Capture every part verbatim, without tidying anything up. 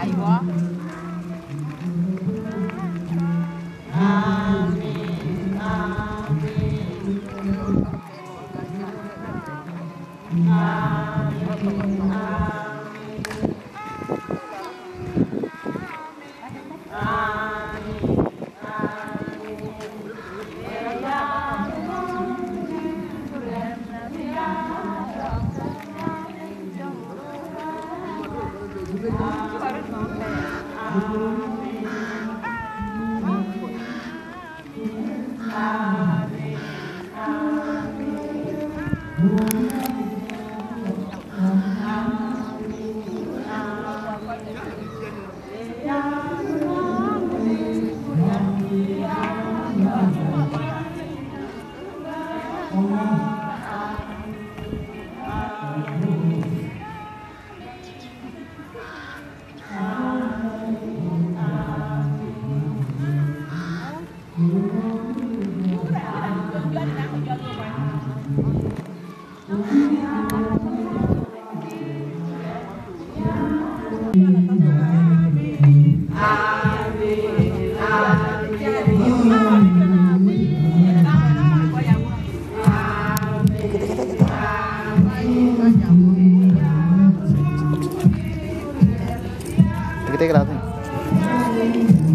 Aywa. Tek, tek, tek, tek.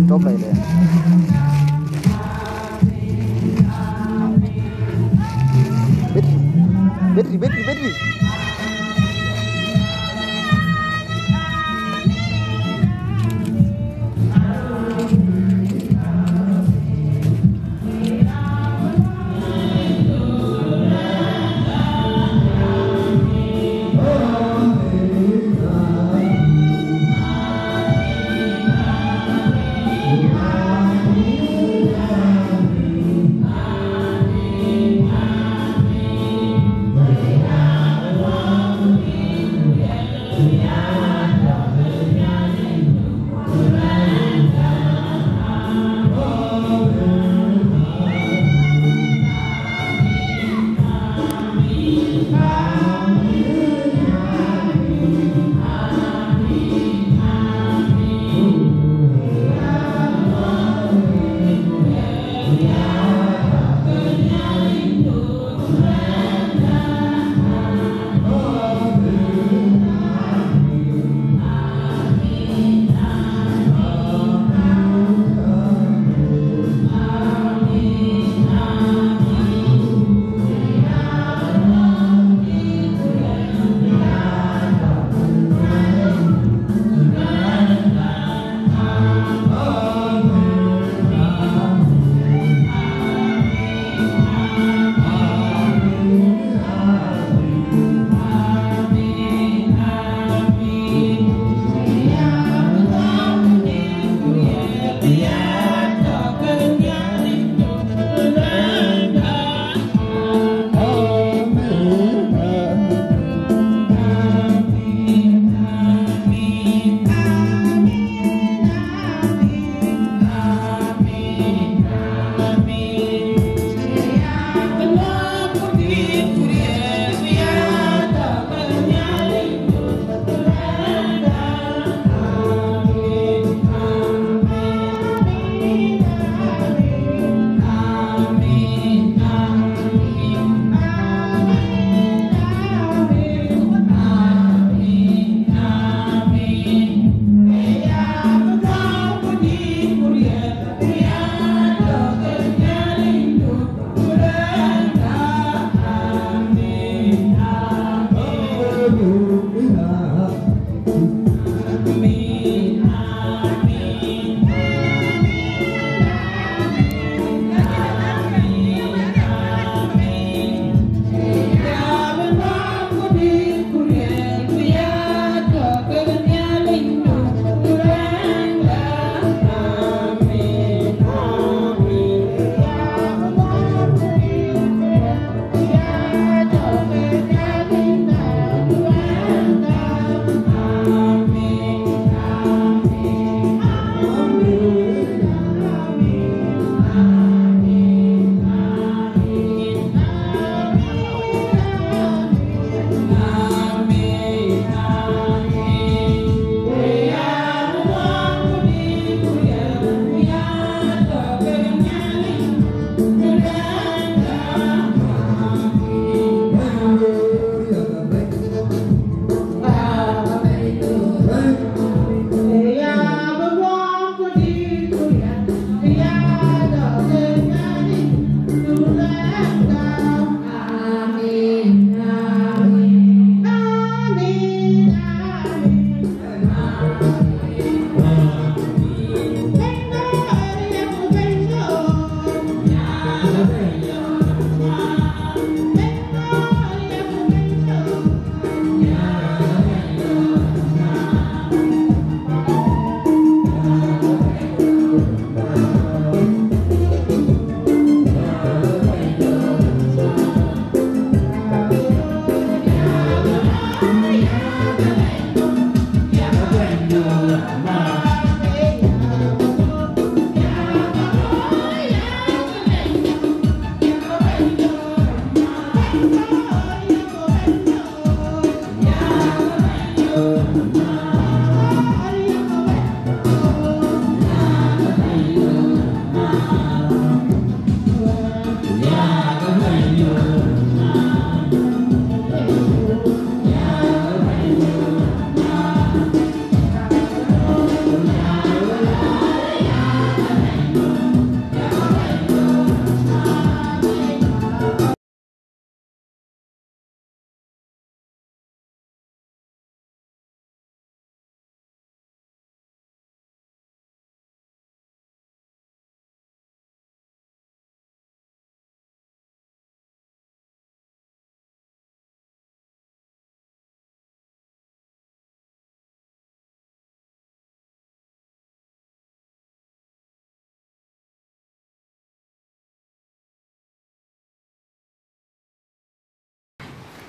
Top like that. Battery, battery, battery, battery.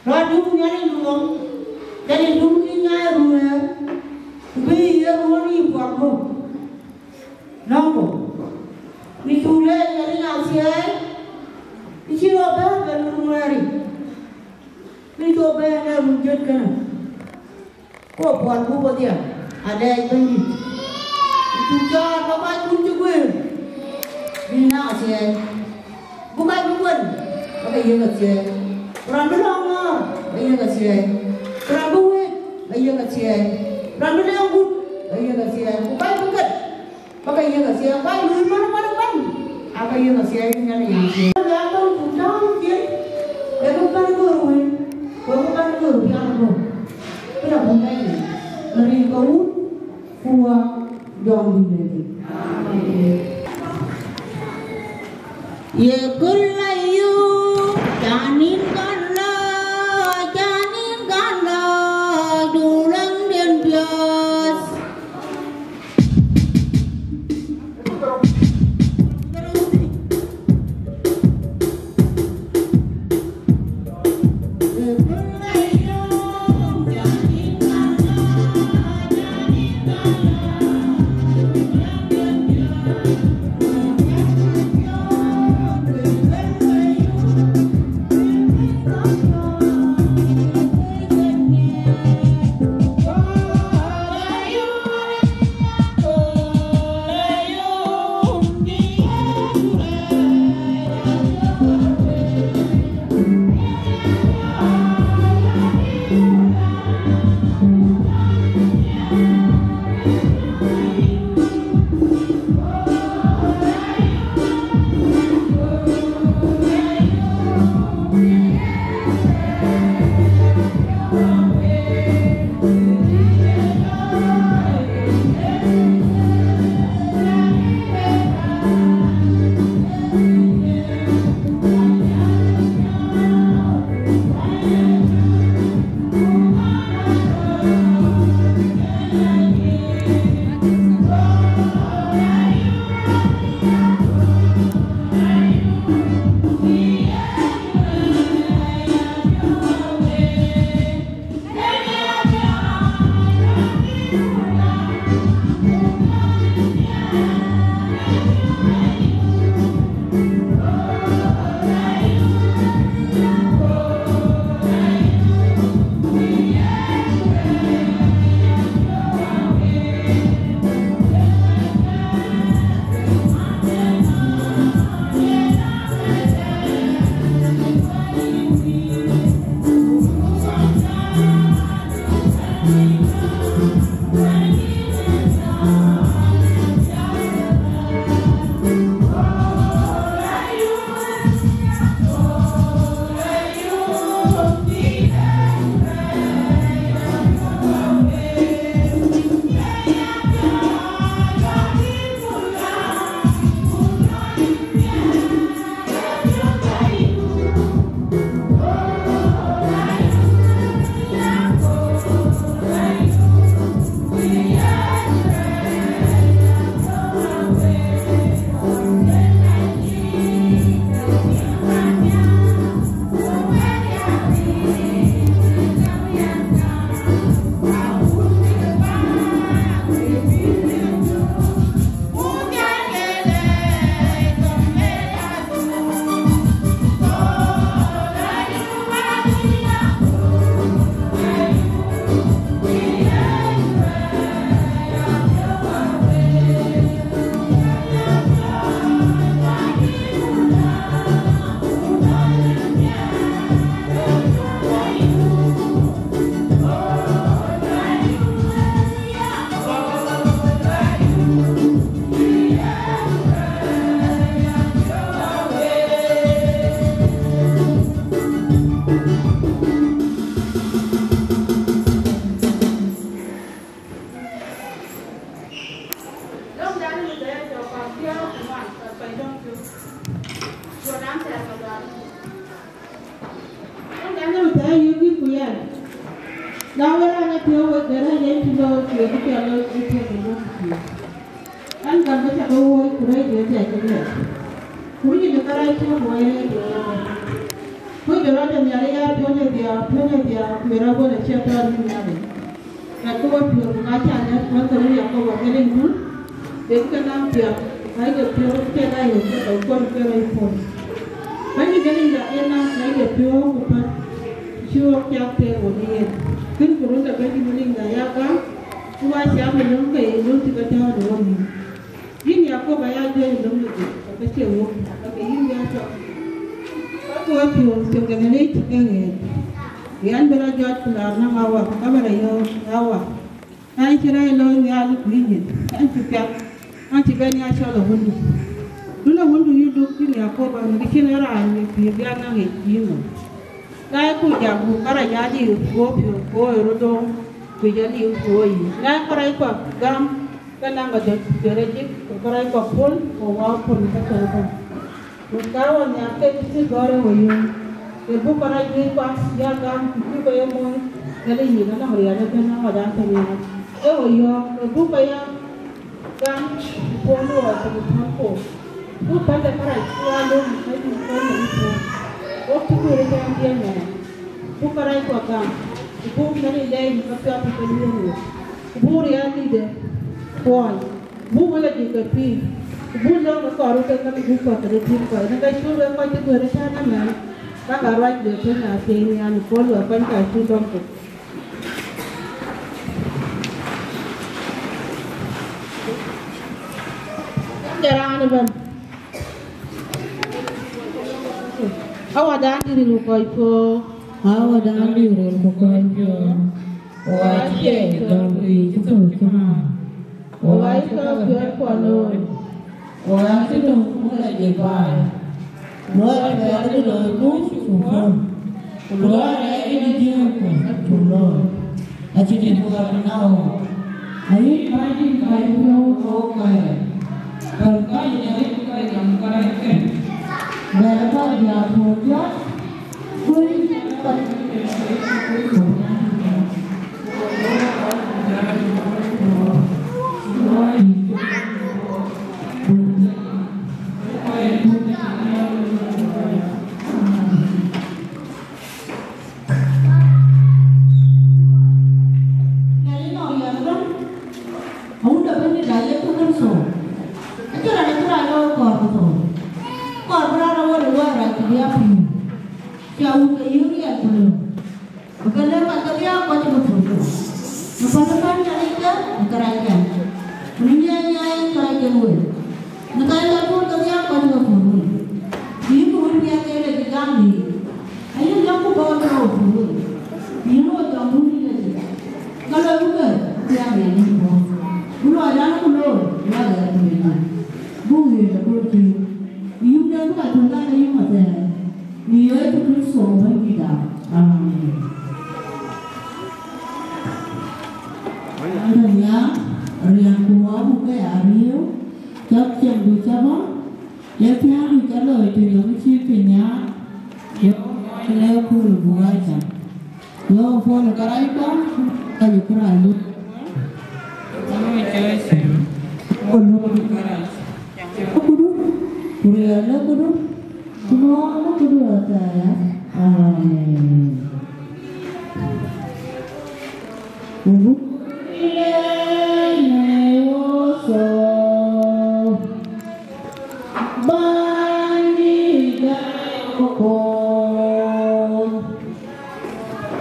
Rɔt duk Nhialic luɔm, Nhialic duk cï nyaai ruëër, ku bï ye ruɔ̈n yï kuak guöp. Nɔ̈k ku, në cuk leec Nhialic athiɛɛi, të cï rɔt bɛ̈ɛ̈r ke run ruëëric, bï cuk bɛ̈ɛ̈r në run jɔt kënë. Ku puɔl buk wedhie, alɛɛc Bɛ̈nydït. Ku cuk cɔɔl ke kɔckun cï guëër, bï naŋ athiɛɛi. Buk kɔc bï kuën, ba ke yiëk athiɛɛi. Ku raan bï lɔ̈ŋ ŋɔ̈ɔ̈r, ba yiëk athiɛɛi. Ku raan bï wëët, ba yiëk athiɛɛi. Ku raan bï lɛ̈ŋ gut, ba yiëk athiɛɛi. Ku kɔc bï ket, ba ke yiëk athiɛɛi. Kɔc luui man, man, man, aa ke yiëk athiɛɛi, Nhialic aa athiɛɛi. Ë bɛ̈n ku tääu cin, ee kë bɛ̈n göör wëi, ku ee kë bɛ̈n göör piath bɔ̈. Këda buk bɛ̈n yic, në rin ke Wun, ku Wät, Jɔŋdït Lɛ̈k. Amen. Ye kul ayu, canin kan la, canin kan la, dulang den bias. Wek raan ë thɛɛr yökï ku yɛn, na wek raan ë piɔ̈u wek de rɛ̈c en cï looi ku yökï piɛth looi cï piɛth ë Yecu Kërtho. Ɛn gam bï cä ke wööc ku rɛ̈ɛ̈c de piac ke piɛth. Ku rin ë kärɛc cï ku wɛ̈i rɛ̈ɛ̈c de Yecu. Ku jɔt rɔt de Nhialic aa piɔ̈u de dhiau Apiɔ̈ɔ̈c ë dhiau, ku ë rɔt bɔ̈ në ciɛɛŋ tɔ̈ në Nhialic. Rat ke wepiɔ̈ɔ̈th, ku ka cä lɛ̈k wɛ̈t ke Nhialic Jakop Ageleny Kun, bïk ke naŋ piath, ku kɔc ke piɔ̈u ke aa yök ke tɔ̈ kuɔn ke rɔt puɔ̈l. Bɛ̈ny Ageleny da ë naŋ kɔc ke piɔ̈u ku päl, cï ɣok cak tëër ɣön ë yen. Kën ku run de Bɛ̈ny Ageleny da ya gam, ku wa cam ë löŋ ke ye löŋ cï ke tääu në ɣön yic. Yïn Jakop aya juëc ë löŋ de Nhialic, ke cie wok, ke yïn bï a tɔ̈. Ka ku wepiɔ̈ɔ̈th, thiëŋ de Nhialic ke ɣɛɛc. Yɛn bï rɔt jɔt ku laar naŋ awa, ku ka bï rɔt yɔ̈ɔ̈k awa. An cï rɛɛc looi Nhialic ku yïn, an cï piath, an cï bɛ̈n ya cɔl awundu. Dun awundu yï duk yïn Jakop, an kë cïn raan ye pïïr bï a naŋ yic yïn ŋö. Ŋaai ku jak buk kärɛc ya liu ku wo piɔ̈u ku wo ë röt döŋ, ku jɔ liu ku wo yic. Ŋaai kärɛckua gam, ke naŋ adöt, ku rɛc jik, ku kärɛckua puɔ̈l, ku wä puɔ̈l ke thɛɛr bɛ̈n. Ku ka wä nhiaar ke cï gɔ̈ɔ̈r ë wo yöŋ, ke buk kärɛc juëckua ya gam, ku cuk ke ye moc, ke le yic anɔŋ riɛl ëbɛ̈n awädan tënhial. Ke wo yɔ̈ɔ̈k, ke buk ke ya gam, ku puɔ̈l wo ku puɔ̈l ku. Ku päl de kärɛc ku aa löŋ ë kɔc dït kɔc ë puɔ̈u. Wok cï guëër ë tɛ̈ɛ̈n dhiëëth mɛɛn. Buk kärɛckua gam, ku buk Nhialic lɛɛc në käpiɔ̈ɔ̈th ke lueel wok. Ku buk riɛl dïïtde kuɔɔny, buk wël adït ke pïïr, ku buk löŋ ke kɔɔr ke kɛ̈n buk kɔ̈k tëde tim kɔc. Në ka cuk wek kɔc cï guëër ë tɛ̈ɛ̈n ëmɛɛn, ka ka ruac de piny aa thiëëc nhial në puɔ̈l wek kɔc ka cuk dɔm thok. Jɔt raan ëbɛ̈n. Awadan dït ril ku kɔc puɔ̈u. Awadan dït ril ku kɔc puɔ̈u. Wa cie gam ku yic cï thöl cï maa. Wa cï ka piɔ̈ɔ̈ckuɔ looi. Wa cï döŋ ku la jël baai. Luɔi piɛth ë loi kuc ku puɔ̈l, ku luɔi rɛɛc ë Nhialic ku cuk looi, acï dït ku gam në ɣok. Ayï kɔc dït kɔc piɔ̈u ɣok kɔc rɛc, päl kɔc ë Nhialic ku kɔc gam kärɛckɛn. Bɛ̈ɛ̈r kɔc diäär puɔ̈u jɔt, ku rin kɔc Awun de bɛ̈n dït ayek Kërtho. Acïn raan acï raan lɔ kɔɔr Kërtho. Kɔɔr bï raan awär ë luɔi rac ku bï a pïïr. Cï awun ke yïk riɛl ku lëu. Ku ke lëu ka ke riääk kɔc ke puɔ̈u. Në päl ë bɛ̈n Nhialic ke, në kärɛckɛn. Ku në nyiɛɛi nyiɛɛi kärɛckɛn wei. Në ka ya tuɔɔc ke riääk kɔc ke puɔ̈u wei. Bï yïn wun piɛth ke le bï gam yiic. Ayï lɔ̈k ku bɔ̈ ke puɔ̈u wei. Bï yïn wo jɔŋdun yïn le thïn. Ka loi ku ke, ku ya ŋiɛc yïn puɔ̈u. Ku lɔcdan ku looi, ya ɣɛɛr ku le yïn. Buk ɣet akööl tïŋ. Bï yïn den bï ka tuɔ̈c ka ke yïn athɛɛr. Në Yecu Kërtho Bɛ̈nydïtda. Amen. Ɣɛn tɔ̈ nhiaar, riɛnku abuk ke ya riëëu, cäk cieŋdu cä bɔ̈, ye thiäŋdu cä looi tënë ɣöö cï piny nhiaar, ye ɣöö lɛ̈k kööl buk aa cam. Ye ɣöö puɔ̈l ë kärɛckuɔ, ka ye kërac looi. Ku lɔ̈k kërac. Lɔ̈k këdu, ku riɛl lɔ̈k këdu, ku nuɔɔr lɔ̈k këdu ëtɛ̈ɛ̈n. Amen. Ku buk leec në wothou, Bɛ̈nydït ë kokoor.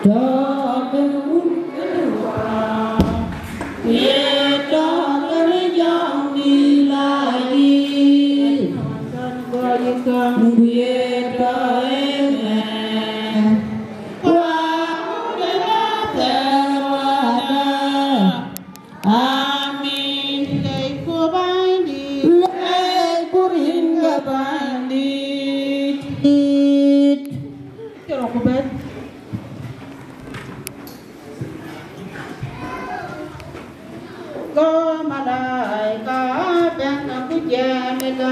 Tɔ̈ kënë Wun kënë Wät, ye tɔ̈ kënë Jɔŋdït Lajik, ku ye tɔ̈ ëmɛn, ku akut ë rɔt thɛɛr wada. Amin. Leec ku Bɛ̈nydït. Leec ku rin ke Bɛ̈nydït. Cï rɔt ku bɛ̈n. Go malaika bɛ̈n ku jiɛɛm ëlä,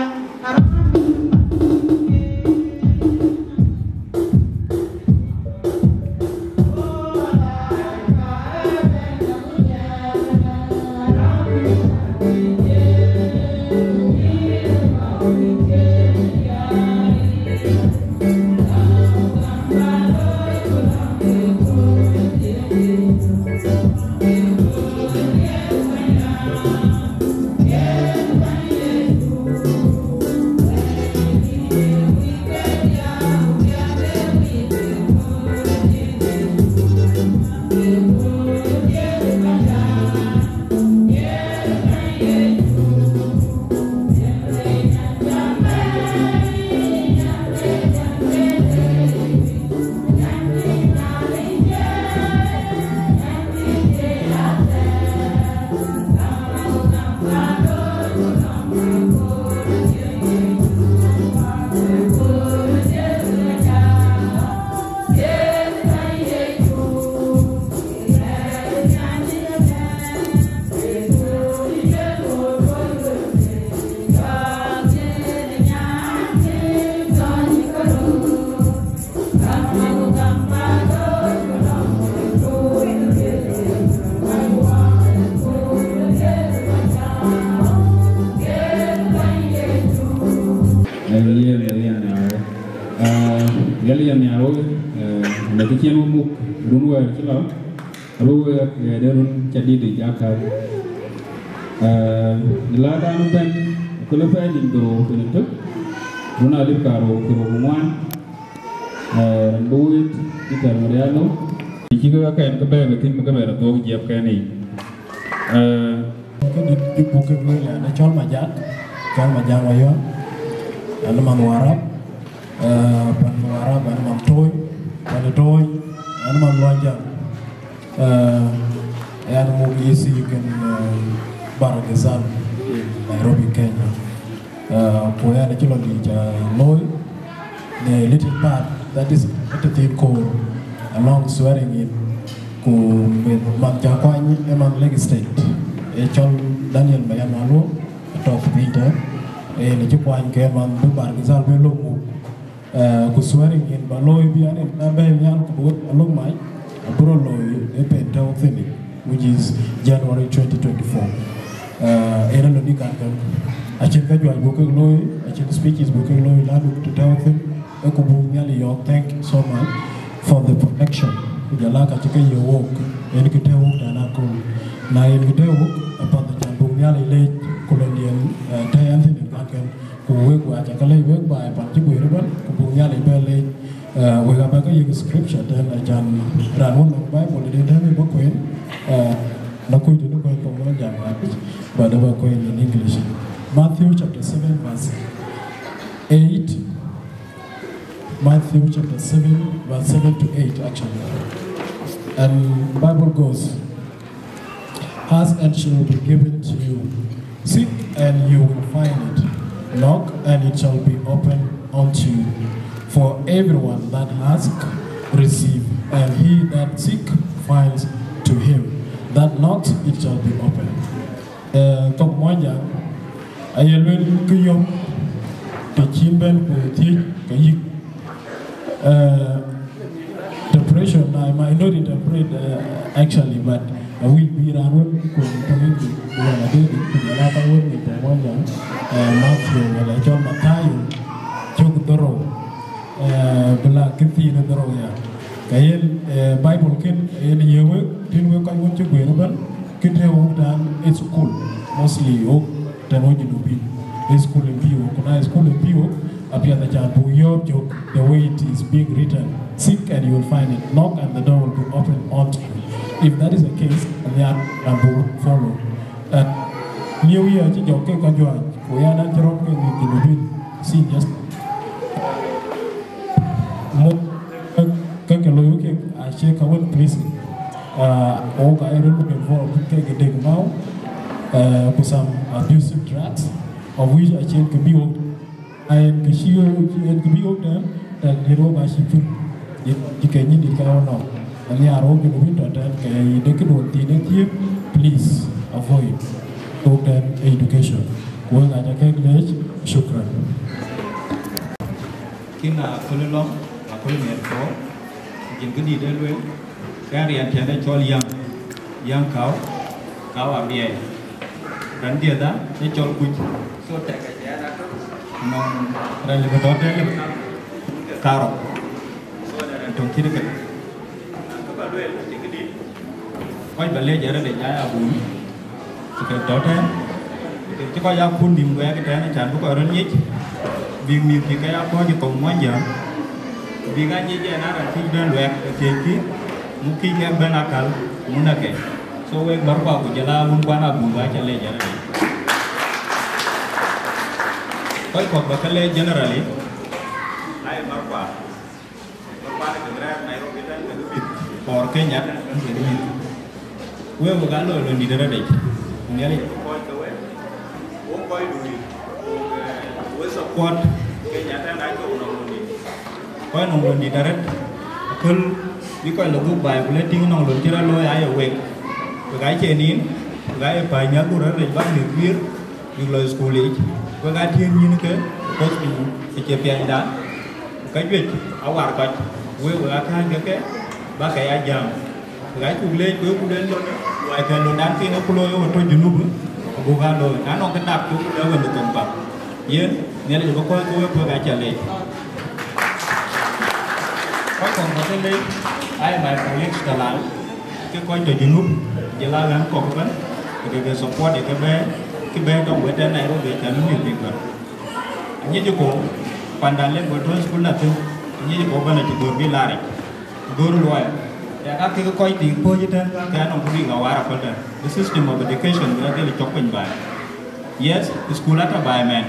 Në kë cïn wek muk run wɛ̈ɛ̈r cï lɔ, abï wek ɣɛɛt ë run ca dït yic aa kääc. Ee, në läätdan ëbɛ̈n, aköl ë pɛɛi nïn dhorou ku nïn tök, run alip karou ku rou ku ŋuan, ee, rin bï wëët Peter Marialo, të cï kek akɛn ke bɛ̈ɛ̈r ke thïn bï ke bɛ rɔt dhuɔ̈k jiɛɛpken yiic. Ee, Ke dït cï buk kek lueel, an, ee cɔl Majak, cɔl Majak Mayɔn, an, ee manh Warap, ee, pan Warap, an, ee manh Tony, pan Tony, an, ee manh Luanjang. Ee, an, ee muk E C kën, ee, Bahr el Ghazal in Nairobi, Kenya. Uh, ku ɣɛn acï lɔ leec, uh, looi në little part, that is, ëtëthiin koor, alɔŋ swearing in, ku meth man ca kuany ë man Lake State, ë cɔl Daniel Mayan Maluo, atɔ̈ piny tɛ̈n, ë yen acï kuany ke man bï Bahr el Ghazal bï lok muk. Uh, ku swearing in ba looi bï an, in ba bɛ̈ɛ̈i nhial ku bï wek alok mac, abï rɔt looi ë pen tɔ̈u thïn, which is January twenty twenty-four. Uh, yen alɔ dï kan kën. Acïn ka juëc buk kek looi, acïn speeches buk kek looi, la du të tɔ̈u thïn, ë ku buk Nhialic yɔ̈ɔ̈k, thank you so much for the protection. Ku jɔl a ka cï ke ye wok, yen kë tɔ̈u wok tɛ̈n aköl. Na yen kë tɔ̈u wok, apath acan buk Nhialic leec, ku lon yen, uh, tɔ̈ yen thïn kan kën. Ku wek, wek aca ke lɛc wek baai pan cï guëër ëbɛ̈n, ku buk Nhialic bɛ lɛc, eh, wek abä ke yiëk scripture tɛ̈n, acan raan wën nɔŋ Bible den tɛ̈n bä kueen, eh, na kuc tënë kueen thoŋ Muɔnyjäŋ, but abä kueen in English. Matthew chapter seven verse eight. Matthew chapter seven, verse seven to eight, actually. And Bible goes, "Ask and it shall be given to you. Seek and you will find it. Knock and it shall be opened unto you. For everyone that asks, receive, and he that seek finds to him. That knocks, it shall be opened." Eh, thok Muɔnyjäŋ, aye luel kë yök të cïn bɛ̈n ku thiëc ke yïk. Eh, interpretation, I might not interpret, eh, actually, but, eh, we, we run one ku to English, ku wala dï, ku jɔl a ka wën ni to Muɔnyjäŋ, eh, Matthew, wala cɔl Mathayo, cök dhorou, eh, bï la kë thiin dhorou ya. Ka yen, eh, Bible kën, yen ye wek, tïn wek kɔc wën cï guëër ëbɛ̈n, kë tɔ̈u wok tɛ̈n ë school, mostly wok tɛ̈n wok Junubin. Ë school in bï wok, ku na ë school in bï wok, apiɛth acan buk yɔ̈ɔ̈k jök, the way it is being written, "Seek and you will find it, knock and the door will be opened unto you." If that is the case, and they are, and buk follow. Uh, New Year cï jɔk ke ka juëc, ku yan an cï rɔ̈m ke ŋic Junubin. See, just mo, ke ke looi ke acie ka wën, please. Uh, wok aye röt involved ke ke dek mau, uh, ku some abusive drugs, of which acïn kë bï wok, ayen kë cï wok, yen kë bï wok tɛ̈n, tɛ̈n yen wok acï pïr. Yen cï ke nyin dït ka wok nɔm. Anhiaar wok Junubin tɔ̈ tɛ̈n, ke yï de këduön thiin ë thiëëp, please avoid. Wok tɛ̈n education. Ku wek aca kek leec, shukran. Kïn aköl lɔ̈ŋ, aköl miɛt kɔ̈u, jin këdït ë lueel, ke riɛn tɛ̈n ë cɔl Yäŋ, Yäŋ Kau, Kau Abiɛɛi. Raan diɛ̈tha ë cɔl Kuc. So tɛ̈k ë cɛɛn atök. Nɔŋ raan lëu bï tɔ̈ tɛ̈n lëu bï kaŋ karou. So raan töŋ cït kënë. Kë ba lueel, cï këdït. Kɔc ba leec arëët ë nyai abun. Ke tɔ̈ tɛ̈n, ke cï kɔc aa kun bï wɛɛk tɛ̈n, acan bï kɔc röt nyic, bïk mïth bïk ke ya kɔ̈ɔ̈c ë thoŋ Muɔnyjäŋ, bïk aa nyic ë na raan thiëc bɛ̈n luɛɛk, ke thiëckï, muk kïc kek bɛ̈n akäl, muk näk ke. So wek märkua ku jɔl aa wun kuan abun, ba ca leec arëët. Kɔc kɔ̈k ba ke leec generally, aye märkua. Or Kenya, wek, wek aa loi lon dït arëët. Ku Nhialic abï kɔ̈ɔ̈c ke wek. Wok kɔc lui, wok, eh, we support Kenya tɛ̈n, acï nɔŋ lon dït. Kɔc nɔŋ lon dït arëët, aköl bï kɔc lɔ dhuk baai, ku le tïŋ nɔŋ lon cï rɔt looi aye wek. Wek aa cie nin, wek aa ye päc nhial dhuk arëët bäk mïth guiir. Bïk lɔ school yic, wek aa tiëën nyïn ke, because ku acie piɛnydan, ku ka juëc awar kɔc, wek, wek aa kääc ke ke, bäk ke ya jam. Wek aa cuk leec, wek ku lueel lon, luɔi ke londan piŋ, ku looi wek tɔ̈ Junub, ku buk aa looi. Na nɔŋ kë dak, ku lueel wek në thoŋ bäk. Yen, Nhialic abï kɔ̈ɔ̈c ke wek, wek aa ca leec. Kɔc kɔ̈k ba ke leec, aa ye my colleagues tɔ̈ Lal, ke kɔc tɔ̈ Junub, jɔl a ɣän kɔ̈k ëbɛ̈n, ku ke ke support ye ke bɛ̈ɛ̈i, ke bɛ̈ɛ̈i tɔ̈ wɛ̈t tɛ̈n Nairobi, acän bï mïth bïk bɛ̈n. Anyic ëkö, panda lek bä tɔ̈ school na thïn, anyic ëkö bɛ̈n acï gör bï laar yic, gör luɔi. Yak aa kek kɔc tik puɔ̈c ëtɛ̈n, ke anɔŋ kë bïk la waar aköl tɛ̈n. The system of education bï rɔt dhil cɔk piny baai. Yes, school atɔ̈ baai mɛn.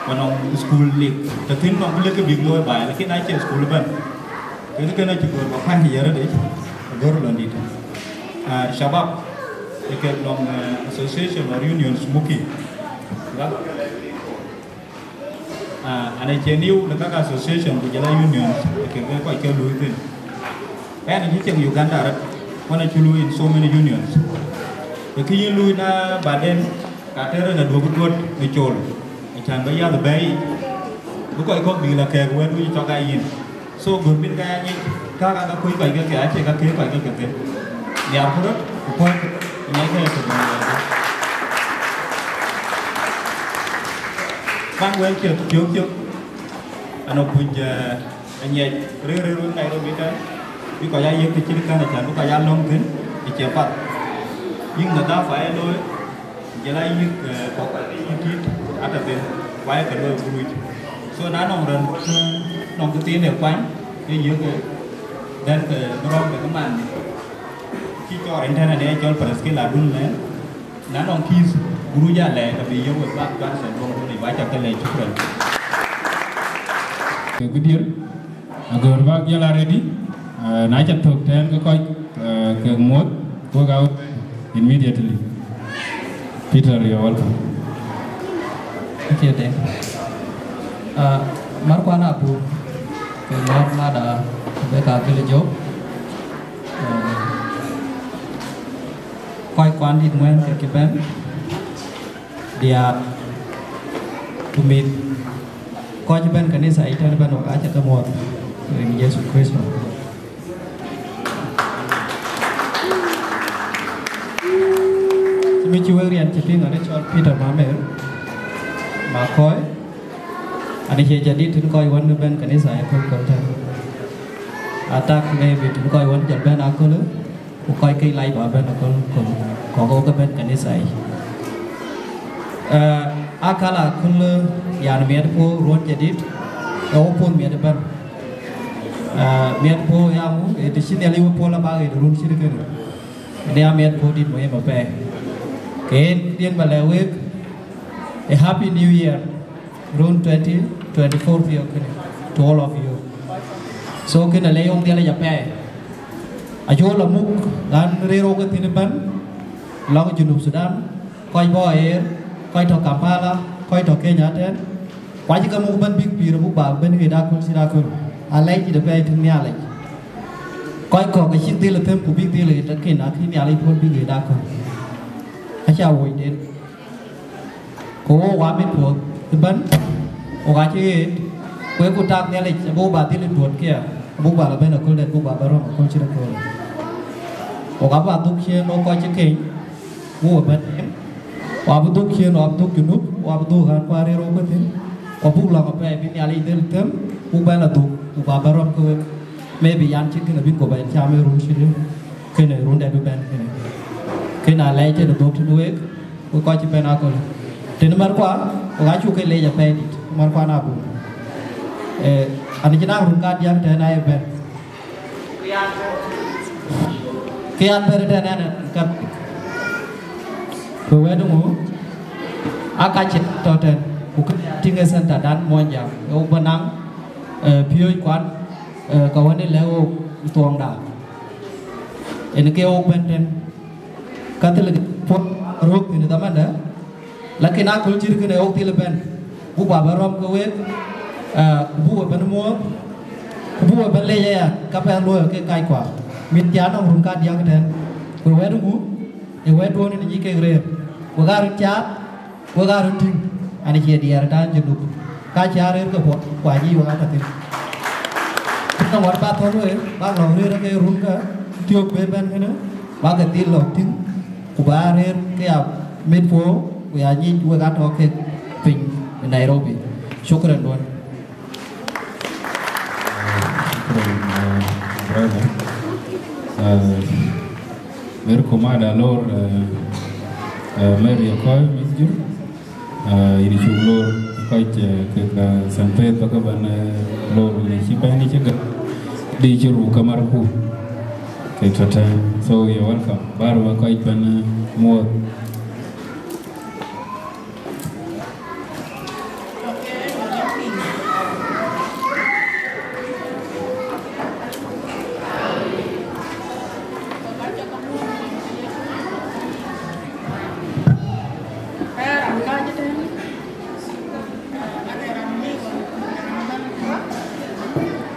Ku nɔŋ school lik, tɛ̈ thïn nɔŋ bï lëk ke bïk looi baai, lakin acie school ëbɛ̈n. Kënë kënë acï gör bä kuany ë röt yic, agör lɔn dït. Ah, shabab, ë kek nɔŋ, eh, association or unions muki. Rak, ah, an acie niu në kak association ku jɔl a unions, ë kek ke kɔc ke luui thïn. Ɣɛn acï cieŋ Uganda röt, ɣɛn acï luui in so many unions. Ë kë yïn luui na baden, ka tëër ë na duɔ̈k duɔ̈t në col, acän bä yath bɛ̈ɛ̈i yic, bï kɔc kɔ̈k bïk la kɛ̈ɛ̈k wɛ̈t wïc cɔk aa yïn. So gör bïn ka ya nyic, ka ka ka kuc kɔc ke ke acie ka ke kɔc ke ke thïn. Nhiarku röt, ku puɔ̈l, ku ŋiɛckë ë tök. Bäk wël ciëk, ciök ciök, anɔŋ kuc, eh, aŋiɛc rëër rëër wek Nairobi tɛ̈n, bï kɔc aa yiëk kë cït kän, acän bï kɔc aa lɔ̈ŋ thïn, ë cie path. Yïk nadhafa ë looi, jɔl a yïk, eh, kɔ̈k yïk tït, atɔ̈ thïn, ku ayek ke looi guruc. So na nɔŋ raan, eh, nɔŋ kë thiin ë kuany, ke yiëk, eh, then ke bï rɔ̈m ke man. Cï cɔɔr ëntɛ̈n ade cɔl Preskila Dun Lɛn, na nɔŋ kïth, guruc alɛɛc, ke bï yök wek bäk Johnson Dun Dun, ë bä cä ke lɛc, shukran. Ke gudier. Agör bäk jɔl a ready, eh, na ca thök tɛ̈n ke kɔc, eh, kek muɔ̈th, wek aa immediately. Peter, you're welcome. Thank you, Deng. Ah, märkuan abun, ke mär mada, Rebecca Billy Job. Ah, kɔc kuan dït ŋuɛ̈ɛ̈n ke kï bɛ̈n. Diäär ku mïth, kɔc ëbɛ̈n kanitha yic tɛ̈n ëbɛ̈n, wek aacä ke muɔ̈th rin Jethu Krïtho. Cïmën cï wek riɛnkiɛ̈ piŋ, an ë cɔl Peter Mamer Makɔi, an ë cie jadid tënë kɔc wën ëbɛ̈n kanitha ë köl köl tɛ̈n. Atak maybe tënë kɔc wën jɔl bɛ̈n akölë, ku kɔc ke lac bä bɛ̈n aköl, ku kɔ̈k ke bɛ̈n kanitha yic. Eh, akala aköl, eh, yan miɛt puɔ̈u ruɔ̈n jadid, ë wo puɔ̈l miɛt ëbɛ̈n. Eh, miɛt puɔ̈u ya ŋu, ë të cï Nhialic we puɔ̈l abak ɣet run cït kënë. Ënë ya miɛt puɔ̈u dït muhimu apɛi. Ke yen këdiën bä lɛ̈k wek, a happy new year. Run twenty twenty-four thiɔ̈k kënë, to all of you. So kënë le yom Nhialic apɛi. Acuk la muk, ɣän rëër wok ë thïn ëbɛ̈n, lɔŋ Junub Thudan, kɔc bɔ̈ aɣeer, kɔc tɔ̈ Kampala, kɔc tɔ̈ Kenya tɛ̈n, ku acï ke muk ëbɛ̈n bïk pïïr abuk bä bɛ̈n ɣet aköl cït aköl. Alɛc cït apɛi tënë Nhialic. Kɔc kɔ̈k acïk dhil ë them ku bïk dhil ɣet, lakin akï Nhialic puɔ̈l bïk ɣet aköl. Aca wocden. Ku wok wa mit puɔ̈th ëbɛ̈n, wok aacï ɣet, ku ë ku tak Nhialic, abuk bä dhil ë duɔ̈t kia, abuk bä la bɛ̈n aköl dɛ̈t, buk bä bɛ̈n rɔ̈m aköl cït aköl. Wok abä dhuk ciëën wok kɔc cï keny, wok ëbɛ̈n, wok abï dhuk ciëën, wok abï dhuk Junub, wok abï dhuk ɣän ku arëër wok ëthïn, ku abuk lɔ̈ŋ apɛi bï Nhialic dhil them, buk bɛ̈n la dhuk, buk bä bɛ̈n rɔ̈m ke wek. Maybe yan cït kënë abï ku bɛ̈n cam ë run cït kënë, run dɛ̈t bï bɛ̈n kënë. Kënë alɛc tënë dhuk tënë wek, ku kɔc cï bɛ̈n aköl. Tënë märkua, wok acuk ke leec apɛi dït, märkuan abun. Eh, an cï naŋ run kadiäk tɛ̈n aye bɛ̈n. Kë yan bɛ̈n tɛ̈n ɛn, ɛn ka, ku wɛ̈t ŋu, aa ka cï tɔ̈ tɛ̈n, ku kë tïŋ ë center dan Muɔnyjäŋ, ë wok bä naŋ, eh, piööc kuan, eh, ka wën ë lɛ̈k wok thuɔŋda. Yen ke wok bɛ̈n tɛ̈n. Ka thil puɔ̈th röök thïn ë dhamandë, lakin aköl cït kënë ɣok thil ëbɛ̈n, buk bä bɛ̈n rɔ̈m ke week, ah, ku buk we bɛ̈n muɔ̈ɔ̈th, ku buk we bɛ̈n leec aya, ka bɛ̈n luɔ̈ɔ̈i ke kackua. Mïth cä nɔŋ run kadiäk tɛ̈n, ku wɛ̈t ŋu, ë wɛ̈t duɔ̈ɔ̈n ë nyic kek rëër, wek aa röt caath, wek aa röt tïŋ, an, cie diɛɛr ë taŋ Junub, ka cä rëër ke puɔth, ku anyic wek aa tɔ thïn. Cïn nɔm wär bä thɔ̈n wek, bäk lɔ̈k rëër ke runkä, thiök bï bɛ̈n kënë, bäk ke dhil lɔ̈k tïŋ, ku bä rëër ke ya mit puɔ̈u, ku ya nyic wek aa tɔ kek piny ë Nairobi. Shukran duɔ̈n. Uh, brother. Uh, Mary Komada lor, uh, uh, Mary Akoi, Miss Jur. Uh, yïn cuk lor, kɔc, uh, kek, uh, Saint Faith bä ke bɛn, uh, lor, yïn cï bɛ̈n cï gäk. Dï cï ruu kamar ku. Kek tɔ̈ tɛ̈n. So you're welcome. Bär bä kɔc bɛn, uh, muɔɔth.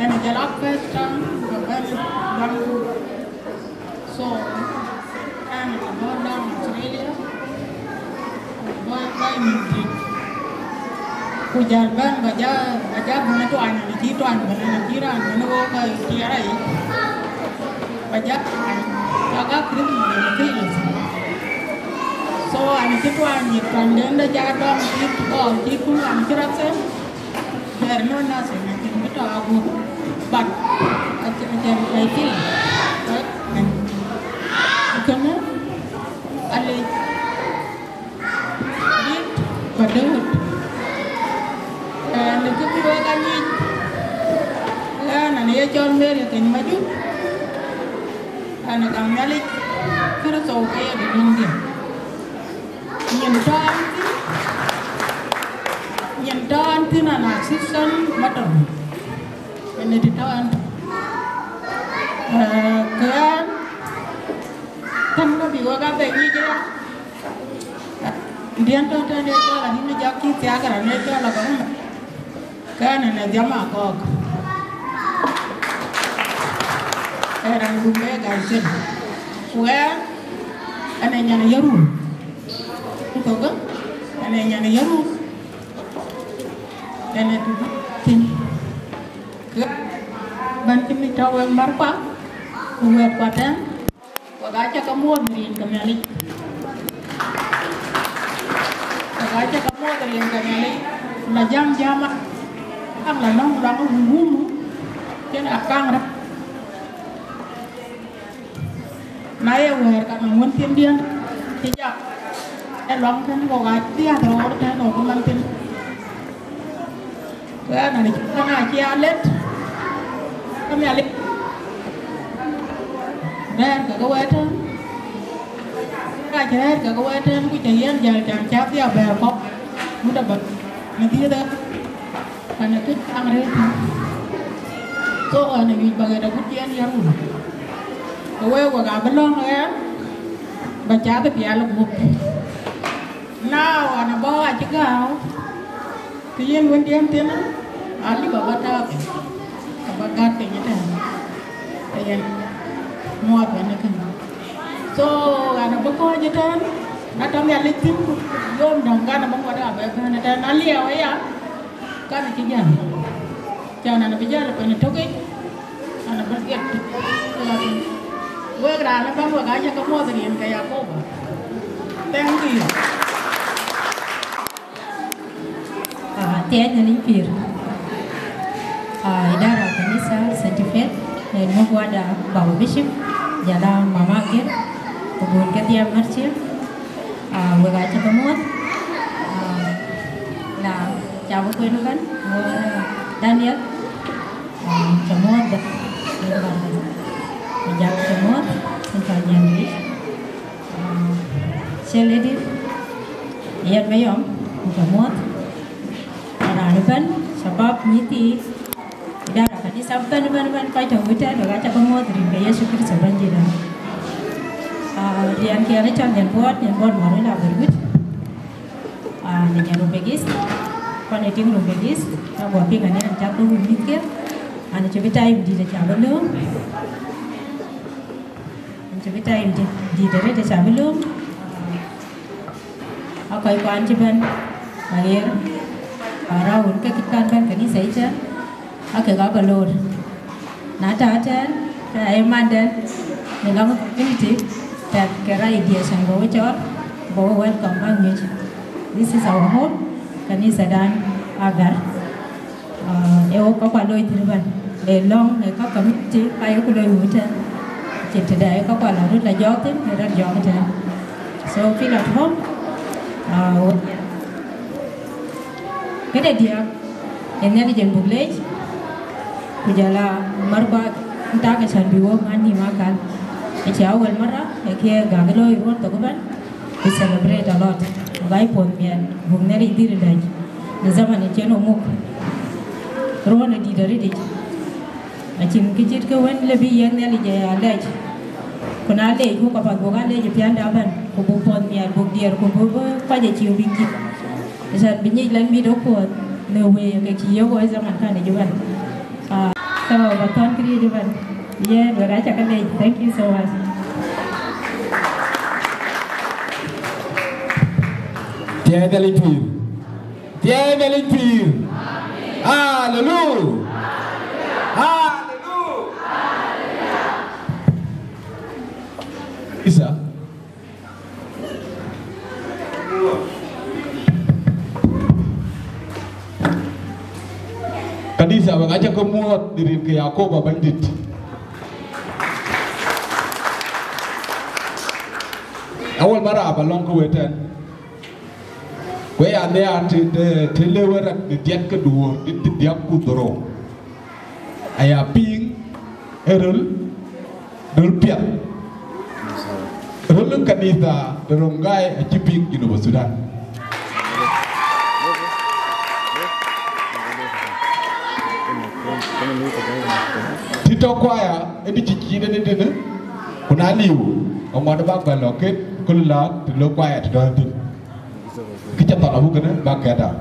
Ënë jɔl a first time bä bɛ̈n Bangkok. So, ɣɛn ë bɔ̈ lɔŋ Australia, ku bɔ̈, bɔ̈ ë mïth dït. Ku jäl bɛ̈n bä ja, bä ja bɛ̈n ë tuany, ënë cï tuany bɛ̈n, ënë cï raan bɛ̈n ë wok ë tiɛɛr ayic. Bä ja tuany, cɔk a Christmas ënë thïn. So, ɣɛn cï tuany yï tuanyden de ja dɔm cït kɔɔr cït kun ɣɛn cï rɔt them. There no nothing, I think, but I go. But I, I can, I feel it. Kënë, ale, dit, but do it. Ɣɛn, në kë bï wek a nyic, ɣɛn, ɣɛn ye cɔl Mary Keny Majuk. Ɣɛn, ë gam Nhialic Kërtho ke ye duŋdiɛ̈. Nyin tɔ̈ ɛn thïn, nyin tɔ̈ ɛn thïn an assistant motor. Ënë të tɔ̈ ɛn thïn. Eh, ke ɛn, tɛ̈n ke bï wek a bɛ nyic ë, diɛn tɔ̈ tɛ̈n ë cɔl arïm ë jɔk cï thiak raan ë cɔl abä. Kɛn ënë dhiam akɔ̈k. Ee raan dum bɛ gai thïn. Ku ɛn, ɛn ë nyan ë Yirol. Ku thok, ɛn ë nyan ë Yirol. Ɛn ë tutu thïn. Kë bän cï mïth tɔ̈ wek märkua, ku wɛ̈ɛ̈tkua tɛ̈n. Wek aa cä ke muɔ̈th rin ke Nhialic. Wek aa cä ke muɔ̈th rin ke Nhialic. La jam jam a, kaŋ la nɔŋ luaŋ ë wumu, cïn a kaŋ rɛ̈t. Na ye wɛ̈ɛ̈r ka nɔŋ wën thiindiɛ̈n cï jam, ë luaŋ tën wek aa dhiath rɔɔr tën wek man thïn. Ku ɣɛn, ɣɛn acï, ɣɛn acï a lɛ̈t, ke Nhialic rɛ̈ɛ̈r kekë wɛ̈ɛ̈t tɛ̈n, ɣɛn acï rɛ̈ɛ̈r kekë wɛ̈ɛ̈t tɛ̈n, ku cä yɛn jäl can cä dhia bɛ̈ɛ̈r kɔ̈k, mut abä në dhiëëth ɣɛn, ɣɛn acï kaŋ rëër thïn. So ɣɛn awïc bä ɣet agut cï ɣɛn yär wun. Ke wek, wek abï lɔ̈ŋ ɣɛn, bä cath pial guöp. Now ɣɛn abɔ̈ acï gääu. Kë yen wëndiɛ̈n thïn, alëu bä bä tääu piny, bä bä gät piny ëtɛ̈ɛ̈n, ke yen muɔɔth ënë kënë. So ɣɛn abï kɔ̈ɔ̈c ëtɛ̈ɛ̈n, na tɔ̈ Nhialic thïn, ku yom däŋ, ɣɛn abï ŋuɔt abɛ bɛ̈n ëtɛ̈ɛ̈n, na liɛɛu aya, kɛn acï jäl. Cän ɣɛn abï jäl ë pɛn ë tökic, ɣɛn abï ɣet. Wek raan ëbɛ̈n wek aa cä ke muɔ̈th rin ke Yakoba. Thank you. Ah, thiëëc në liny pïïr. Ah, idara kanitha Saint Faith, në muk wada baba bishop, jala mama Ager, ku bun ke dhiɛɛm Marcia. Ah, wek aa cä ke muɔ̈th. Ah, na ca bï kuen ëbɛ̈n, wä Daniel. Ah, cä muɔ̈th bɛ̈n. Wek aa cä ke muɔ̈th, cïn tɔ̈ nyan wïc. Ah, cie lady, yɛn Mayom, ku cä muɔ̈th. Raan ëbɛ̈n, shabab, mïthii, idara kanitha ëbɛ̈n, ëbɛ̈n, ëbɛ̈n, kɔc tɔ̈ wït tɛ̈n, wek aa cä ke muɔ̈th rin ke Yecu Kërtho Bɛ̈nydït. Ah, riɛnkiɛn ë cɔl Nyanbuɔɔt, Nyanbuɔɔt Maruel Abergut. Ah, në Nyan Rumbek East, kɔn ë tiŋ Rumbek East, na guɔ piŋ ënë an, cä ke wun mïthkiɛ̈, an, cï bï time dït acä bï lööm. An, cï bï time dït, dït arëët acä bï lööm. Aa kɔc kuan cï bɛ̈n aɣeer, aa, raan wën ke kï kan bɛ̈n kanitha ëtɛ̈n, aa kek aa bä loor. Na tɔ̈ ëtɛ̈ɛ̈n, ke aa ye mandɛn në Lamu community, tɛ̈k ke raan diɛ̈ cän bä we cɔɔl, bä we welcome bä nyuc. This is our home, kanithadan Agar. Aa, ee wok kɔc kuan looi thïn ëbɛ̈n. Ë lɔ̈ŋ ë ka community ka ye ku loi wut tɛ̈n. Cïn tëde ë ka kual arut la jɔɔk thïn, ë rɔt jɔɔk tɛ̈n. So feel at home. Uh, këde diäk, ë Nhialic en buk leec, ku jɔl a märkuak tak ë cän bï wok ŋän nïïm akäl. Ë cï awel märä, ë kë gäk looi ruɔ̈n thok ëbɛ̈n, we celebrate a lot. Ku gai puɔ̈th miɛt, buk Nhialic dhil lɛc. Në zaman ë cïn omuk. Ruɔ̈n ë dït arëtic. Acïn kë cït kë wën lë bï yen Nhialic ë alɛc. Ku na lec, ku ka path buk alec ë piända ëbɛ̈n, ku buk puɔ̈th miɛt, buk diɛɛr, ku buk bï kɔc ë ciu bïk cït. Ëcän bï nyic lɛn mit ë kuɔ̈th në wëi ke cï yök ë zaman kan ë jubɛn. Ah, so, ba thɔ̈n këriëëc ëbɛ̈n. Yen, wek aca ke lec. Thank you so much. Thiëëc Nhialic pïïr. Thiëëc Nhialic pïïr. Haleluya. Haleluya. Isa. Kanitha, wek aca ke muɔ̈ɔ̈th në rin ke Yakoba Bɛ̈nydït. Awel märä ba lɔ̈ŋ ke wek tɛ̈n. Ku ë ya nhiaar të, të, të lëu ë rat në diɛt ke duɔ̈ɔ̈r, në të diäk ku dhorou. Aya piŋ ë röl, röl piɛth. Röl ë kanitha de Rongai acï piŋ Junub Sudan. Të tɔ̈ kuaya ë dï cï cït ënë tënë, ku na liu, aŋuɔt bä bɛ lɔ ket, ku lɔ të lɔ kuaya të tɔ̈ thïn. Kë ca thɔn abuk kënë bä kɛ̈t aa.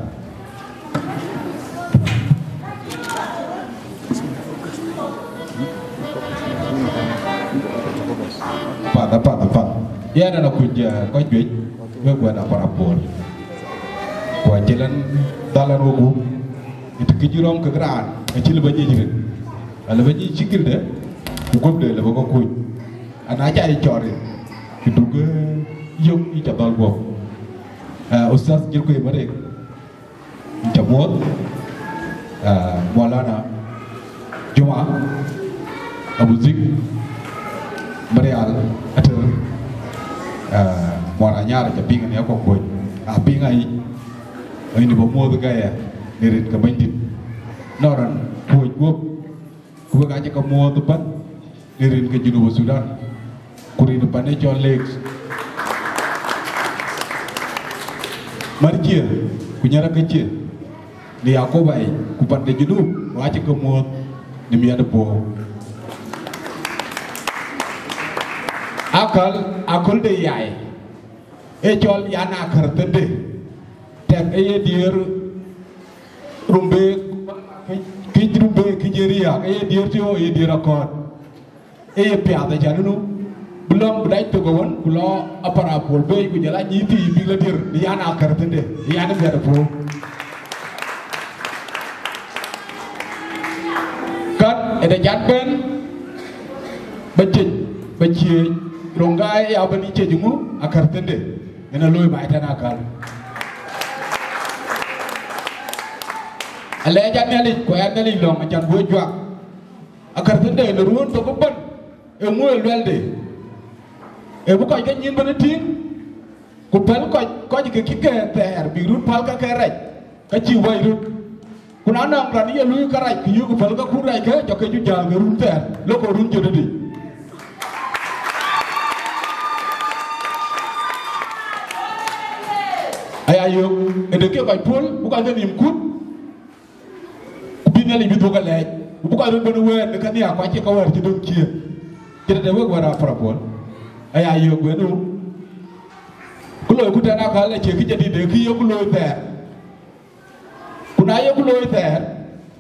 Apath, apath, apath. Yɛn ɛn akuc, eh, kɔc juëc, wek wɛ̈t Aparak Bol. Ku acï lɛn dhal ɛn wek gup, ë të kë cï rɔ̈m kek raan, acï lë bä nyic rin. Alë bä nyic cï gilde, ku guöpde lë bä ke kuc. Ana ca yï cɔɔr rin, kë duk, eh, yök yï ca dhal guɔ̈p. Eh, Ustaz Jil Kuei Marek. Ca muɔ̈th, ah, Maulana Juma, Abu Zik, Marial, Ater, ah, Muɔr Anyar, ca piŋ në Akɔ̈k Kuɔ̈c, a piŋ ayic, ayï bä muɔ̈th gaya në rin ke Bɛ̈nydït. Nɔn rɔn Kuɔ̈c guɔ̈p, ku wek acï ke muɔ̈th ëbɛ̈n në rin ke Junub Sudan, ku rin pan ë cɔl Lakes. Mär cie, ku nyär ke cie, në Yakoba yic, ku pan de Junub, ku acï ke muɔ̈th në miɛt ë puɔ̈u. Akäl, aköl de yai, ë cɔl yan akär thënde, tɛk ë ye diëër Rumbek, këc Rumbek, këc ye riääk, ë ye diëër thiɔ̈u, ë ye diëër akɔ̈ɔ̈t. Ë ye piath, acan nu, bï lɔ̈ŋ bï dac thok ëwën, ku lɔ Aparak Bol bei, ku jɔl a nyïïth thii bïk lɔ diëër, bï yan akär thënde, bï yan ë miɛt ë puɔ̈u. Kän, ë de cat bɛ̈n, bä ciëc, bä ciëc, Rongai ya bɛ̈n ë ciëc ŋu, akär thënde, yen a looi baai tɛ̈n akäl. Alɛɛc a Nhialic, ku aya Nhialic lɔ̈ŋ, acan bï we juak. Akär thënde në ruɔ̈ɔ̈n thok ëbɛ̈n, eeŋö ë luɛlde? Ee bï kɔc ke nyïn bɛ̈n ë tïŋ, ku päl kɔc, kɔc ke cï ke thɛɛr bïk röt päl ke ke rac, ka cï wai röt. Ku na nɔŋ raan ye luui kärac, ku yöök päl ke kut rac ke, jɔ ke cu jäl ke run thɛɛr, lok ke run jö tëdï. Aya yök, ë de ke kɔc puɔ̈l, bï kɔc ke nïïm kut, ku bï Nhialic bï dhuɔ̈k alɛɛc, ku bï kɔc röt bɛ̈n wɛ̈ɛ̈r në kë nhiaar, ku acie ka wɛ̈ɛ̈r cï döŋ ciëën. Cï tëde wek wɛ̈ɛ̈r Aparak Bol. Aya yök wën nu, ku loiku tɛ̈n akäl acie kë jadït, ee kë yeku looi thɛɛr. Ku na yeku looi thɛɛr,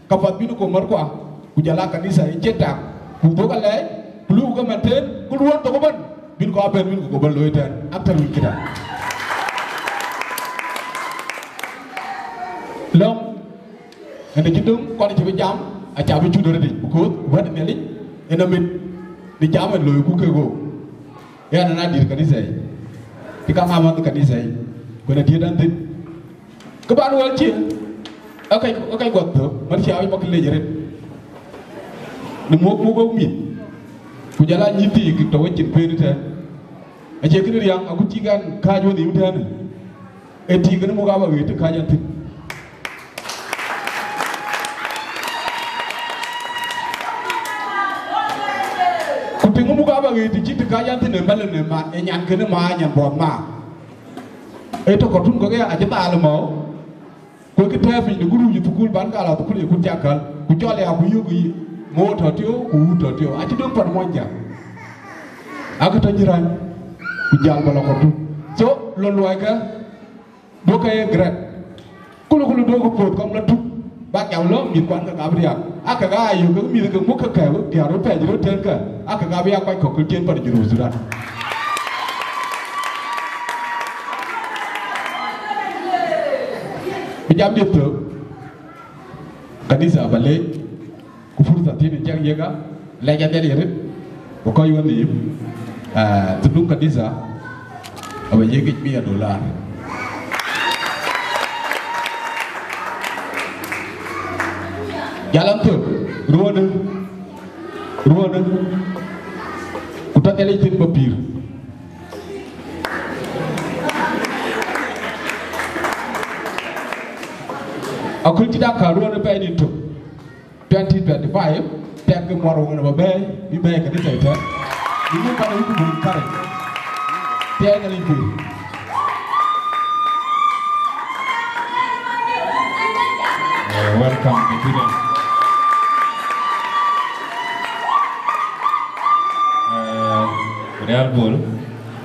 ka path bïn ku märkua, ku jɔl a kanitha ë cï tak, ku dhuɔ̈k alɛɛc, ku luiku ke maintain, ku ruɔ̈ɔ̈n thok ëbɛ̈n, bïn kɔc abɛ̈n wïn ku bɛ̈n looi tɛ̈n, aktar wïn këda. Lɔ̈ŋ, ënë cï döŋ, kɔn cï bï jam, aca bï cut arëtic, because wɛ̈t Nhialic, ënë mit, në jam ë loiku kek ɣo. Ɣɛn ëna dït kanitha yic, cï kaŋ a mäth kanitha yic, ku ëna diëët ɛn thïn. Kë ban wël cie, ë kɛc, ë kɛc guɔth thök, man cï a wic bä kë lec arëët. në muk muk wek mïth, ku jɔl a nyïïr thii kek tɔ̈ wecin kueer ëtɛ̈ɛ̈n. Acie këde riääk, agut cï ɣɛn kääc wenhïïm tɛ̈ɛ̈në, ee tik kënë muk aba ɣet të kääc ɣɛn thïn. Ku tiŋ muk aba ɣet të cït të kääc ɣɛn thïn, ë mɛl në man, ë nyan kënë ma, nyan buɔth ma. Ee tɔ̈ Khartoum kɔ̈k aya acï dhal ë mɔ̈u. Ku kë tɛ̈ɛ̈u piny në guruuc ë thukul, ban ka la thukul ye kut cak käl, ku cɔl ya ku yök yï, ŋoot tɔ̈ tiɔ̈u, ku wut tɔ̈ tiɔ̈u, acï döŋ pan Muɔnyjäŋ. Akë tɔ̈ jï rany, ku jäl ba la Khartoum. So, lon luɔikë, duɔ̈kkë ye gërɛk. Kulu kulu duɔ̈kkë puɔ̈th kɔm la tuk, bak jam lɔ, mïthkuan ke ka bï riääk. Aa kek aa yök ke mïth ke muk ke kɛ̈ɛ̈u, diäär röt pɛɛc röt tɛ̈ɛ̈n kë, aa kek aa bï ya kuac kɔ̈k ke cïn pan Junub Thudan. Bï jam diɛ̈ thök, kanitha ba leec, ku fursa thiin cäk yiëk a, lɛc a Nhialic arëët, ku kɔc wenhïïm, ah, dhuluk kanitha, aba yiëk yic mia dolar. Jal an thök, ruɔ̈ɔ̈në, ruɔ̈ɔ̈në, ku tɔ̈ Nhialic thïn ba pïïr. Aköl cï dak ka ruɔ̈ɔ̈në pɛɛi nïn tök, twenty twenty-five, tɛ̈k ke muɔr wën aba bɛ̈ɛ̈i, bï bɛ̈ɛ̈i kanitha ëtɛ̈ɛ̈n. Yïn muk pan wïc ku bï kärɛc. Thiɛɛi Nhialic pïïr. Eh, welcome, Deputy. Eh, Rial Bol,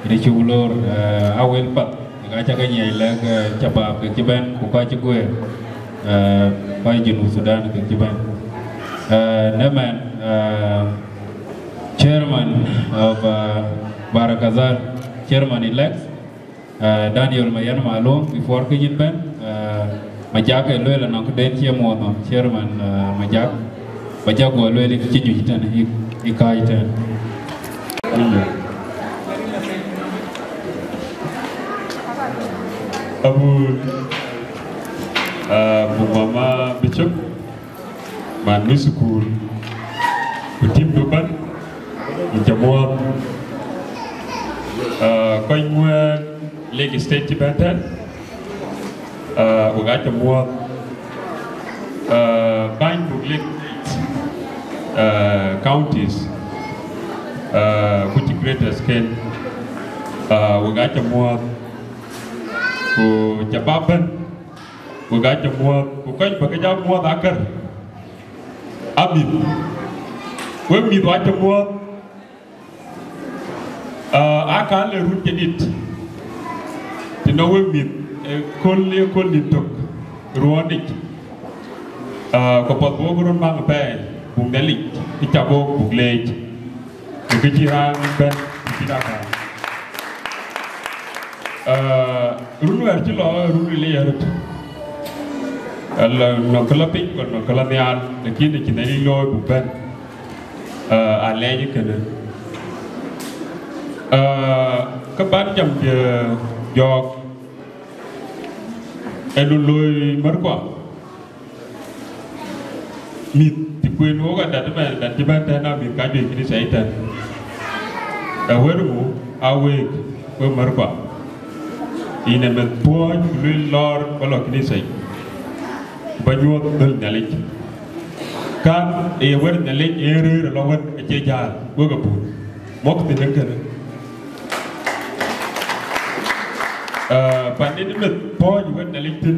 ënë cuk lor, eh, awël path, ka ca ke nyiɛc lɛ̈k, eh, cabab kek cï bɛ̈n, ku ka cï guëër, eh, ka Junub Thudan kek cï bɛ̈n. Eh, në mɛn, eh, chairman of, eh, Bahr el Ghazal, chairman elect, Uh, Daniel Mayen Malong, before ke yïn bɛ̈n, uh, Majak ë lueel anɔŋ këden cie muɔɔth nɔm, chairman, uh, Majak, Majak guɔ lueel ë kë cï nyuc tɛ̈n, ë, ë kääc tɛ̈n. Abun, uh, bu mama Bishop, man mi thukul, ku tim du bɛ̈n, yïn ca muɔɔth. Ah, kɔc ŋuɛ̈ɛ̈n Lake State cï bɛ̈n tɛ̈n, ah, wek aa ca muɔɔth. Ah, bäny buk Lake, ah, counties, ah, ku cï Greater State, ah, wek aa ca muɔɔth. Ku ca bä bɛ̈n, wek aa ca muɔɔth, ku kɔc bä ke ja muɔɔth akër. Amïth, wek mïth wa ca muɔɔth, ah, aa ka le run jadid, të nɔŋ wek mïth, eh, köl, ye köl nïn tök ruɔɔnic. Ah, ku path buk röt maŋ apɛi, buk Nhialic, ë ca buk, buk leec. Ku kë cï raan bɛ̈n, ku cï raan bɛ̈n. Ah, run wɛ̈ɛ̈r cï lɔ, run ril ë ye röt. Ala nɔŋ kë lɔ piny, ku nɔŋ kë lɔ nhial, lakin acïn Nhialic looi buk bɛ̈n. Ah, alɛɛc ë kënë. Ah, kë bän jam jɔɔk, ë lun looi märkua. Mïth cï kuen wok adat ëmɛn, adat cï bɛ̈n tɛ̈n, a mïth ka juëc kanitha ëtɛ̈n. Ë wël ŋu aa week, wek märkua? Yïn ë meth puɔ̈ɔ̈c, ku lueel lɔɔr ba lɔ kanitha yic, ku ba nyuɔɔth dhöl Nhialic. Kan ë ye wɛ̈t Nhialic ë rëër ë lɔ wën acie jäl, wek abun. Mɔ̈k thïn ë kënë. Ah, pan ë meth puɔ̈ɔ̈c wɛ̈t Nhialic thïn,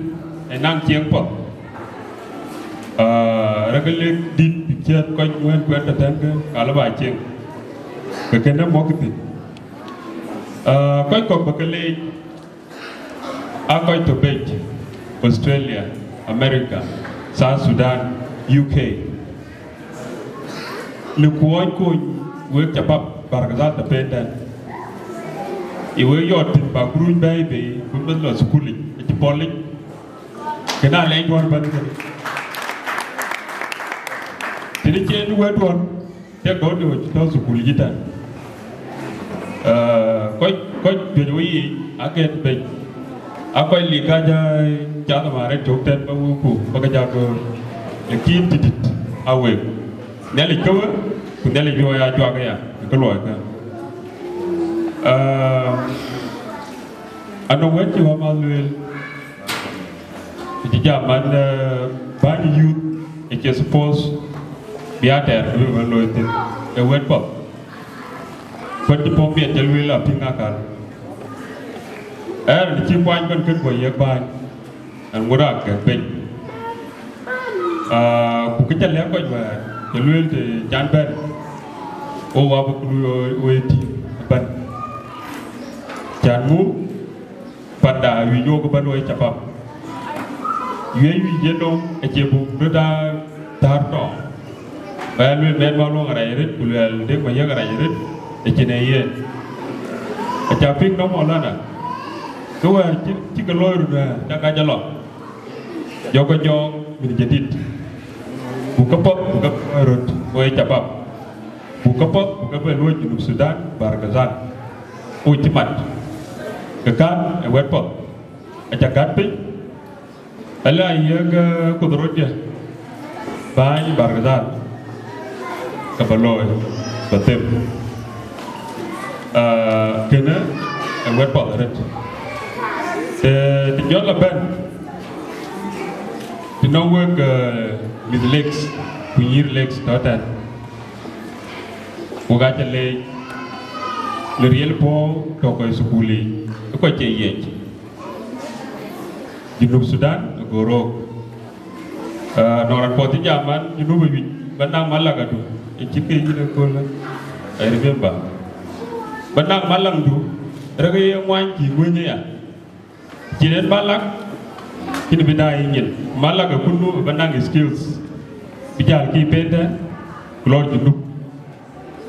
ë naŋ cieŋ path. Ah, rɛ̈k ë lek dït bï ciɛ̈t kɔc wën kuɛn tɔ̈ tɛ̈n ke, ka lɔ ba cieŋ. Ke kënë mɔ̈k thïn. Ah, kɔc kɔ̈k bä ke leec, aa kɔc tɔ̈ bec, Australia, America, South Sudan, U K. Në kuɔɔny kony wek cabab Bahr el Ghazal tɔ̈ pɛɛi tɛ̈n. Ë wek yɔt thïn bäk ruuc bɛ̈ɛ̈i bei, bï meth lɔ thukulic, acï pɔlic, kënë alɛɛc duɔ̈n ëbɛ̈n kënë. Tënë cïn wɛ̈t duɔ̈n, cï dɔ̈ɔ̈r de wec tɔ̈ thukul yic tɛ̈n. Ah, kɔc, kɔc juëc wei yiic, akën bec. Aa kɔc lik ka ja cath ëmën rɛt cök tɛ̈n ba wëu ku, ba ke ja göör. Lakin tïtït, aa wek. Nhialic ke we, ku Nhialic bï we ya juak aya, ke luɔi ke. Ah, anɔŋ wɛ̈t cï wämäth lueel, cï jam man, eh, bäny youth, ë cï suppose bï atɛɛr, bï bï looi thïn, ë wɛ̈t path. Kuat cï puɔ̈u miɛt cï lueel apiŋ akäl. Ɛn cï kuany kɔn kën guɔ yiëk bäny. An ŋurak ke piny. Ah, ku kë ca lɛ̈k kɔc wɛ̈ɛ̈r, ke lueel të can bɛ̈n, wo wa bï kulu we tïŋ ëbɛ̈n. Can ŋu panda wic wok ëbɛ̈n we ca pam. Wiëc wic yen nɔm acie buk röt aa thär tɔŋ. Ba ya lueel mɛt ma luɔŋ arac arëët, ku luɛɛl dek ma yiëk arac arëët, ë cïn ee yen. Aca piŋ nɔm Maulana, ke wɛ̈ɛ̈r cï, cï ke looi run wɛ̈ɛ̈r, ca ka jɔ lɔ. Jɔkë jɔɔk min jadid. Buk ke path, buk ke röt, wo ye cabab. Buk ke path, buk ke bɛ luɔ̈c Junub Sudan, Bahr el Ghazal. Wo cï mat. Ke kän ë wɛ̈t path. Aca gät piny. Ala yiëk, eh, kuth röt jɛ. Bäny Bahr el Ghazal. Ke bä looi, bä them. Ah, kënë ë wɛ̈t path arëët. Eh, të jɔl la bɛ̈n, të nɔŋ wek, eh, mïth Lakes, ku nyïïr Lakes tɔ̈ tɛ̈n. Wek aa ca leec, në riɛl puɔ̈u tɔ̈ kɔc thukul yiic, ë kɔc cie yiëc. Junub Sudan, ë gɔ̈ɔ̈r rɔ̈ɔ̈k. Ah, nɔŋ raan puɔth cï jam an, Junub ë wic, bä naŋ malak adu, ë cït ke yïn ëköölë, I remember. Bä naŋ malakdu, rɛ̈k ye ŋuany cï ŋuëny aya. Cïn en malak, cïn bï daai nyin. Malak ë kunu bä naŋ skills, bï jäl kï pente, ku lɔɔr Junub.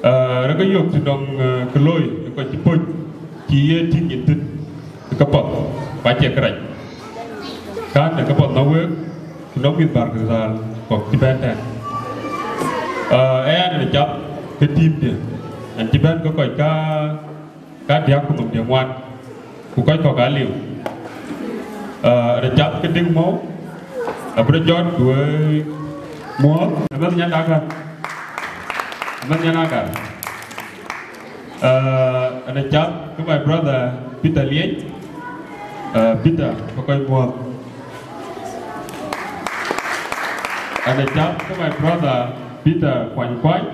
Ah, rɛ̈k ke yök të nɔŋ, ah, kë looi, ë kɔc cï pöc, cï ye tïŋ nyin thïn, ë ke path, ku acie kërac. Kän ë ke path nɔŋ week, ku nɔŋ mïth Bahr el Ghazal kɔ̈k cï bɛ̈n tɛ̈n. Ah, ë ɛn ë cath ke team diɛ̈, ɛn cï bɛ̈n ke kɔc ka, ka diäk ku nhom diɛ̈ ŋuan. Ku kɔc kɔ̈k aa liu. Ah, rɛ̈ cath ke dïŋ mɔ̈u, abï rɔt jɔt ku wek muɔ̈ɔ̈th. Ëmɛnh nyan dakan. Ëmɛnh nyan dakan. Ah, rɛ̈ cath ke my brother Peter Liec. Ah, Peter, bä kɔc muɔ̈ɔ̈th. Rɛ̈ cath ke my brother Peter Kuany Kuany.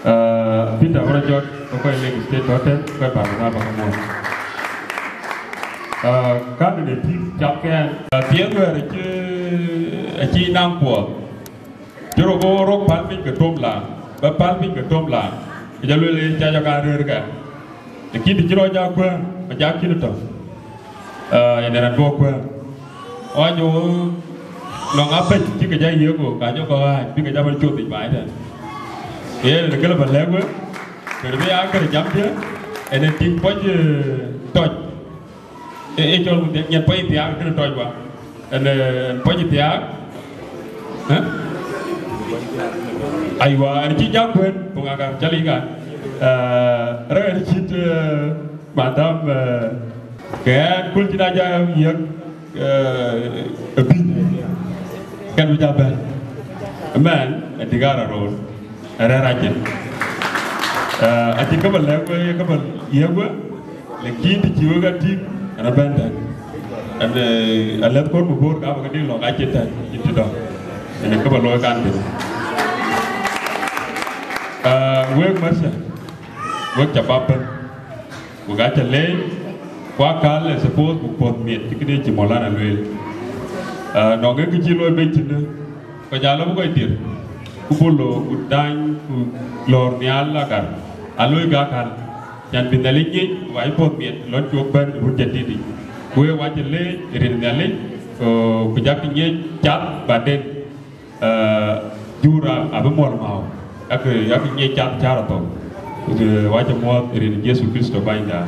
Ah, Peter bä rɔt jɔt, ke kɔc Lakes State tɔ̈ tɛ̈n, kɔc Bahr el Ghazal bä ke muɔ̈ɔ̈th. Ah, kän ë tïŋ cath ke ɛn. Ah, thiëëth wɛ̈ɛ̈r acï, acï naŋ kuɔɔth. Cï rɔt bɔ̈ rɔt päl piny ke tom la, bä päl piny ke tom la, ke jɔ lueel ë ca jɔ ka rëër kɛ. Lakin të cï rɔt ja kuɛ̈ɛ̈ŋ, bä ja kïn tɔ̈. Ah, yen raan bɔ̈ kuɛ̈ɛ̈ŋ. Ɣɔn jɔ nɔŋ apɛc cï ke jɔ yiëk, ku ka jɔ kɔc ɣääc, bï ke jɔ bɛ̈n coth yic baai tɛ̈n. Yen ë këlë bä lɛ̈k we, kën bï aa kërë jamdiɛ̈, ɛn ë tïŋ pɔc, eh, tɔc. Ë, ë cɔl ku nyiɛn pɔc thiaak, kënë tɔc wa. Ɛn, eh, ɛn pɔc thiaak. Ë? Aywa, ɛn cï jak kuën, ku ŋa ka cä lic kan. Eh, rɛ̈k ɛn cït, eh, madam, eh, ke ɛn kul cïn a jɔ yiëk, eh, ë bïny. Kɛn bï jɔ bɛ̈n. Mɛn, ë dïk aa rɔt roor. Rɛ̈ɛ̈r acin. Eh, acïn kë bä lɛ̈k we, kë bä yiëk we, lakin të cï wek a tïŋ, ɛn a bɛ̈n tɛ̈n. Ɛn, eh, alɛ̈th kɔn ku boor, ka bä ke dï lɔ̈k acin tɛ̈n, cïn të dɔ̈k. Ɛn ë kë bä looi kan thïn. Eh, wek Marshal, wek ca bä bɛ̈n. Wek aa ca leec, ku akäl ë suppose buk puɔ̈th miɛt cï këde cï Maulana lueel. Ah, nɔŋ ee kë cï looi bec tënë, kɔc aa lɔ bï kɔc dhiër, ku bolo, ku dany, ku lɔ̈ɔ̈r nhial agar, aa looi ke akäl. Can bï Nhialic ŋic, ku aa puɔ̈th miɛt lɔn cuk bɛ̈n run jadid yic. Ku wek wa ca leec rin Nhialic, ku, ku jak ŋic cath baden. Eh, jur a, abï muɔl määu, yak, yak ŋic cath cär athou. Ku, eh, wa ca muɔ̈ɔ̈th rin Jethu Krïtho Bänyda.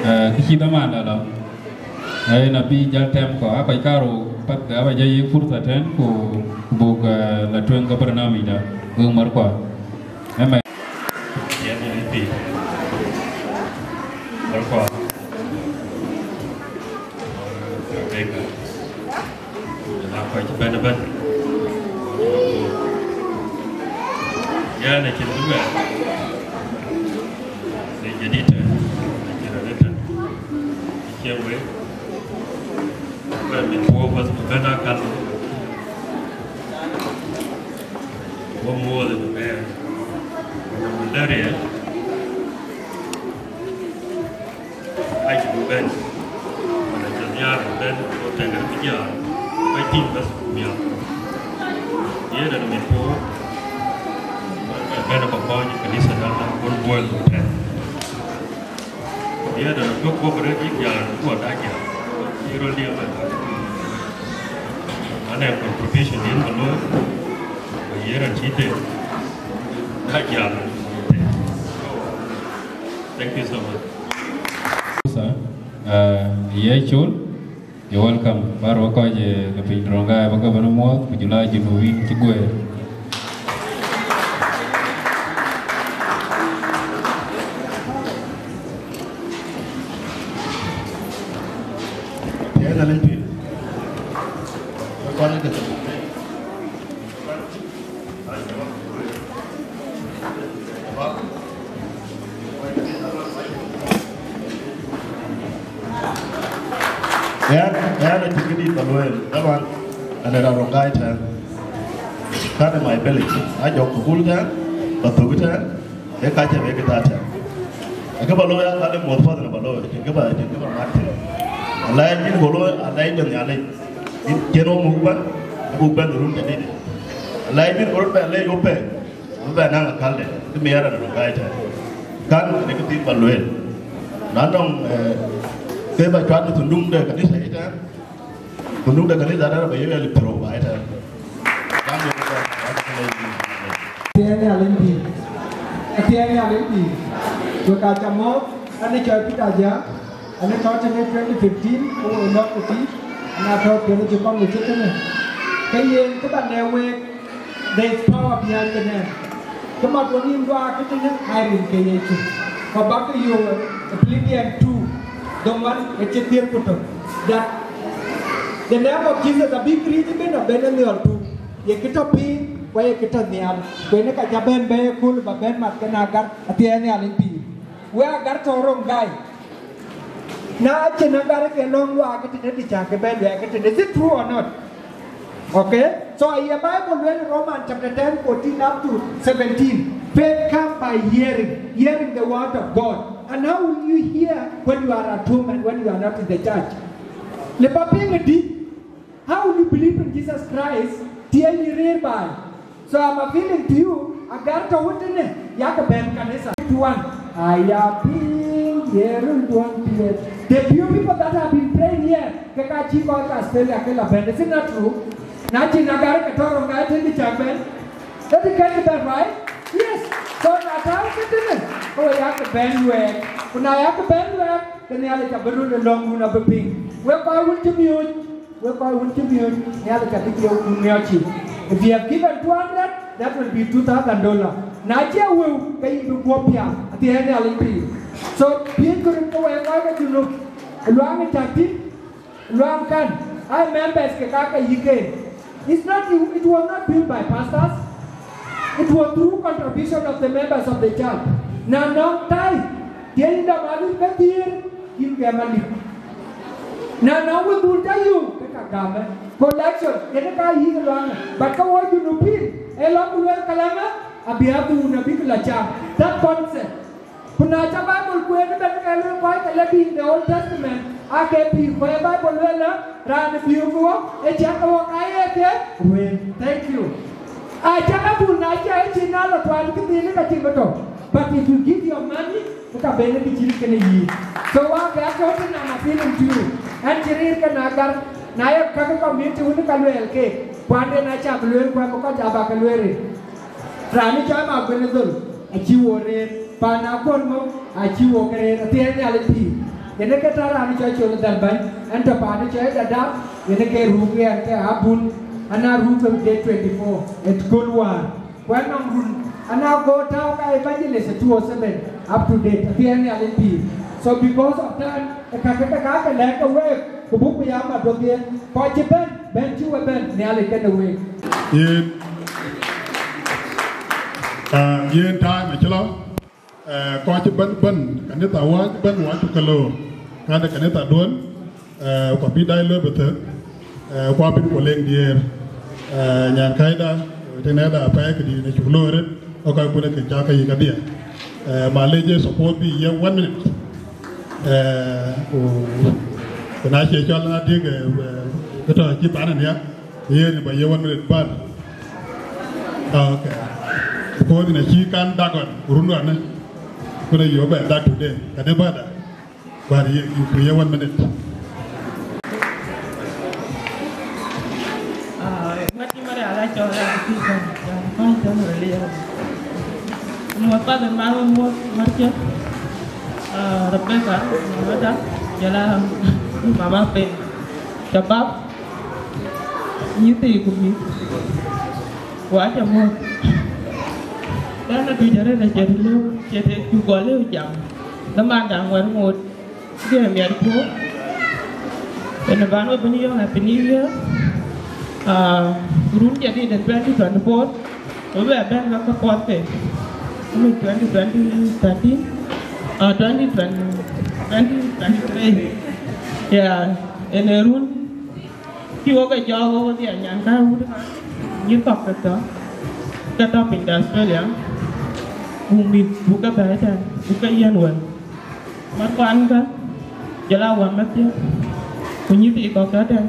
Eh, kë cï dhaman la lɔ. Eh, na bï jäl tɛm kɔ̈u, a kɔc karou path, aba jɔ yiëk fursa tɛ̈n, ku, ku buk, eh, la tueŋ ke barnamijda, wek märkua. Amen. Yen ë pïïr. Märkua. Rebecca. Jɔl a kɔc cï bɛ̈n ëbɛ̈n. Yɛn acïn kë luɛɛl, në jadït tɛ̈n, acïn rɔt ëtɛ̈n, acie wek, bɛ̈n mit puɔ̈u bas ku bɛ̈n akäl, wek muɔɔth ë bɛ̈ɛ̈r, ku nɔm dɛ̈ riɛl, acï bï bɛ̈n, wala cï nhiaar bï bɛ̈n, ku tɛ̈ŋ kën bï jäl, ku tïŋ bas ku miäk. Yen ë mit puɔ̈u, bɛ̈n ba kɔc ë kanitha dan, wun buɔl tɛ̈n. Yen ë bï guɔ̈p rɛ̈t yïk jäl, guɔ da jäl, cï röl diɛ̈ bɛ̈n. An ë contribution yen ba looi, ku yen ë cï tɛ̈n, da jäl. Thank you so much. Sir, uh, ye col, you're welcome. Bar wa kɔc, eh, ke piny Rongai, ba ke bɛ̈n muɔɔth, ku jɔl a Junubin cï guëër. Tiɛɛŋ Nhialic pïïr. Kɔn ke Ɣɛn, ɣɛn acïn këdït ba lueel, taban, ɣɛn ë raan Rongai tɛ̈n. Kan ë my village, a jɔk thukul tɛ̈n, ba thök tɛ̈n, ee ka cä bï ke tɔ̈ tɛ̈n. Akë ba looi, aa, ka le muɔ̈th path në ba looi, acïn kë ba, acïn kë ba mat thïn. Alɛɛc bï ku looi, alɛɛc de Nhialic, bï cïn wok muk bɛ̈n, buk bɛ̈n run jadït. Alɛɛc bï ku röt bɛ lec wok pɛ̈i, bï bɛ naŋ akäldɛ̈, kë miɛt raan Rongai tɛ̈n. Kan ë kë thiin ba lueel. Na nɔŋ, eh, kë ba cuat në thunduk de kanitha ëtɛ̈n, thunduk de kanitha dɛ̈t ba yek electoral ba ëtɛ̈n. Kan ë kë ba, ba kë le yïn. Athiɛɛi Nhialic pïïr. Athiɛɛi Nhialic pïïr. Wek aa ca mɔ̈ɔ̈th, an ë cɔl Peter Ajak, an ë tɔ̈ tënë twenty fifteen, ku wek lɔ̈k ku tïït, an aa tɔ̈ piɛth cï kɔn ŋic cï tënë. Ke yen kë ba lɛ̈k wek, there is power behind the name. Kë mat wɔ nïïm duaar kë tënë, aa rin ke Yecu. Ku bäk ke yök, Philippians two, dhoŋuan ë cï thiëër ku tök, that the name of Jesus abï Krïth ëbɛ̈n abɛ̈n ë nhiɔl tuŋ, ye kë tɔ̈ piny, ku ye kë tɔ̈ nhial, ku yen ë ka cä bɛ̈n bɛ̈ɛ̈i ëkööl ba bɛ̈n mat kenë agar, athiɛɛi Nhialic pïïr. Wek agar tɔ̈ Rongai. Na acïn agar ke lɔ̈ŋ luaak ke tënë, të cä ke bɛ̈n luɛɛk ke tënë. Is it true or not? Okay? So aye Bible lueel Roman chapter ten, fourteen up to seventeen. Faith come by hearing, hearing the word of God. And how will you hear when you are at home and when you are not in the church? Lë ba piŋ ëdï? How will you believe in Jesus Christ till you read by? So I'm appealing to you, agar tɔ̈ wun tënë, yak bɛ̈n kanitha. One, aya piŋ ye run duɔ̈n piɛth. The few people that have been praying here, ke ka cï kɔc Australia ke la bɛ̈n. Is it not true? Na cïn agar ke tɔ̈ Rongai tënë cäk bɛ̈n. That is can be right? Yes. So na tɔ̈ ke tënë, ke we yak bɛ̈n luɛɛk. Ku na yak bɛ̈n luɛɛk, ke Nhialic abï run ë lɔ̈ŋdun abï piŋ. Wek kɔc wun cï miööc, wek kɔc wun cï miööc, Nhialic abï thiëëu kun miɔɔc cï. If you have given two hundred, that will be two thousand dollar. Na cie wëu, ke yïn bï guɔ̈p piath, athiɛɛi Nhialic pïïr. So piëëckë röt ke wek kɔc ke Junub, ë luaŋ ë cäk thïn, luaŋ kan, aa members ke ka ke yïk en. It's not, it was not built by pastors. It was through contribution of the members of the church. Na nɔŋ tithe, tiɛ̈n yïn dɔm alip ke thiëër, yïn gɛm alip. Na nɔŋ wël dhul ca yök, ke ka gämë. Collection, yen ë ka yïk ë luaŋë. But ke wɔ Junubin, ee lɔ ku luel kalamë, abï adhuun abïk la cam. That concept. Ku na ca Bible kueen ëbɛ̈n ke luel kɔc ke lɔ biic the Old Testament, aa ke pïïr, ku ee Bible lueel ë raan ë biöök wɔ, ee cäk ke wɔ ka ye ke ruëën. Thank you. Aa cäk abun na cia ë cïn na lɔ tuany këthiin ë ka cïn bï tɔ̈. But if you give your money, ë ka ben ë kë cït kënë yïn. So wak ke atɔ̈ tënë, I'm appealing to you. Ɛn cï rëër ke na gär, na ye kakë community wun ë ka luɛɛl keek, kuanden acä bï lueel, kuɛm ë kɔc aba ke lueel rëër. Raan ë cɔl Maguën ë Dhöl acï wo rëër, paan Akɔ̈l mɔ̈u acï wo ke rëër, athiɛɛi Nhialic pïïr. Yen ë ke tɔ̈ raan ë cɔl Col Dhäl Bäny, ɛn tɔ̈ paan ë cɔl Dadaab, yen ë ke ruk yen ke abun, an, aa ruk ke date twenty four, ë kööl wäär. Ku anɔŋ run, an, aa go tääu ka evangelist two oh seven, up to date, athiɛɛi Nhialic pïïr. So because of that, ë kakë ke ka ke lɛ̈k ke week, ku buk bï ya mat wedhie, kɔc cï bɛ̈n, bɛ̈n cï we bɛ̈n, Nhialic kenë week. Yen, Ah, yen time acï lɔ, eh, kɔc cï bɛ̈n, bɛ̈n, kanitha wääc bɛ̈n wääc cuk ke loor, kɛ̈n ë kanitha duön, eh, ku abï dac lɔ bï thëk, eh, ku abï ku leŋ diëër, eh, nyan kɛ̈cda, tënɛda apɛi këdï në cuk loor ë, ku kakun ë kë cä ke yï kedhie. Eh, ma lec ë support bï ye one minute. Eh, ku, ku na cie cɔl na dik, eh, eh, kë tɔ̈ cï pan ania, yen ba ye one minute ban. Ah, okay. Because na cï kan dak ɣɔn, run ɣɔn, ku na yo bɛ dak today, ka de bada. But ye, you, you ye one minute. Ah, mati mari ala chola, ah, kɔn tɛm reli ya. Muɔ̈th path ë man wën muɔ̈th Marcia, ah, Rebecca, Mamada, jɔl a Mama Piny, Shabab, nyïthii ku mïth, ku acä muɔ̈th. Ɣɛn atuc arëët acie të lëu, cie të cuk gɔl lëu jam. Dhamanda ŋuɛ̈t ŋoot, jɔ miɛt puɔ̈u. Ënë ban we bï yɔ̈ɔ̈k Happy New Year. Ah, run jadid ë twenty twenty-four. Ku bɛ bɛ̈n ke ke puɔth ke, ëmën twenty twenty thirteen, ah, twenty twenty, twenty twenty-three. Yeah, ënë run cï wok ke jɔɔk wok dhiɛl nyan ka wut ka, yï kɔ̈k ke tɔ̈, ke tɔ̈ piny de Australia, buk mïth buk ke bɛ̈ɛ̈i tɛ̈n, buk ke yiɛ̈n wël. Mat kuan kä, jɔl a wä mɛ̈thkiɛ̈, ku nyïthii kɔ̈k tɔ̈ tɛ̈n.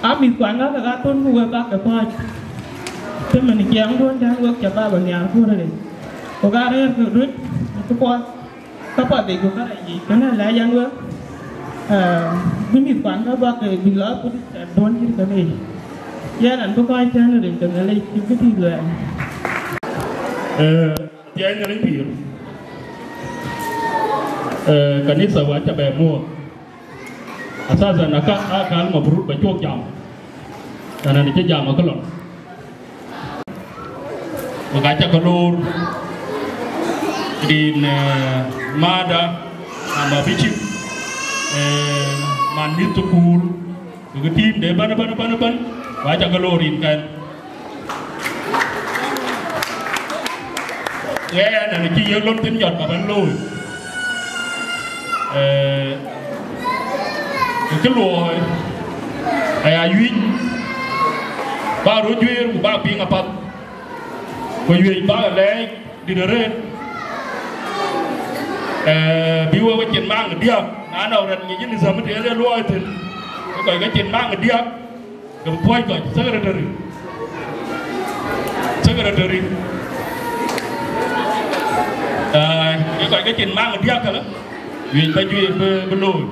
Aa mïth kuan kä kek aa thön ku wek bäk ke kɔ̈ɔ̈c. Të mën ciɛɛŋduön tɛ̈n wek cä baba nhiaar ku rëër. Ku ka rëër ke röt, ku puɔth, ka puɔth yic ku ka rɛc yic, kënë lɛc an wek, eh, bï mïth kuan kä bäk ke bï lɔ ku dït tɛ̈n duön cït kënë yic. Yɛn an bï kɔc tɛ̈n rin ke Nhialic cï bï tïït luɛɛl. Eh, Piɛɛny Nhialic pïïr. Eh, kanitha wa cä bɛ muɔ̈ɔ̈th. Asasan aka, aka al mabrut ba cok jam. Ana ni cï jam akëlɔn. Wek acä ke loor. Rin, eh, mada, ama bï cï, eh, man mïth thukul. Ku kë tiim de bän, bän, bän, bän, ku acä ke loor rin kɛn. Ɣɛn, ɣɛn cï yiëk lon thïn jɔt ka bän looi. Eh, kë luɔi, aya yuic, ba röt juëër ku ba piŋ apath. Ku yuic ba lɛɛc. Dït arëët, eh, bï wek we cin maŋ diäk, na nɔŋ rɛn ŋic nizam të ye luɔi thïn, ke kɔc ke cin maŋ diäk, ke bï puɔ̈c kɔc, secretary. Secretary. Eh, ke kɔc ke cin maŋ diäk këlä, wiëc ba juëër bï, bï looi.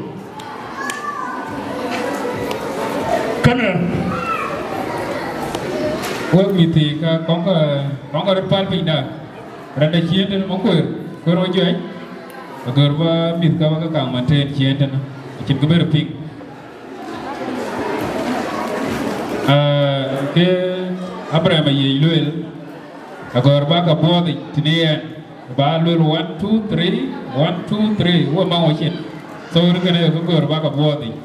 Kënë, wek mïthii ka kɔŋ ka, kɔŋ ka röt päl piny da. Rɛ̈t de ciëën tënë Makuëër, Kuëër Majuëc, agör bä mïth kä bä ke kaŋ manteen ciëën tënë, acïn kë bërë piŋ. Ah, ke Abraham Ayiëc lueel, agör bä ke buɔɔth yic tënë yɛn, bä lueel one, two, three, one, two, three, we maŋ wä cin. So, rin kënë ke gör bä ke buɔɔth yic.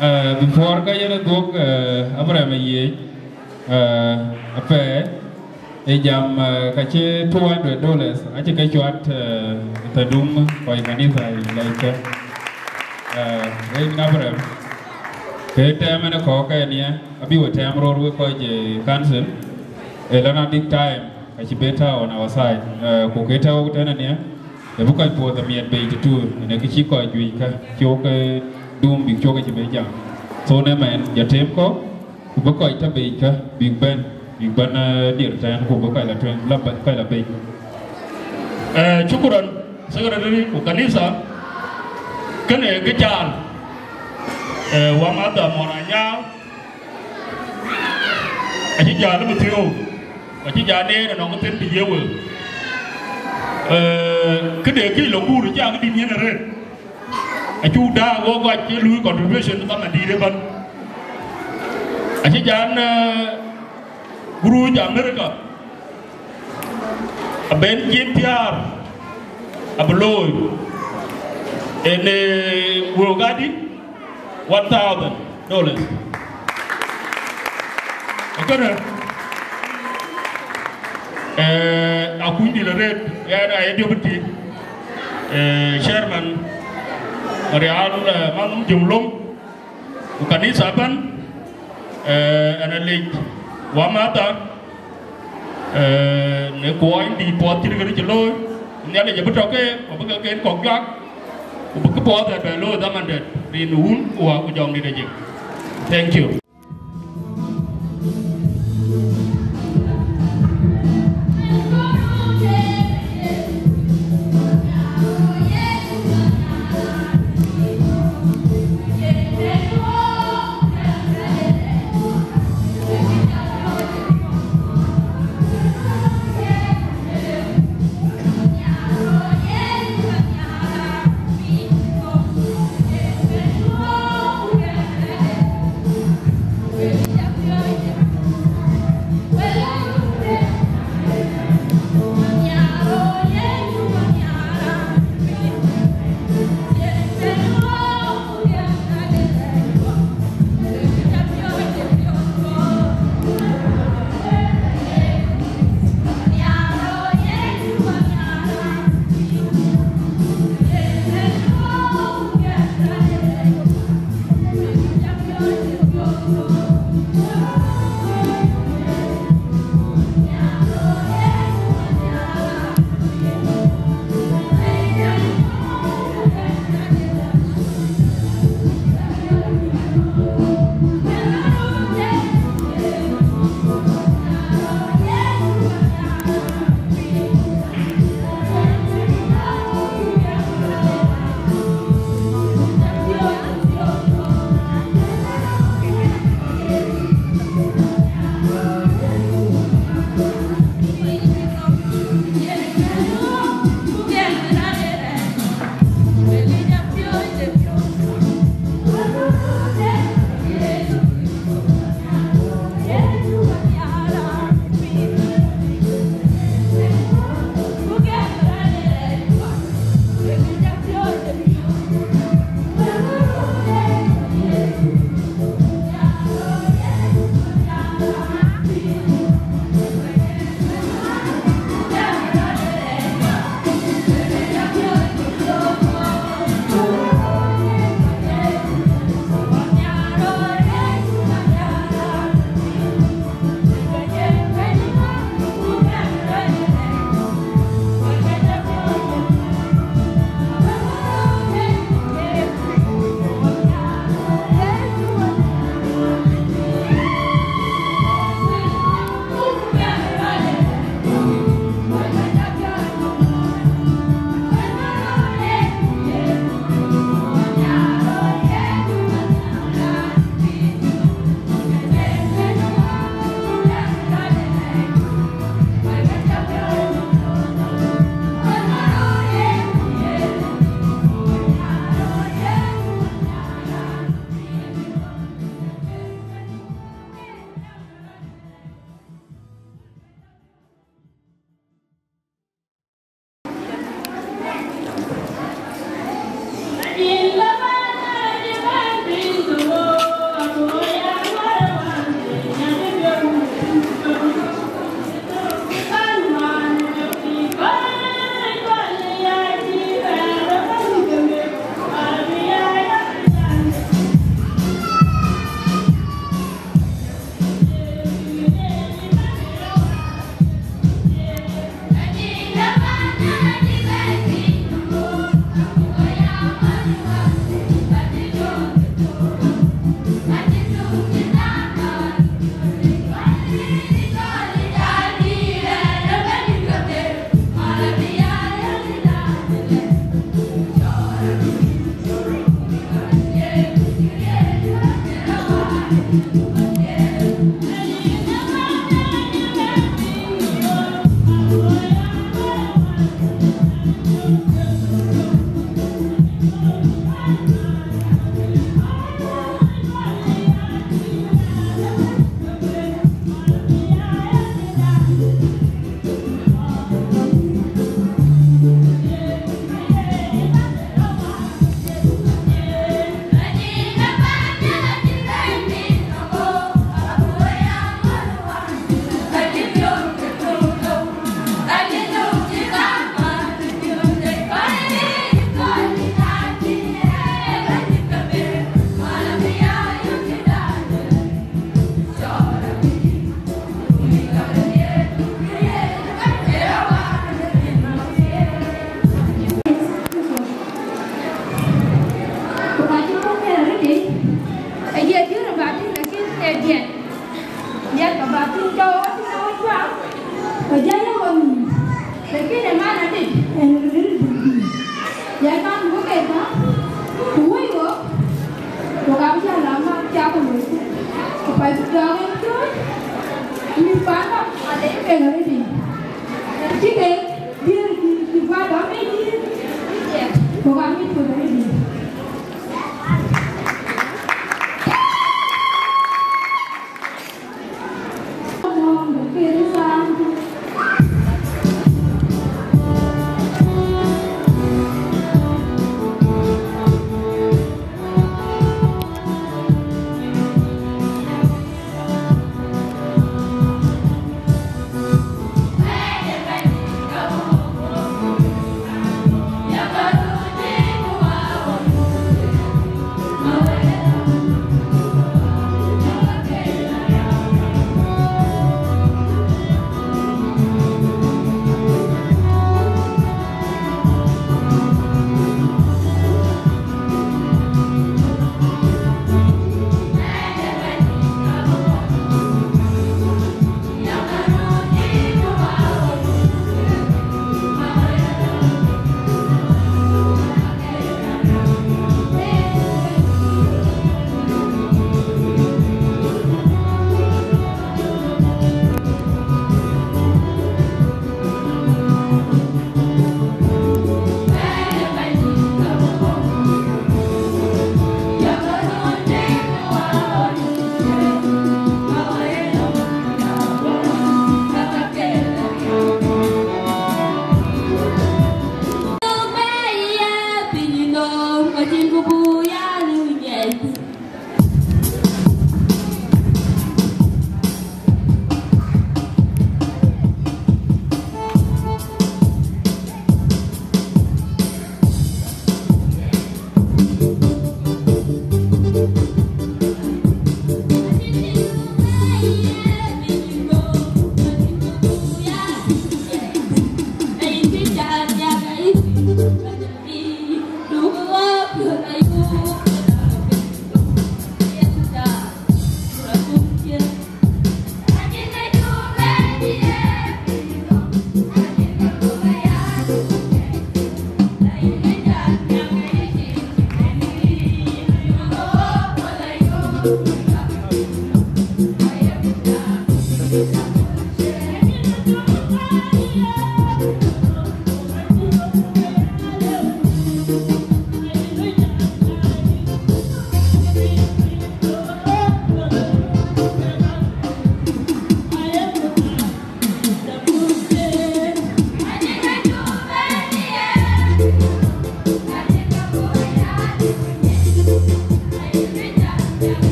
Uh, before ka yen dhuɔ̈k, uh, Abraham Ayiëc, uh, apɛi, ë jam, uh, ka cï two hundred dollars, acï ke cuat, uh, thadum kɔc kanitha yic lɛc kë. Uh, rin Abraham, ke tɛm en ë kɔ̈k ɛn ye, abï we tɛm röör wek kɔc, eh, council, ë lɔn adïk time. Acï bɛ tääu on our side, eh, ku ke tääu tënë nia, ë bï kɔc puɔth amiɛt bei tëtui, ënë kë cï kɔc juëc kä, cï wok, eh, dum bïk cök acï bɛ jam. So, në mɛn, jɔ tem kɔ̈u, ku bï kɔc tɔ̈ bei kä, bïk bɛ̈n, bïk bɛ̈n, eh, dier tɛ̈ɛ̈n, ku bï kɔc la tueŋ, la bɛ-, kɔc la bei. Eh, shukran, secretary ku kanitha, kënë kë caal, eh, wa madha mɔn anyaar, acï jäl ë bï thiëëu, acï jäl neen ënɔŋ thïn bï ye wëu. Eh, këde kï lɔ kuur cä këdït nyin arëët. Acuk daai wok kɔc cï luui contribution ka madïït ëbɛ̈n. Acï jäl, eh, guruuc America. Abɛn cin thiäär abï looi. Ënë wëu kadï, One thousand dollars. Kënë, eh, akuny dït arëët, ɣɛn aye deputy, eh, chairman, Marial, eh, Manum Jumlum, ku kanitha ëbɛ̈n, eh, ɣɛn alec wamätha, eh, në kuɔɔny dït puɔth cït kënë cï looi, Nhialic abï tɔ̈ ke, ku abï ke ken kɔ̈k juak, ku bï këpuɔth ë bɛ looi dhaman dɛ̈t, rin wun ku wä ku jɔŋdït ajik. Thank you. Kɔc cï dɔm ë cööt, mïth kuan nɔm alec kek arëëtic. Cï kek dhiëëth, mïth kuan dɔm ë dhiëëth, ku ka mïth kek arëëtic.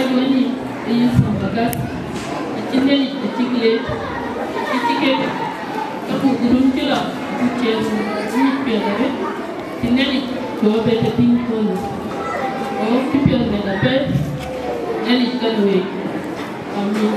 Wëni ë Yithom Bagas, acï Nhialic acïk leec, acï kek, ka buk run cï lɔ, ku cïn wïc piɛth arëët, cï Nhialic ku abet e tïŋ köölë. Ɣok cï piɛth meth apɛi, Nhialic ka lueel. Amin.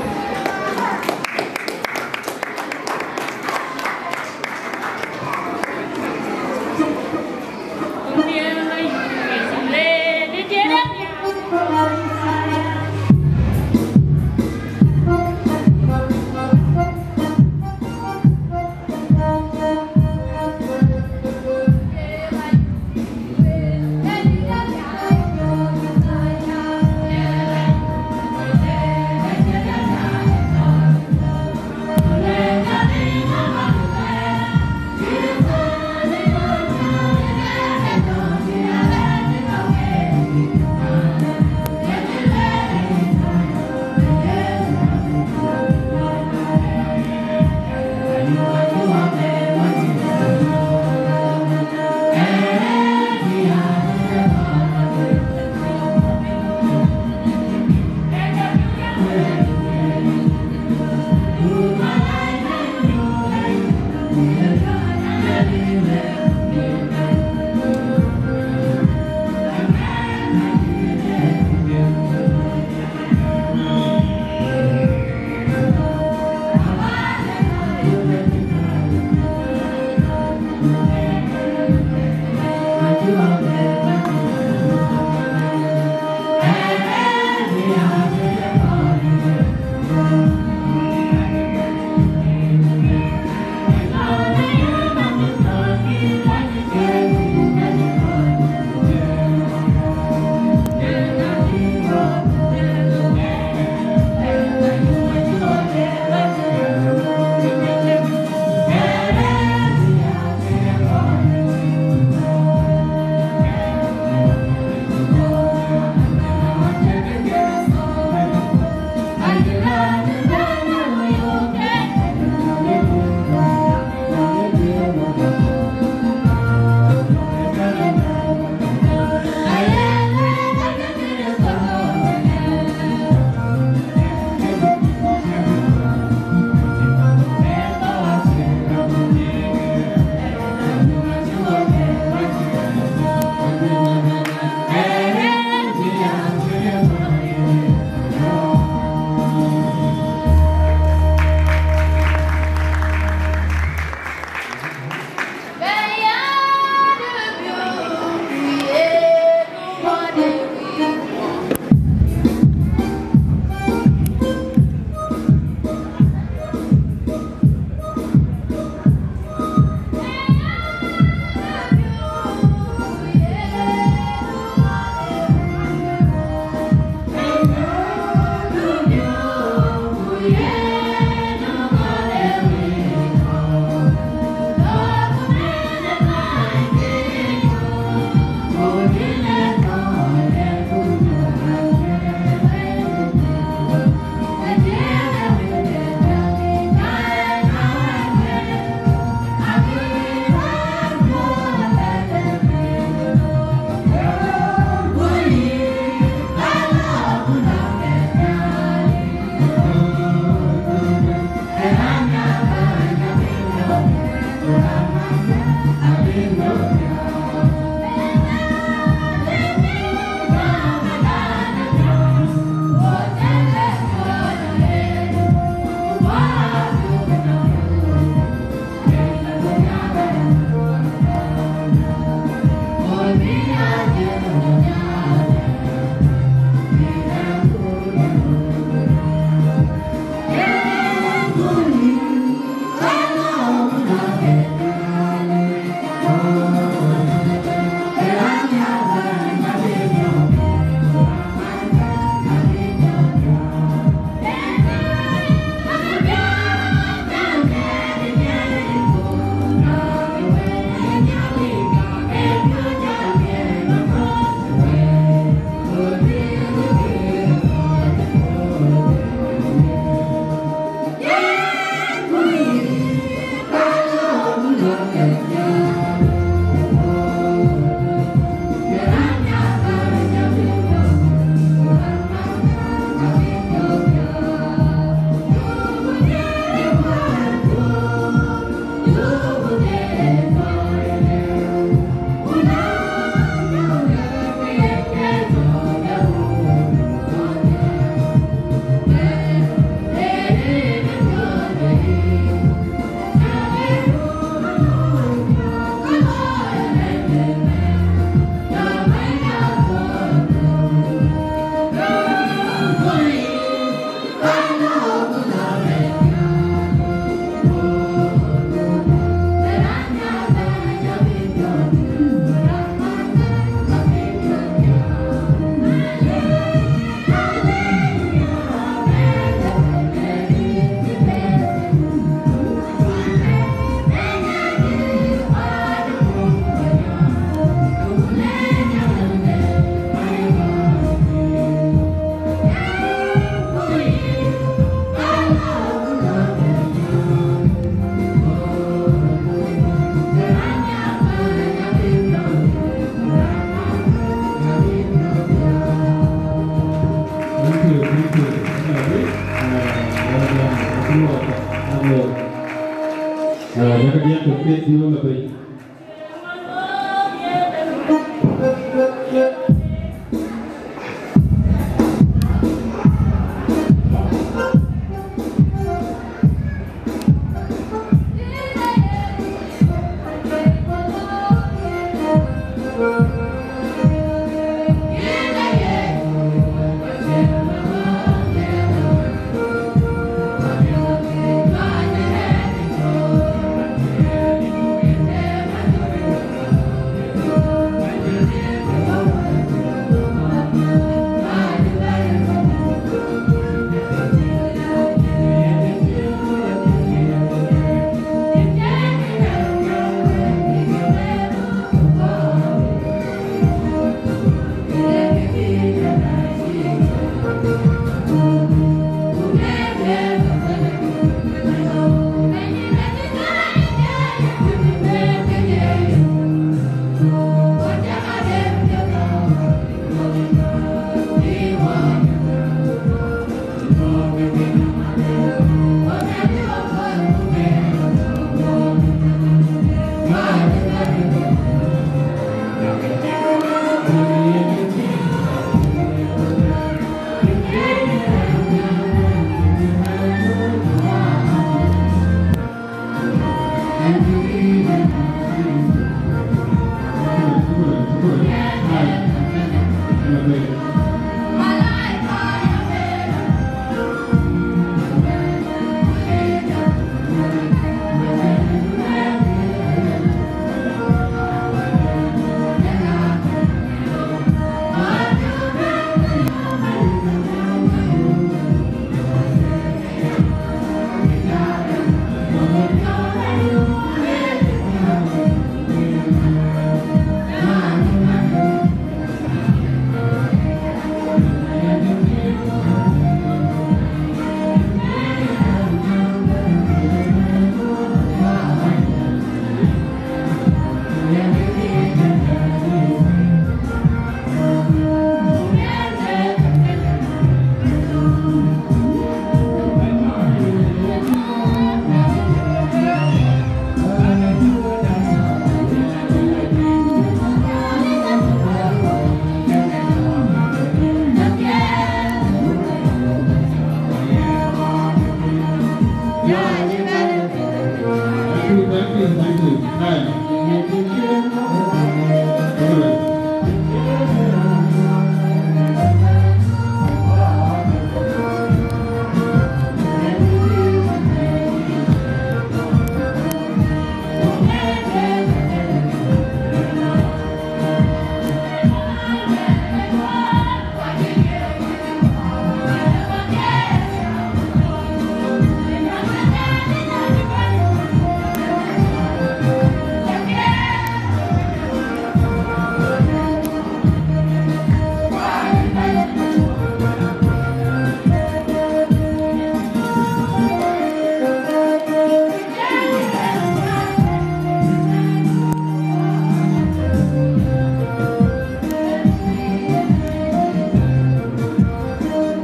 Ke piɛth diu la bei.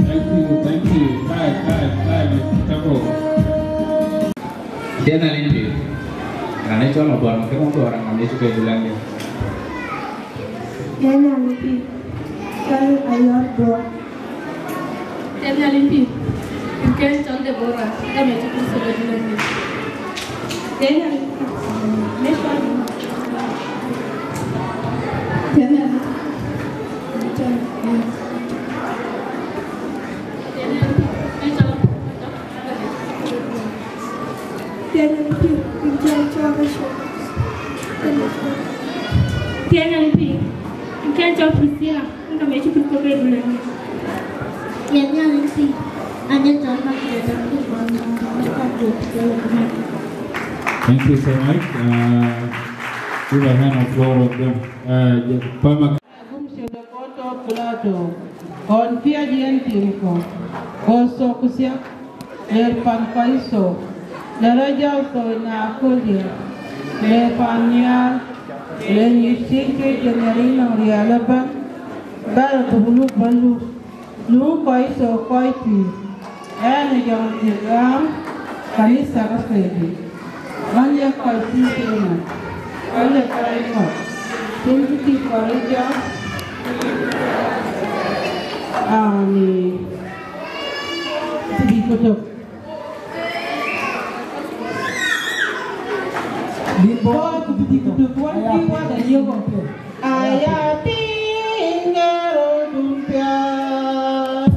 Thank you, thank you. Bye, bye, bye, Mister Chapo. Tiɛ̈n Nhialic pïïr. Raan ë cɔl Abɔ̈r, ke wun tuɔɔr raan ë cï ke dulɛŋde. Tiɛ̈n Nhialic pïïr. Cɔl Ayɔ̈r Duɔ̈ɔ̈r. Tiɛ̈n Nhialic pïïr. Rin ke cɔl Deborah, ke wun cï Kërtho ke dulɛŋde. Tiɛ̈n Nhialic pïïr. Rin cɔl. Tiɛ̈n Nhialic. Tiɛ̈n Nhialic pïïr, rin ke cɔl Rachel. Tiɛ̈n Nhialic pïïr, rin ke cɔl Priscilla, rin ke wun cï Kërtho ke dulɛŋde. Tiɛ̈n Nhialic pïïr, rin ke cɔl Margaret, rin ke wun cï Kërtho ke dulɛŋde. Thank you so much. Uh, give a hand of applause of them. Uh, Pama. Agum Cï de Poto Pilato, ɣɔn piac yen tim kɔ̈k, go thok ku thiäk, ler pan kɔc thok, le rɔt jäl thok në aköldït, le pan nhial, le nyuc tiiŋ ke jël Nhialic nɔm riɛl ëbɛ̈n, bɛ̈l abuk luk bä luk, luk kɔc thok kɔc pïïr, ɣɛn ë jɔŋdït gam kanitha ke Kërtho. Waliɛk kɔc tïŋ tïŋ ŋɔ̈t, waliɛk kɔc ŋɔ̈t, tïŋ kë tïŋ kɔc jɔ. Amen. Të bï ku tök. Bï bɔ̈ ku bï ku tök, wal bï wal ayök. Aya piny ŋɛ̈r röördun piɔ̈ɔ̈th.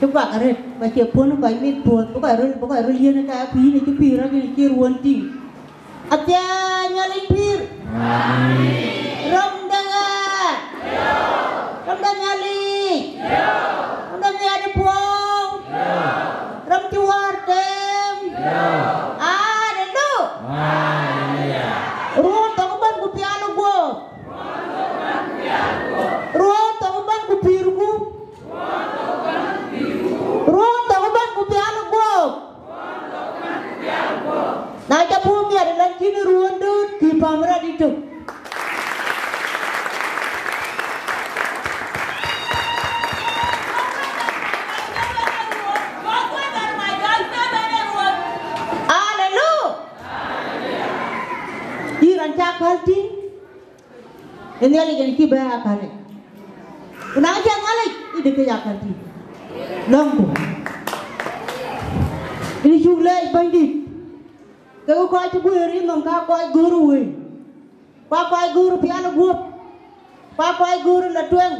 Cï guak arëët, ku acie puɔ̈n kɔc mit puɔ̈th, bï kɔc röl, bï kɔc röl yiën ë kɛ̈ɛ̈k, ku yïn acï pïïr rɔt, yïn acï ruɔ̈n tïŋ. Athiɛɛi Nhialic pïïr. Amen. Röm de ɣɛɛr. Röm de Nhialic. Röm de Nhialic puɔ̈u. Röm cï wäär teem. Aleluya. Ruɔ̈ɔ̈n thok ëbɛ̈n ku pial ë guɔ̈p. Ruɔ̈ɔ̈n thok ëbɛ̈n ku pïïrku. Ruɔ̈ɔ̈n thok ëbɛ̈n ku pial ë guɔ̈p. Na ca puɔ̈u miɛt ëlä, cïn ruɔ̈ɔ̈n dööt, kï päm rɔt yïtök. Aleluya! Yïn raan cä päl tïŋ, ë Nhialic en cï bɛ̈ɛ̈i akäl yic. Ku na cï Nhialic, yïn dï këc akäl tïŋ. Lɔ̈ŋku. Yïn cuk leec Bɛ̈nydït. Kekë kɔc cï guëër yïnhom, ka kɔc guur ë wëi, ku aa kɔc guur ë pial ë guɔ̈p, ku aa kɔc guur ë la tueŋ,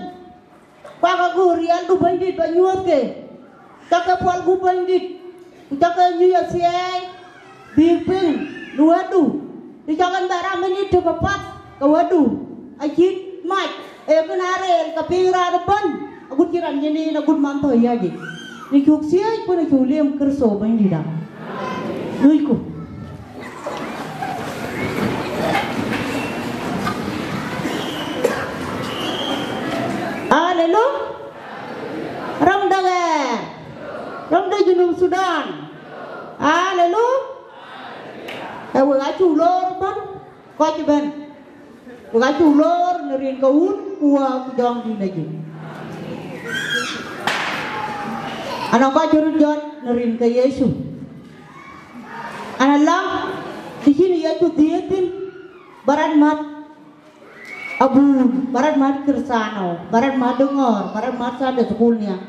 ku aa kɔc guur riɛldu Bɛ̈nydït ba nyuɔ̈th ke, cä ke puɔl gup Bɛ̈nydït, ku cä ke nyuc athiɛɛi, bïk piŋ në wɛ̈tdu, të cɔk en bɛ ram ë nïn tök apath ke wɛ̈tdu, acït mac. Ee kën aa rëër ke piŋ raan ëbɛ̈n, agut cï raan nyin en agut man thɔ̈ yäc yic. Në cuk thiëëc ku në cuk liëm Kërtho Bɛ̈nydït aa. Luucku. Aleluya. Junub Sudan. Aleluya. Ee, wek acuk loor ëbɛ̈n, kɔc ëbɛ̈n. Wek acuk loor në rin ke Wun ku Wät ku Jɔŋdït Lajik. Anɔŋ kɔc cï röt jɔt në rin ke Yecu. An, ala, të cïn Yecu dhiëëth thïn, bä rɔt mät abun, bä rɔt mät Krïthiano, bä rɔt mät döŋɔ̈ɔ̈r, bä rɔt mät Sunday school nhial.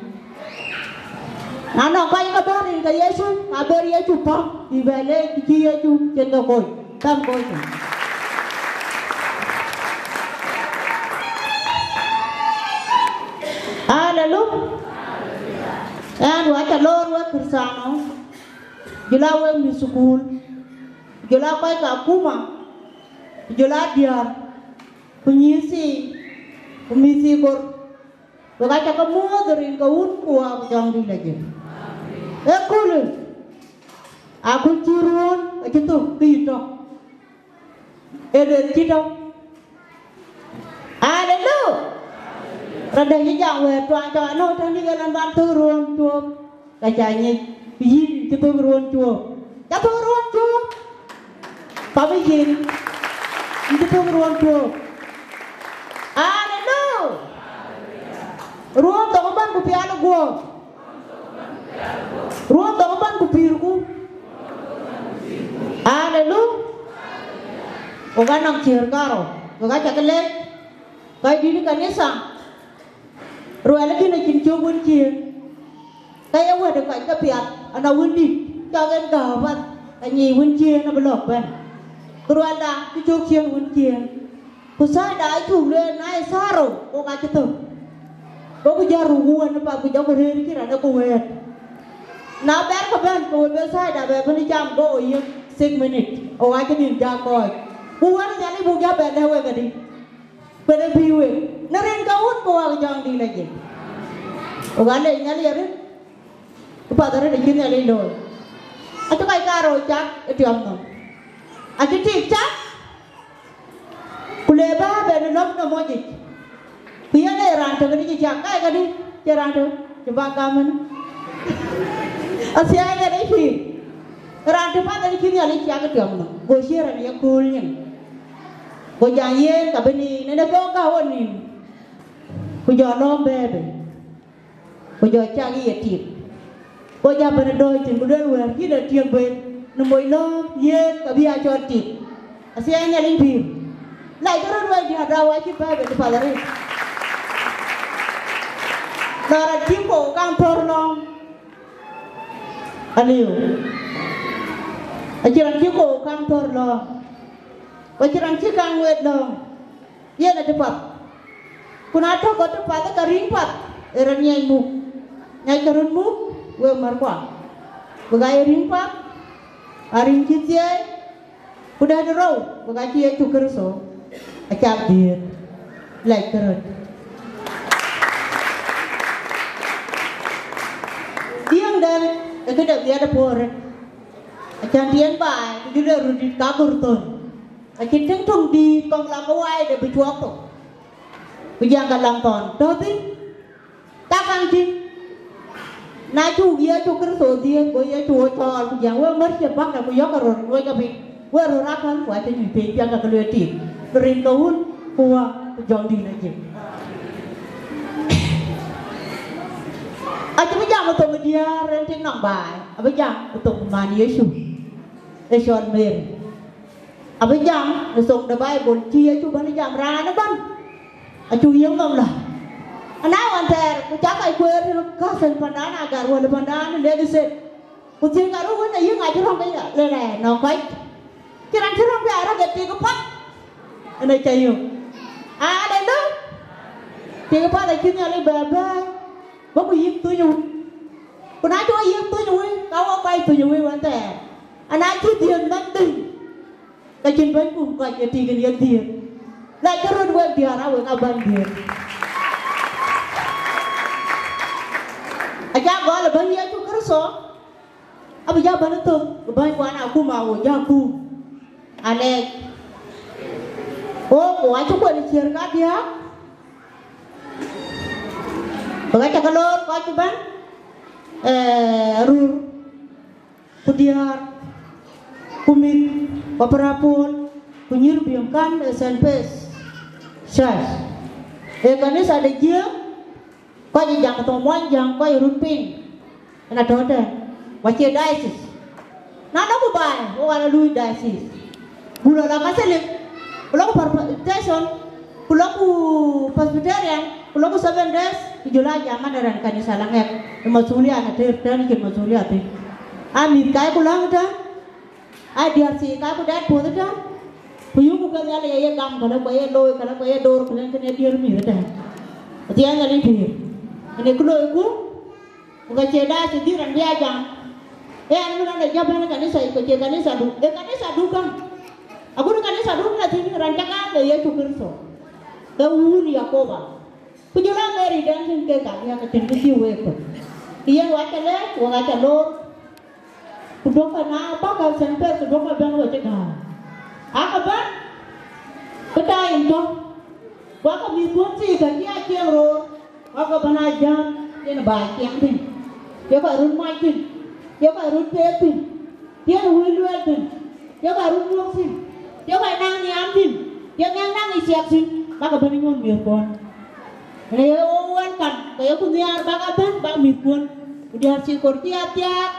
Na nɔŋ kɔc ke bɛ̈n rin ke Yecu, ka ber Yecu päm, bï bɛ leec të cï Yecu cïn ke kony, päm kony. Aleluya. Ɣɛn wä cä loor wek Krïthiano, jɔl a wek mïth thukul, jɔl a kɔc ke akuma, ku jɔl a diäär, ku nyïïr thii, ku mïth thii gor, wek acä ke muɔ̈ɔ̈th rin ke Wun ku Wät ku Jɔŋdït Lajik. Ëköölë, aköl cï ruɔ̈ɔ̈n acï thök, kë yï tɔ̈. Ee lueth cï tɔ̈. Aleluya. Rɔt dɛ̈ cï jam wɛ̈ɛ̈r tuany tɔ̈, anɔ̈ tënë ke lɔn ban thök ruɔ̈ɔ̈n cuɔp. Ka ca nyic, ku yïn cï thök ruɔ̈ɔ̈n cuɔp. Ca thök ruɔ̈ɔ̈n cuɔp. Pam yïn, yïn cï thök ruɔ̈ɔ̈n cuɔp. Aleluya. Ruɔ̈ɔ̈n thok ëbɛ̈n ku pial ë guɔ̈p. Ruɔ̈ɔ̈n thok ëbɛ̈n ku pïïrku. Aleluya. Wek anɔŋ ciëër karou, wek acä ke leec, kɔc dït ë kanitha. Ruɛl ë kïn acïn cök wën ciëën. Ka ye wɛ̈t ë kɔc ke piath, ana wën dït, cɔk en gääu path, ka nyic wën ciëën abï lɔ̈k bɛ̈n. Ku ruɛlda cï cök ciëën wën ciëën. Ku thaada acuk lueel, na ye thaa rou, wok acï thök. Goku jɔ ruk wën ë path, ku jɔku rëër cï raan ë ku wëët. Na bɛ̈r ke bɛ̈n, ke we bë thaada bɛ bɛ̈n jam, go yiëk six minute, o acï nïn jak kɔc. Ku wën ë Nhialic buk jɔ bɛ lɛ̈k wek adï? Kuɛ̈t ë bï wek, në rin ke Wun ku Wät ku Jɔŋdït Lajik. Wok aa leec Nhialic arëët, ku path arëët acï Nhialic looi. Acï kɔc karou cak ë tiɔm nɔm. Acï tik cak, ku le bɛ̈ɛ̈i bɛ në lɔ̈m nɔm moc yic. Ku yen ee raan tök ënë cï cak, ka ye këdï, cie raan tök cï bak gam ënë. Athiɛɛi yen ë pïïr. Raan të path ënë cï Nhialic cak ë tiɔm nɔm, go ciëër raan ye kööl nyin. Go jam yen ka bï nïn, ënë ke wok gäu wo nïn. Ku jɔ lɔ̈ɔ̈m bɛ̈ɛ̈i bei. Ku jɔ cak ye tik. Go jɔ bɛ̈n ë dɔ̈ɔ̈c thïn, ku lueel wɛ̈ɛ̈r, yïn ë tiëk bei, në moc lɔ̈ɔ̈m yen ka bï a cɔl tik. Athiɛɛi Nhialic pïïr. Lac ke röt wɛ̈i diäärda, wä cï bɛ̈ɛ̈i bei të path arëët. Lɔ raan cï kok kaŋ thɔ̈r lɔ̈ɔ̈m. Aliu. Acïn raan cï kok kaŋ thɔ̈r lɔ̈ɔ̈m. Ku acïn raan cï kaŋ wet lɔ̈ɔ̈m. Yen ë të path. Ku na tɔ̈ kɔc të path, ka rïŋ path ë rɔt ŋiɛc muk. Ŋiɛckë röt muk, wek märkua. Bï ka ye rïŋ path, a rïŋ cï thieei, ku dɛ̈t rou, bï ka cï Yecu Kërtho acak dhiëëth. Lɛc këröt. Tiëŋdɛn ë këde dhiɛt ë puɔ̈r rëët. Acän tiɛɛn baai, ku jɔl le röt dït ka gör thön. Acïn tiŋ töŋ dïït kɔŋ la ke waai de bï cuɔɔk thok. Ku jiɛɛŋ ka lam thɔn tɔ̈ thïn. Ka kaŋ tïŋ. Na cuk Yecu Kërtho dhiëëth, go Yecu wo cɔɔl, ku jiɛɛŋ wek mär cie bäkda, ku yɔ̈kkë röt, wek ke piny. Wek röt akäl, ku acï nyuc piny, piɛŋkë ke lueel tik, rin ke Wun, ku Wät, ku Jɔŋdït Lajik. Acï bï jam ë thoŋ ë diäär, rin tik nɔŋ baai, abï jam ë thoŋ man Yecu, ë cɔl Mary. Abï jam në thoŋ de Baibol cï Yecu bɛ̈n jam raan ëbɛ̈n. Acuk yiëk nɔm lɔ. Ana ɣɔn thɛɛr, ku cak kɔc kueer tënë cousin pandan Agar, wël pandan Lake State. Ku thiëëc ka röt wën, ayï ŋa cï rɔ̈m ke ya? Le rɛɛr nɔŋ kɔc. Cïn raan cï rɔ̈m ke ya rɔ̈m ke tik ë path. Ënë cä yök. Aleluya. Tik ë path acï Nhialic bɛ bɛ̈ɛ̈i. Bä ku yïk thöny wïc. Ku na cï wä yïk thöny wïc, ka wä kuac thöny wïc wën thɛɛr. Ana cï dhiëëth mɛn dhïc. Ka cïn bɛ̈ny kum kɔc ye tik en ye dhiëëth. Lac ke röt wek diäär, a wek a bäny dhiëëth. Acä gɔl ë bɛ̈ny Yecu Kërtho, abï jɔ bɛ̈n ë thök, bɛ̈ny kuan akuma wo jɔ kum. Alɛɛc. Wo, wo acï kuɛn ë ciëër kadiäk. Bï ka cä ke loor kɔc ëbɛ̈n. eh, Rur, ku Diäär, ku Mïth, ku Parapol, ku Nyïïr Biöŋ, kan ë Saint Peter's Church. Ee kanitha de Jiëëŋ, kɔc ë jam thoŋ Muɔnyjäŋ, kɔc ë röt piŋ, yen atɔ̈ tɛ̈n, ku acie diocese. Na nɔŋ ku baai, wok aa la luui diocese. Ku lɔ la Catholic, ku lɔ ku Presbyterian, ku lɔ ku Presbyterian, ku lɔ ku Seven Days, ku jɔl a jam an, raan kanitha la ŋɛk, ë masulia na tëër tɛ̈n cïn masulia thïn. Aa mïth kaai ku läŋ tɛ̈n, aa diäär thii kaai ku dɛɛt puɔ̈th tɛ̈n, ku yökku ke Nhialic aye gam këlë ku aye looi këlë ku aye door këlë kënë diäär mïth tɛ̈n. Athiɛɛn Nhialic pïïr. Ënë kë loiku, ku ka cie daai cï dhil raan bï a jam. Ee an, min raan de jɔ bɛ̈n ë kanitha yic, ku cie kanithadu, ee kanithadu käŋ. Agut kanithadu la thïn, raan cä gam ke Yecu Kërtho, ke wun Yakoba. Ku jɔl a Mary dɛn thïn, kek ka diäk, ke cïn kë cï week thök. Ku yen wacä lɛɛc, wek acä loor. Ku duɔ̈kkë na bäkë Saint Peter's, ku duɔ̈kkë bɛ̈n, we cï gäär. Aake bɛ̈n, kë taai yen tɔ̈. Ku aake mïth kuɔ̈n thii kë cï a cieŋ roor. Wak ke bɛ̈n a jam, yen baai ciɛɛŋ thïn, ye kɔc röt mac thïn, ye kɔc röt theek thïn, yen wël luɛɛl thïn, ye kɔc röt muɔ̈k thïn, ye kɔc naŋ nhiaam thïn, ye ŋɛk naŋ ë ciɛk thïn, bäk ke bɛ̈n nyuɔ̈th miëthkuɔn. Ënë ye ɣo wɛ̈n kan, ke yeku nhiaar bäk a bɛ̈n, bäk mïthkuɔn, ku diäär thii kor cï a thiaak,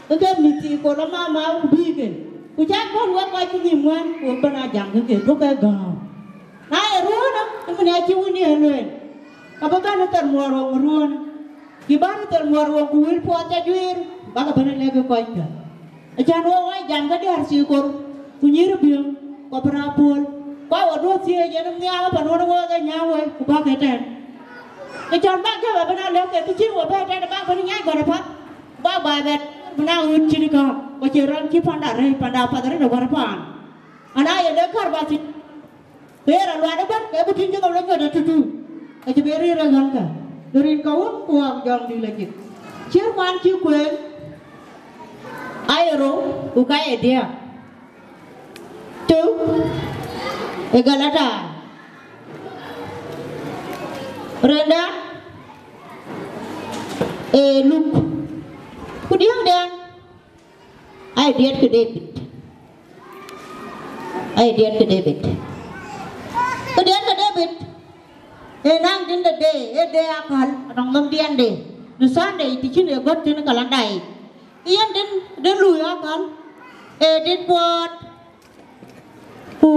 ke ke mïth thii kor amama ku bïï ke, ku cak bɛ̈n wek kɔc cï nhïïm ŋuɛ̈n, ku wek bɛ̈n a jam ke ke duɔ̈kkë gääu. Na ye ruɔ̈ɔ̈në, ëmën acï wën ye lueel, ka bï bɛ̈n ë thɛl muɔɔr wok ë ruɔ̈ɔ̈në, cï bɛ̈n ë thɛl muɔɔr wok ku wël puɔth ca juëër, bäk bɛ̈n ë lɛ̈k ë kɔckë. Acän wok wai jam ke diäär thii kor, ku nyïïr biöŋ, ku abï rap puɔ̈l, ku awa duɔ̈ɔ̈r thiëëc yen nhiaar pan wën wok ë nyääŋ wei, ku bäk ë tɛ̈n. Acän bäk jɔ bɛ̈n a lɛ̈k ke bï cïn wok bɛ̈n tɛ̈n, bäk bɛ̈n nyac gɔ̈t apath, ku bäk baai bɛ̈n bï na ɣöt cïn ë kääk, ku acie raan cï panda rɛ̈i, panda apath arëët awär paan. Ana ye lek kär bä thïn. Ku ye raan luaat ëbɛ̈n, ke ku tïŋ cï nhom lɔ nyuɔ̈th ë tutu, ke cï ben riëër ë ɣänkë, në rin ka wun ku ɣɔ̈k jɔŋdït lɔ jik. Ciɛ̈t man cï kueen, aye rou, ku ka ye diäk. Tök ë Galatai. Rënda ë Luk. Ku diäkden, aye diɛt ke David. Aye diɛt ke David. Ke diɛt ke David, ee naŋ din de dee, ee dee akäl, anɔŋ nhom diɛnde. Në Sunday, të cïn ee gɔ̈t tënë kalanda yic. Yen din, din luui akäl, ee dit buɔɔt, ku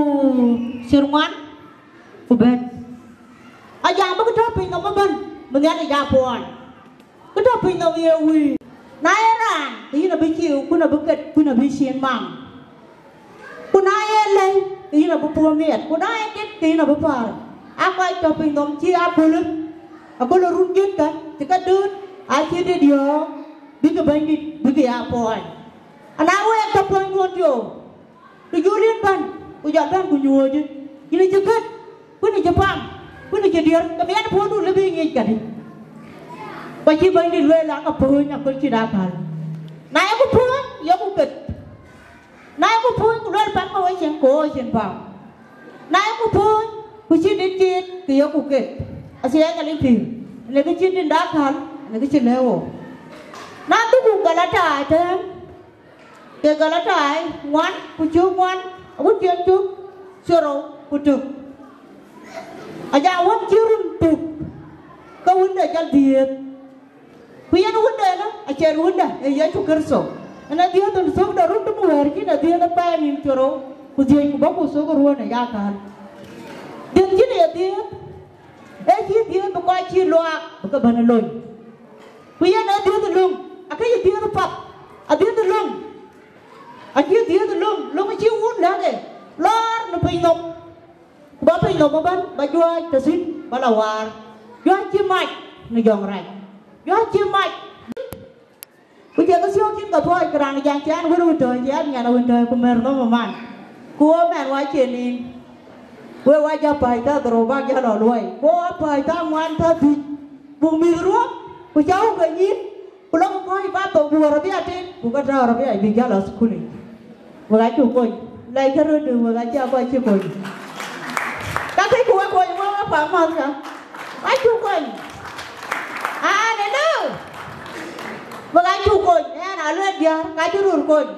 thiërŋuan, ku bɛ̈t. Ajam bï kë tɔ̈ piny nhom ëbɛ̈n, bï Nhialic aa puɔɔny. Kë tɔ̈ piny nhom ye wïïr. Na ye raan, ke yïn abï ciu, ku yïn abï ket, ku yïn abï cin maŋ. Ku na ye lɛ̈i, ke yïn abï puɔ̈u miɛt, ku na ye dit, ke yïn abï päär. Aa kɔc tɔ̈ piny nhom cï akölë, akölë run jëtkë, cï ke dööt, acï dit yɔ̈ɔ̈k, bïkï Bɛ̈nydït, bïkï aa puɔɔny. Ana week tɔ̈ puɔ̈nyduön diöör, të jɔl yïn bɛ̈n, ku jɔl bɛ̈n ku nyuööcë, yïn acï kët, ku yïn acï pam, ku yïn acï diër, ke miɛt puɔ̈ndu lëu bï ŋic kadï. Ku acï Bɛ̈nydït lueel, aa ke puɔ̈ny aköl cït apäl. Na yeku puɔ̈ny, yeku ket. Na yeku puɔ̈ny, ku lueel pan ke we cin, ku we cin pam. Na yeku puɔ̈ny, ku cï dit cit, ke yeku ket. Acie Nhialic pïïr, në kë cï dinda päl, në kë cï lëu. Na dhuku Galatai tɛ̈ɛ̈n, ke Galatai ŋuan, ku cök ŋuan, ku ciɛɛŋ cök, thiërrou ku tök. Ajam wën cï run tök, ke wënde jɔl dhiëëth. Ku yen wënde ënë, acie wënde, ee Yecu Kërtho. Yen adhiëëth në thök de run dum wɛ̈ɛ̈r cïn adhiëëth ë pɛɛi nïn thiërrou, ku dhiëc ku bɔ̈ ku thök ë ruɔ̈ɔ̈n ë yakäl. Dhiëth cïn ye dhiëëth, ee cï dhiëëth bï kɔc cï luaak bï ke bɛ̈n ë lony. Ku yen ee dhiëëth ë löŋ, akëc dhiëëth ë path, adhiëëth ë löŋ, acï dhiëëth ë löŋ, löŋ acï wun lɛ̈k ë lɔɔr në piny nhom. Ku bä piny nhom ëbɛ̈n, bä juäc tëthiin, bä la waar. Juäc cï mac në jɔŋrac. Juäc cï mac. Ku jɔ ke thiɔ̈k cïn ke puɔ̈ɔ̈c, ke raan jam cï an, wën wën tɔ̈ɔ̈c, cï an, nyan wën tɔ̈ɔ̈c, ku mɛ̈r nhom ëman. Ku wo mɛn wa cie nin. Wek wa jɔ päc thaa dhorou bäk jɔ lɔ luɔi. Ku wo wa päc thaa ŋuan thaa dhïc. Buk mïth ruɔ̈k, ku cä wok ke nyïïn. Ku lok kɔc bä thou, buk arabia tïŋ, buk ke tääu arabia bï jäl ë thukul yic. Wek acuk kony, lɛc kë röt döŋ, wek acï a kɔc cï kony. Ka këc ku wek kony, wek wek pam mäthkä. Acuk kony. Aleluya. Bï ka cuk kony, ɣɛn a luel diäär, ka cï röör kony.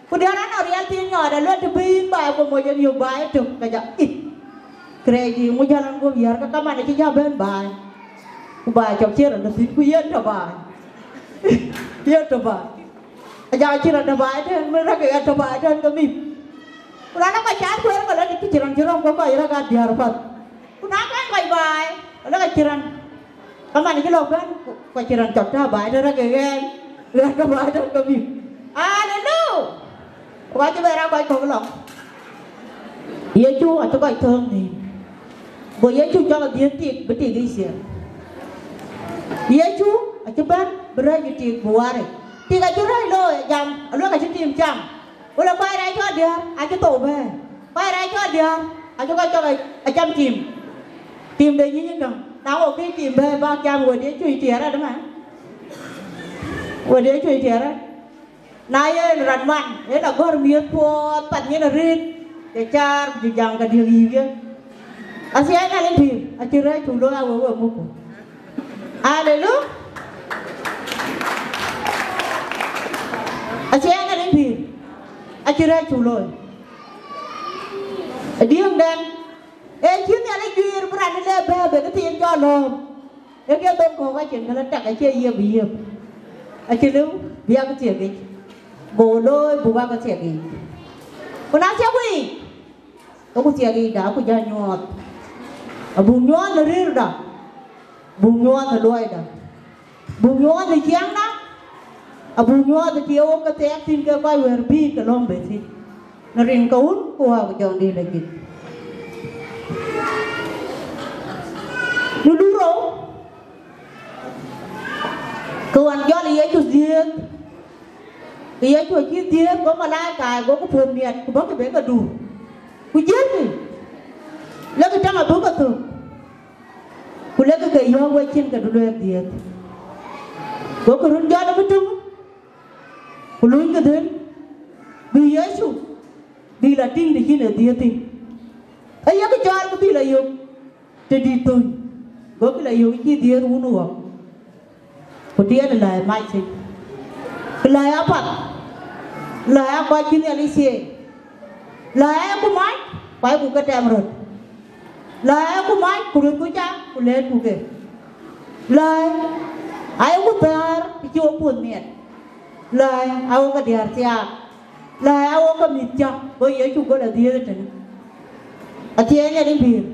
Ku diäär anɔŋ riɛl thiin nyɔɔt, a luel të bï yïn baai ku moc en yök baai ëtök, ke jɔ, ih, kërɛɛcdï, ŋu jäl an guöp yäär, ke kaman acï jɔ bɛ̈n baai. Ku baai cɔk cï rɔt dë thïn, ku yen tɔ̈ baai. Yen tɔ̈ baai. Ajak cï rɔt dë baai tën, mën rɛ̈k ë ɣɛn tɔ̈ baai tën ke mïth. Ku raan ë kɔc cath kueer, ke lɔ dï kë cï rɔt cï rɔm, ke kɔc rɛ̈k aa diäär path. Ku na kɛn kɔc baai, ke lɔ ke cï rɔt. Kaman cï lɔ bɛ̈n, ku, ku cï rɔt cɔk tɔ̈ baai tën rɛ̈k ë ɣɛn, ɣɛn tɔ̈ baai tën ke mïth. Aleluya! Ku ka cï bɛ̈n raan kɔc kɔ̈k lɔ. Yecu acï kɔc thööŋ nïïm. Go Yecu cɔk adhiëth tik bï tik yic thiëër. Yecu acï bɛ̈n bï rɛ̈ɛ̈c ë tik bï waar yic. Tik acï rɛ̈ɛ̈c looi jam, aluek acï tim cam. Ku lɔ kɔc rɛɛc cɔl diäär acï thou bɛ̈ɛ̈i. Kɔc rɛɛc cɔl diäär acï kɔc cɔk acam tim. Tim de nyïny käŋ. Na wok kï tim bɛ̈ɛ̈i bäk cam, wëët Yecu ë tiɛɛr rɛt ëmɛn. Wëët Yecu ë tiɛɛr rɛt. Na yen rat man, yen agɔ̈r miëth puɔth, path nyin arëët, ke caar, ku jam ka diëk yïk ye. Acie Nhialic pïïr, acï rɛ̈ɛ̈c cuk looi, awe we muk ku. Aleluya! Acie Nhialic pïïr, acï rɛ̈ɛ̈c cuk looi. Adiëŋdɛn, ee cï Nhialic juiir bï raan ë lɛ̈k bɛ̈ɛ̈i bï këthiin jɔ lɔ̈ɔ̈m. Ee ke dhok kɔ̈k acïn kë lɔ tak, acie yiëp yiëp. Acï lëu bï yak thiëk yic. Go looi buk yak thiëk yic. Ku na thiëk yic, ke ku thiëk yic da, ku jɔ nyuɔɔth. Abuk nyuɔɔth në rëërda, buk nyuɔɔth në luɔida, buk nyuɔɔth në ciɛɛŋda, abuk nyuɔɔth ë tiëëu ke thiɛɛk thïn ke kɔc wɛ̈ɛ̈r bï ke lɔ̈ɔ̈m bei thïn. Në rin ke Wun ku Wät ku Jɔŋdït Lajik. Në luk rou, ke ɣɔn jɔl Yecu dhiëëth, ke Yecu acï dhiëëth, go malaika gokï puɔ̈th miɛt, ku bɔ̈kï bï ke duur. Ku jiëlkï, lëkkï tɛ̈m abï ke thök, ku lëkkï ke yɔ̈ɔ̈k wecin ke du luɛɛk dhiëëth. Gokï röt jɔt abï töŋ, ku luny ke dhël, bï Yecu bï la tïŋ të cïn ë dhiëëth thïn. Ayek cɔɔl ku bï la yök tëdït thöny, gokï la yök cï dhiëëth wun ɣɔ̈k, ku tiɛɛn lääi mac thïn. Ku lääi apath, lääi akɔc cï Nhialic thieei, lääi ayeku mac, ku ayeku ke tɛm röt, lääi ayeku mac, ku rötku cam, ku lɛ̈ɛ̈tku ke. Lääi ayeku thäär, të cï wo puɔ̈th miɛt. Lääi awo ke diäär thiaak, lääi awo ke mïth cäk, go Yecu go la dhiëëth ëtënë. Athiɛɛny Nhialic pïïr,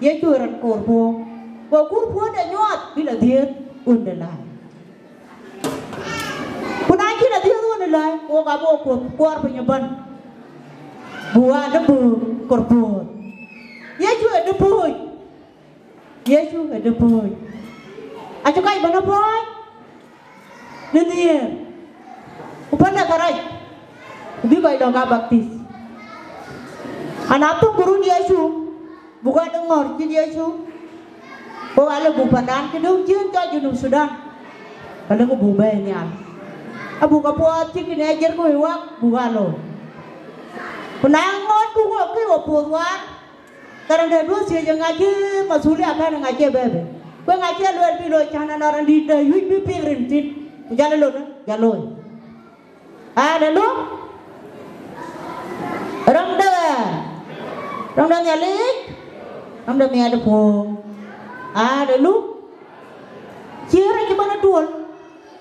Yecu ë rɔt koor puɔ̈u, go kuur puɔ̈u de nyuɔɔth bï la dhiëëth ɣön de lääi. Ku na cï la dhiëëth ɣön de lääi, wok abï wo kuɔɔr piny ëbɛ̈n, buk aa dë böök kor puɔ̈th. Yecu ë dë pööc. Yecu ë dë pööc. Acï kɔc bɛ̈n ë pööc në nhiëër, ku pälë kärac, ku bï kɔc dɔ̈k aa baptith. Ana thök ku run Yecu, buk aa dë ŋɔ̈r cït Yecu, ku aa lë buk pandan cï döŋ ciëën cɔl Junub Thudan, ka lëkë buk bɛ̈ɛ̈i nhial. Abuk apuɔth cï kïn ë jiër ku wëi wak, buk aa looi. Ku na ŋoot buk wok kë wo puɔ̈th waar, Ka raan dɛ̈t duɔ̈ɔ̈r thiëëc, ë ŋa cï mathulia bɛ̈n, ë ŋa cï bɛ̈ɛ̈i bɛ̈n? Ku ë ŋa cï luɛɛl bï looi cän ënɔɔnë, raan dït dɛ̈ wïc bï piŋ rin thïn, ku jɔl ë lon, jɔl looi. Aleluya! Rɔm de, rɔm de Nhialic, rɔm de miɛt puɔ̈u. Aleluya! Ciëër acï bɛ̈n ë tuɔl,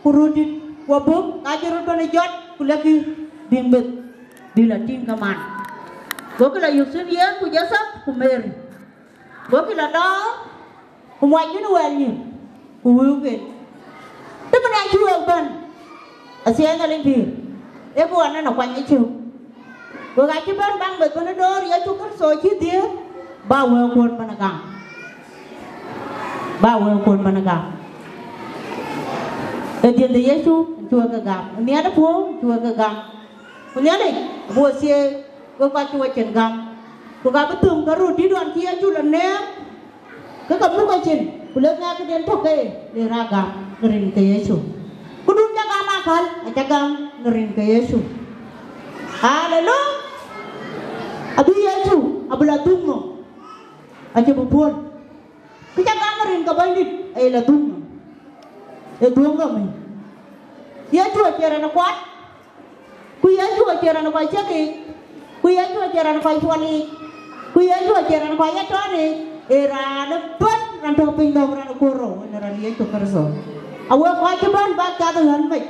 ku röördït, ku abɔ̈, ka cï röt bɛ̈n ë jɔt, ku lɛ̈kkï bï meth bï la tïŋ ke man. Gokï la yök thïn yen ku Jothep ku Mary. Gokï la dɔɔr, ku muɔc nyin wɛl nyin, ku wëu ken. Të mën acï wek bɛ̈n, athiɛɛny Nhialic pïïr, ee kë ɣɔn nɛn akuany ë cök. Wek acï bɛ̈n baŋ meth bɛ̈n ë door Yecu Kërtho cï dhiëëth, ba wëëukuön bɛ̈n ë gam. Ba wëëukuön bɛ̈n ë gam. Ee dhiëth de Yecu cï wek ke gam, miɛt ë puɔ̈u cï wek ke gam. Ku Nhialic abï we thieei, wek kɔc cï we cin gam. Ku ka bï thöŋ ke röördït ɣɔn cï Yecu la neem, ke ka muk ke cin, ku lek ŋɛk këden tök ke le raa gam në rin ke Yecu. Këdun ca gam akäl, aca gam në rin ke Yecu. Aleluya! Abï Yecu abï la dhuk nhom, acï bï puɔ̈l. Kë ca gam rin ke Bɛ̈nydït aye la dhuk nhom, ë dhuɔ̈ŋ rɔm yic. Yecu acie raan kuat, ku Yecu acie raan kɔc cïk yiic, ku Yecu acie raan kɔc cuɔl yiic, ku Yecu acie raan kɔc ye tɔ̈n yiic, ee raan ëbɛ̈n, raan tɔ̈ piny nɔm, raan kuɔ̈r rou, ënë raan Yecu Kërtho. Awek kɔc cï bɛ̈n bäk cath ë ɣän mec,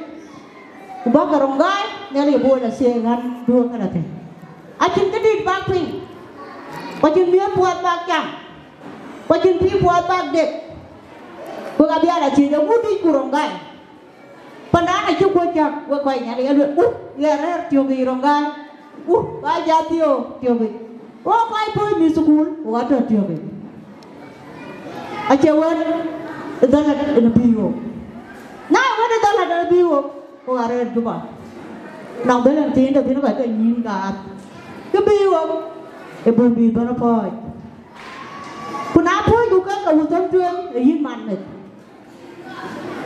ku bäk ke röŋ gäi, Nhialic abï wek lɔ thiëëk ɣän duɔ̈ɔ̈r kënë thïn. Acïn këdït bäk piŋ, ku acïn miëth puɔth bäk cam, ku acïn pïïr puɔth bäk dek, ku ka bï a lɔ thiëëc, eeŋö dït ku röŋ gäi? Pandan acï kuɔ̈c cäk, wek kɔc Nhialic aluel, uh, ɣɛn rɛ̈ɛ̈r tiök yic röŋ gäi, uh, ka jɔ thiɔ̈k tiök yic. Wek kɔc puɔ̈c mïth thukul, wek atɔ̈ tiök yic. Acie wɛ̈t ë dhäl lat ënë bïï ɣok. Na ye wɛ̈t ë dhäl lat ënë bïï ɣok, wek arɛ̈ɛ̈r Juba. Nɔŋ dhël ënë thiin tɔ̈ thïn, kɔc ke nyïïn gaath. Kë bïï ɣok, ë buk bï bɛ̈n ë pɔ̈ɔ̈c. Ku na pɔ̈ɔ̈cku ke, ke wut thɔ̈n tueŋ, ee yïn man meth.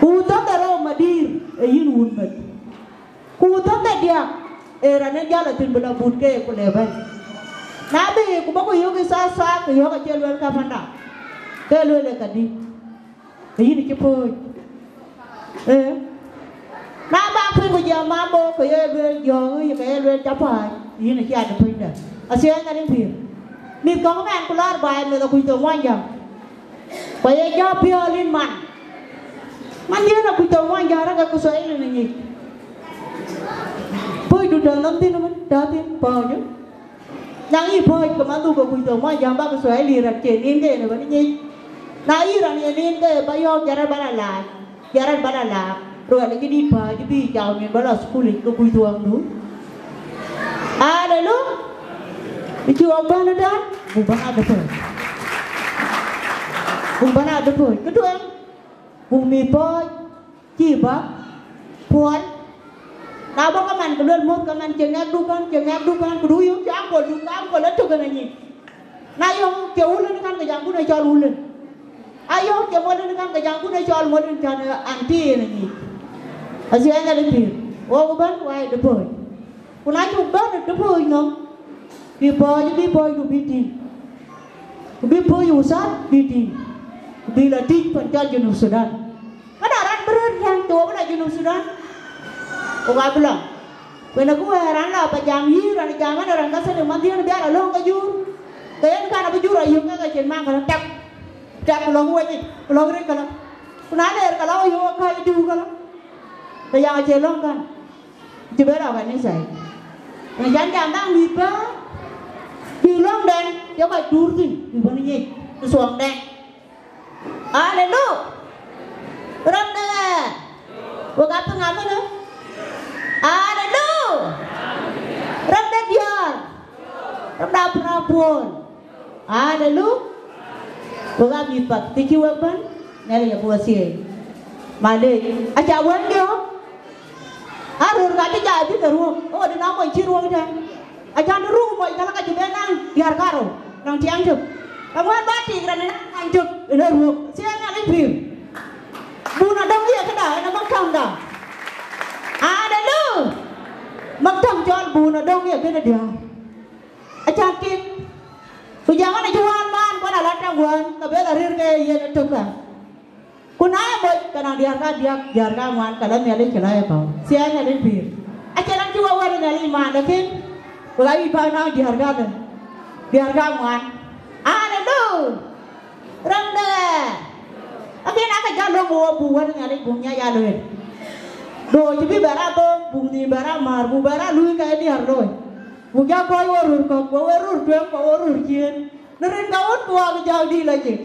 Ku wut thɔ̈n de rou madïïr, ee yïn wun meth. Ku wut thɔ̈n de diäk, ee raan ë jäl athïn bï lɔ but ke ku le bɛ̈n. Na bï, ku bä ku yök ë thaa thaa, ke yök acie luel ka panda, ke luel ë ka dï, ke yïn cï pööc. Ee, na bä piny ku jɔ mambo, ke ye luel jɔ̈ɔ̈ŋ, ke ye luel ca paac, yïn acï ade pööcda. Athiɛɛny Nhialic pïïr. Mïth kɔ̈k mɛn ku lɔɔr baai, meth akuc thok muɔnyjäŋ. Ku aye jɔ piɔ̈ɔ̈l yïn man. Man dhiën akuc thok muɔnyjäŋ rɔt ke Kiswahili në nyic. Pööcdu tɔ̈ nɔm thïn ëmën, tɔ̈ thïn pɔ̈ɔ̈cë. Na yï pɔ̈ɔ̈c ke man dhuk akuc thok muɔnyjäŋ bä Kiswahili rɔt, cie nin ke yen ëbɛ̈n nyic. Na yï rɔt ye nin ke bä yɔ̈ɔ̈k, jɔt rɔt bä lɔ laak, jɔt rɔt bä lɔ laak. Ruɛl acï dït pääc bï cam nin bä lɔ thukul yic ke kuc thuɔɔŋdu. Aleluya. Cï wok bɛ̈n ëtɛ̈ɛ̈n, buk bɛ̈n adepööc. Buk bɛ̈n adepööc. Kë tueŋ, buk mïth pɔ̈ɔ̈c, cïï bä puɔl. Na bɔ̈ ke man, ke luel muɔ̈th ke man, cie ŋɛk duk kän, cie ŋɛk duk kän, ku du yöök cï aŋkol duk, ke aŋkol ë tök ënë nyic. Na yöök cie wulën kän, ke jam kun ë cɔl wulën. A yöök cie muɔlën kän, ke jam kun ë cɔl muɔlën, cän ë anti ënë nyic. Athiɛɛny Nhialic pïïr, wok bɛ̈n wai depööc. Ku na cuk bɛ̈n depööc nɔm, bï pɔ̈ɔ̈c, bï pɔ̈ɔ̈cdu bï tïŋ. Ku bï pööc wuthath bï tïŋ. Ku bï lɔ tïc pan cɔl Junub Thudan. Këdä raan bï röt tɛ̈n, të wok bï lɔ Junub Thudan, wok abï lɔ. Ku ënë kë wɛ̈ɛ̈r raan lɔ ba jam yï, raan jam ënë raan ka thënë madhiën bï a lɔ löŋ ke jur. Ke yen kan abï jur ayök ke ke cin man kënë tak, tak ku lɔ̈k wec yic, ku lɔ̈k rëc këlä. Ku na leer këlä, wok yök käi diu këlä. Ke yam acie löŋ kan. Cï bɛ lɔ kanitha yic. Në can jam daŋ mïth bä, bï löŋden ye kɔc duur thïn, bï bɛ̈n nyic ë thuɔŋden. Aleluya. Rɔm de ɣɛɛr. Wek apiŋ amënë. Aleluya. Rɔm de diäär. Rɔm de apär apuɔl. Aleluya. Wek aa mïth path, të cï wek bɛ̈n, Nhialic abï we thieei. Malec, aca wën diɔ̈ɔ̈k. Aa röör ka cï jai bï ke ruɔ̈k, ë ɣöt ënɔɔnë mony cï ruɔ̈k tɛ̈n. Acan të ruk mony, ka la ka cï ben naŋ diäär karou, nɔŋ tiɛŋ tök. Ka ŋuɛ̈ɛ̈n bä tik rɛn ënɔɔnë mony tök ënë ruɔ̈k. Thieei Nhialic pïïr. Bun adɔ̈ŋ ye këda, ënë maktamda. Aleluya. Maktam cɔl bun adɔ̈ŋ ye kënë diäär. Acan tik. Ku jam ɣɔn acï wään man, ku ɣɔn ala tɛ̈ŋ wään, ke bɛ lɔ rëër ke yen ëtök kä. Ku na ye moc, ke naŋ diäär kadiäk, diäär kaŋuan, ke lɔ Nhialic, ke lɔ ye kɔ̈u. Thieei Nhialic pïïr. Acïn raan cï wek wɛ̈t Nhialic man, lakin wek ayï bä naŋ diäär kadhë, diäär kaŋuan. Aleluya. Rɛm de ɣɛɛr. Lakin ake jɔ löŋ wok buk wɛ̈t Nhialic buk nya ya lueel. Dooc bï bɛ ra dhööm, buk nhïïm bɛ ra määr, buk bɛ ra luui ke diäär looi. Ku jɔ kɔc wo röör kɔ̈k, ku wo röör tueŋ, ku wo röör ciëën. Në rin ka wun ku wak jɔl dïït lɔ jik.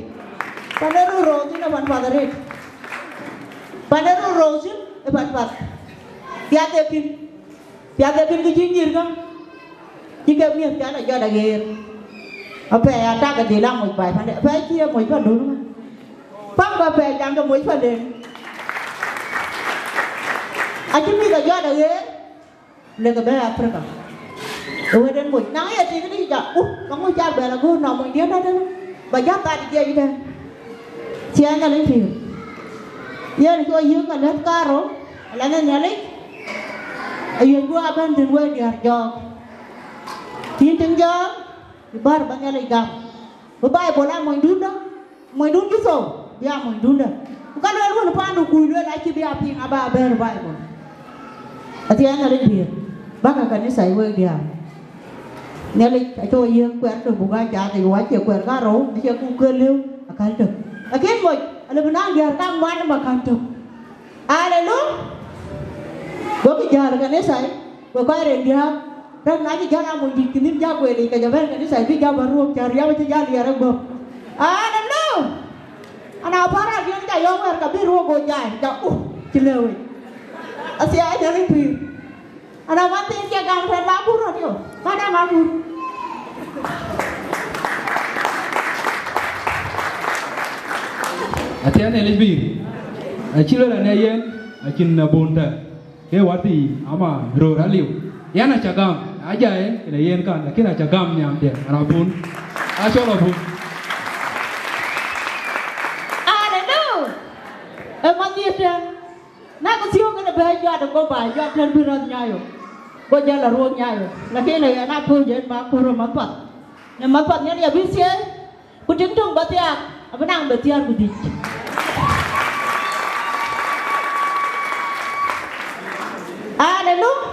Pan ë röör rou thïn ë pan path arëët. Pan ë röör rou thïn ë pan path. Piath ee kïn. Piath ee kïn kë cï nyïïr kä. Cï ke miëth piath ë jɔt aɣeer. Apɛi atak ë dhil a moc baai pande. Apɛi cï ye moc pandun ëmën. Pam bä pɛi jam ke moc panden. Acï mïth ë jɔt aɣeer. Lek bɛ Africa. Ë wëden moc. Na ye tik ni ja, uh, ka moc ca bɛ la gur na moc diën tënë. Ba ja tat jiɛc tënë. Thieei Nhialic pïïr. Yen cï wɔ yiëk alɛ̈th kaarou, alɛ̈th Nhialic. Aye guɔ abɛ̈n thïn wek diäär jɔɔk. Tïŋ tïŋ jɔɔk, ë bär bä Nhialic gam. Bï Baibol a monydun dä. Monydun cï thou, bï a monydun dä. Ku ka lueel wën pandu kuc lueel acï bï a piŋ aba bɛ̈ɛ̈r Baibol. Athiɛɛn Nhialic pïïr, bäkë kanitha ë wek diäär. Nhialic acï wo yiëk kuɛɛr tök buk aa cath yic, wä cie kuɛɛr karou, acie ku ke lëu akäl tök. Lakin moc, alëu bï naŋ diäär kaŋuan ë makäl tök. Aleluya! Gokï jäl kanitha, we kɔc rin diäk, rɛ̈k na cï jäl a mony dït kï nhïm jak wël yic, ke jɔ bɛ̈n kanitha bï jam bä ruɔ̈k cä riɛm acï jäl yɛr ë guöp. Aleluya! Ana päl raan diɛ̈n ca yɔ̈ɔ̈k wɛ̈ɛ̈r ka bï ruɔ̈k go jai, ca, uh, cï lëu yic. Athiɛɛn Nhialic pïïr. Ana man thiin cie gam tën ba kur röt yo, ba däŋ a kur. Athiɛɛn Nhialic pïïr. Acï luel anë yen, acïn abun tɛ̈. Ke wäthii ama röör aliu. Yɛn aca gam, ajaye, kënë yen kan, lakin aca gam nhiamdiɛ̈, an abun. Acɔl abun. Aleluya! Ë man dhiëëth tën. Na ke thiöök en ë bɛ̈ɛ̈i juat ë go ba juat tën bï rɔ̈th nyayo. Go jäl a ruɔ̈k nyayo. Lakin ë yɛn a puɔ̈c en ba kur ë mapath. Në mapath ŋiɛn ya bï thiëëi, ku tiŋ töŋ bä thiaak, abï naŋ bɛ thiäär ku dhïc. Aleluya!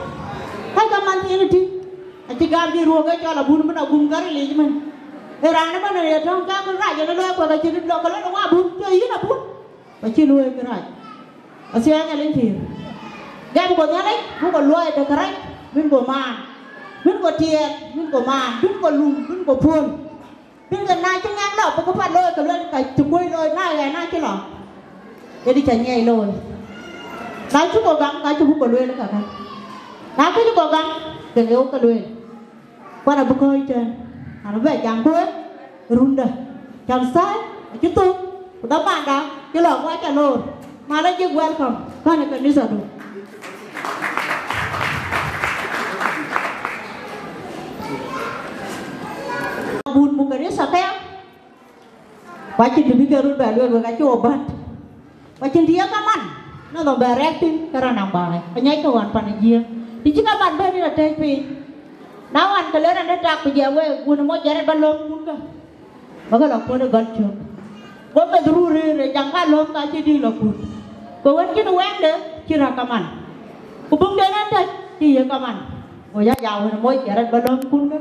Ka ka man thiin ë tïŋ, acï gam dï ruɔ̈k ë cɔl abun bï na gum gäri liic mën. Ë raan ëbɛ̈n ë ye tɔ̈ŋ ka kën rac en ë looi kuɛk acï lɔ ke lɔ wa abun, cï yïn abun. Ku acï luöi kërac. Athiɛɛn Nhialic pïïr. Gɛmkë Nhialic, bï kɔ luɔi de kërac, bïn kɔ maan. Bïn kɔ tiɛɛl, bïn kɔ maan. Bïn kɔ lum, bïn kɔ puɔ̈l. Bïn kë na cï ŋɛk lɔ, bï kë pat looi, ke luel ka cï kuöc looi, na ɣɛn na cï lɔ. Ëdï ca nyiɛc looi. Na cï kɔ gam, ka cï bï kɔ lueel käkä. Na këc kɔ gam, ke lëu ke lueel. Kuan abï kɔ̈ɔ̈c tɛ̈n, an, bɛ jam ku wek rundä. Cam thäi acï thök, ku dhamanda cï lɔ ku aca loor. Malä jik welcome, kän ë kanithadu. Bun mu kanitha këya, ku acïn të bï ke röt bɛ lueel wek acï wo bät. Ku acïn të ye kaman, na lɔ bɛ rɛ̈k thïn, ke rɔt naŋ baai, aŋiɛckë ɣɔn pan ë Jiëëŋ. Të cï kaman bɛ̈n ë tɛ̈c piny, na ɣɔn ke le raan dɛ̈ tak ku jiɛɛm wek, wun ë moc jɛrɛt bä lööm kun kä, bä ke lɔ kuöt ë gɔl cök. Go meth ruu rëër ë jam ka lööm ka cï dïït lɔ kut. Ku wën cïn wɛ̈ŋde cï räk kaman. Ku buŋden ë tɛ̈c cï ye kaman. Go ya ya wun ë moc jɛrɛt bä lööm kun kä,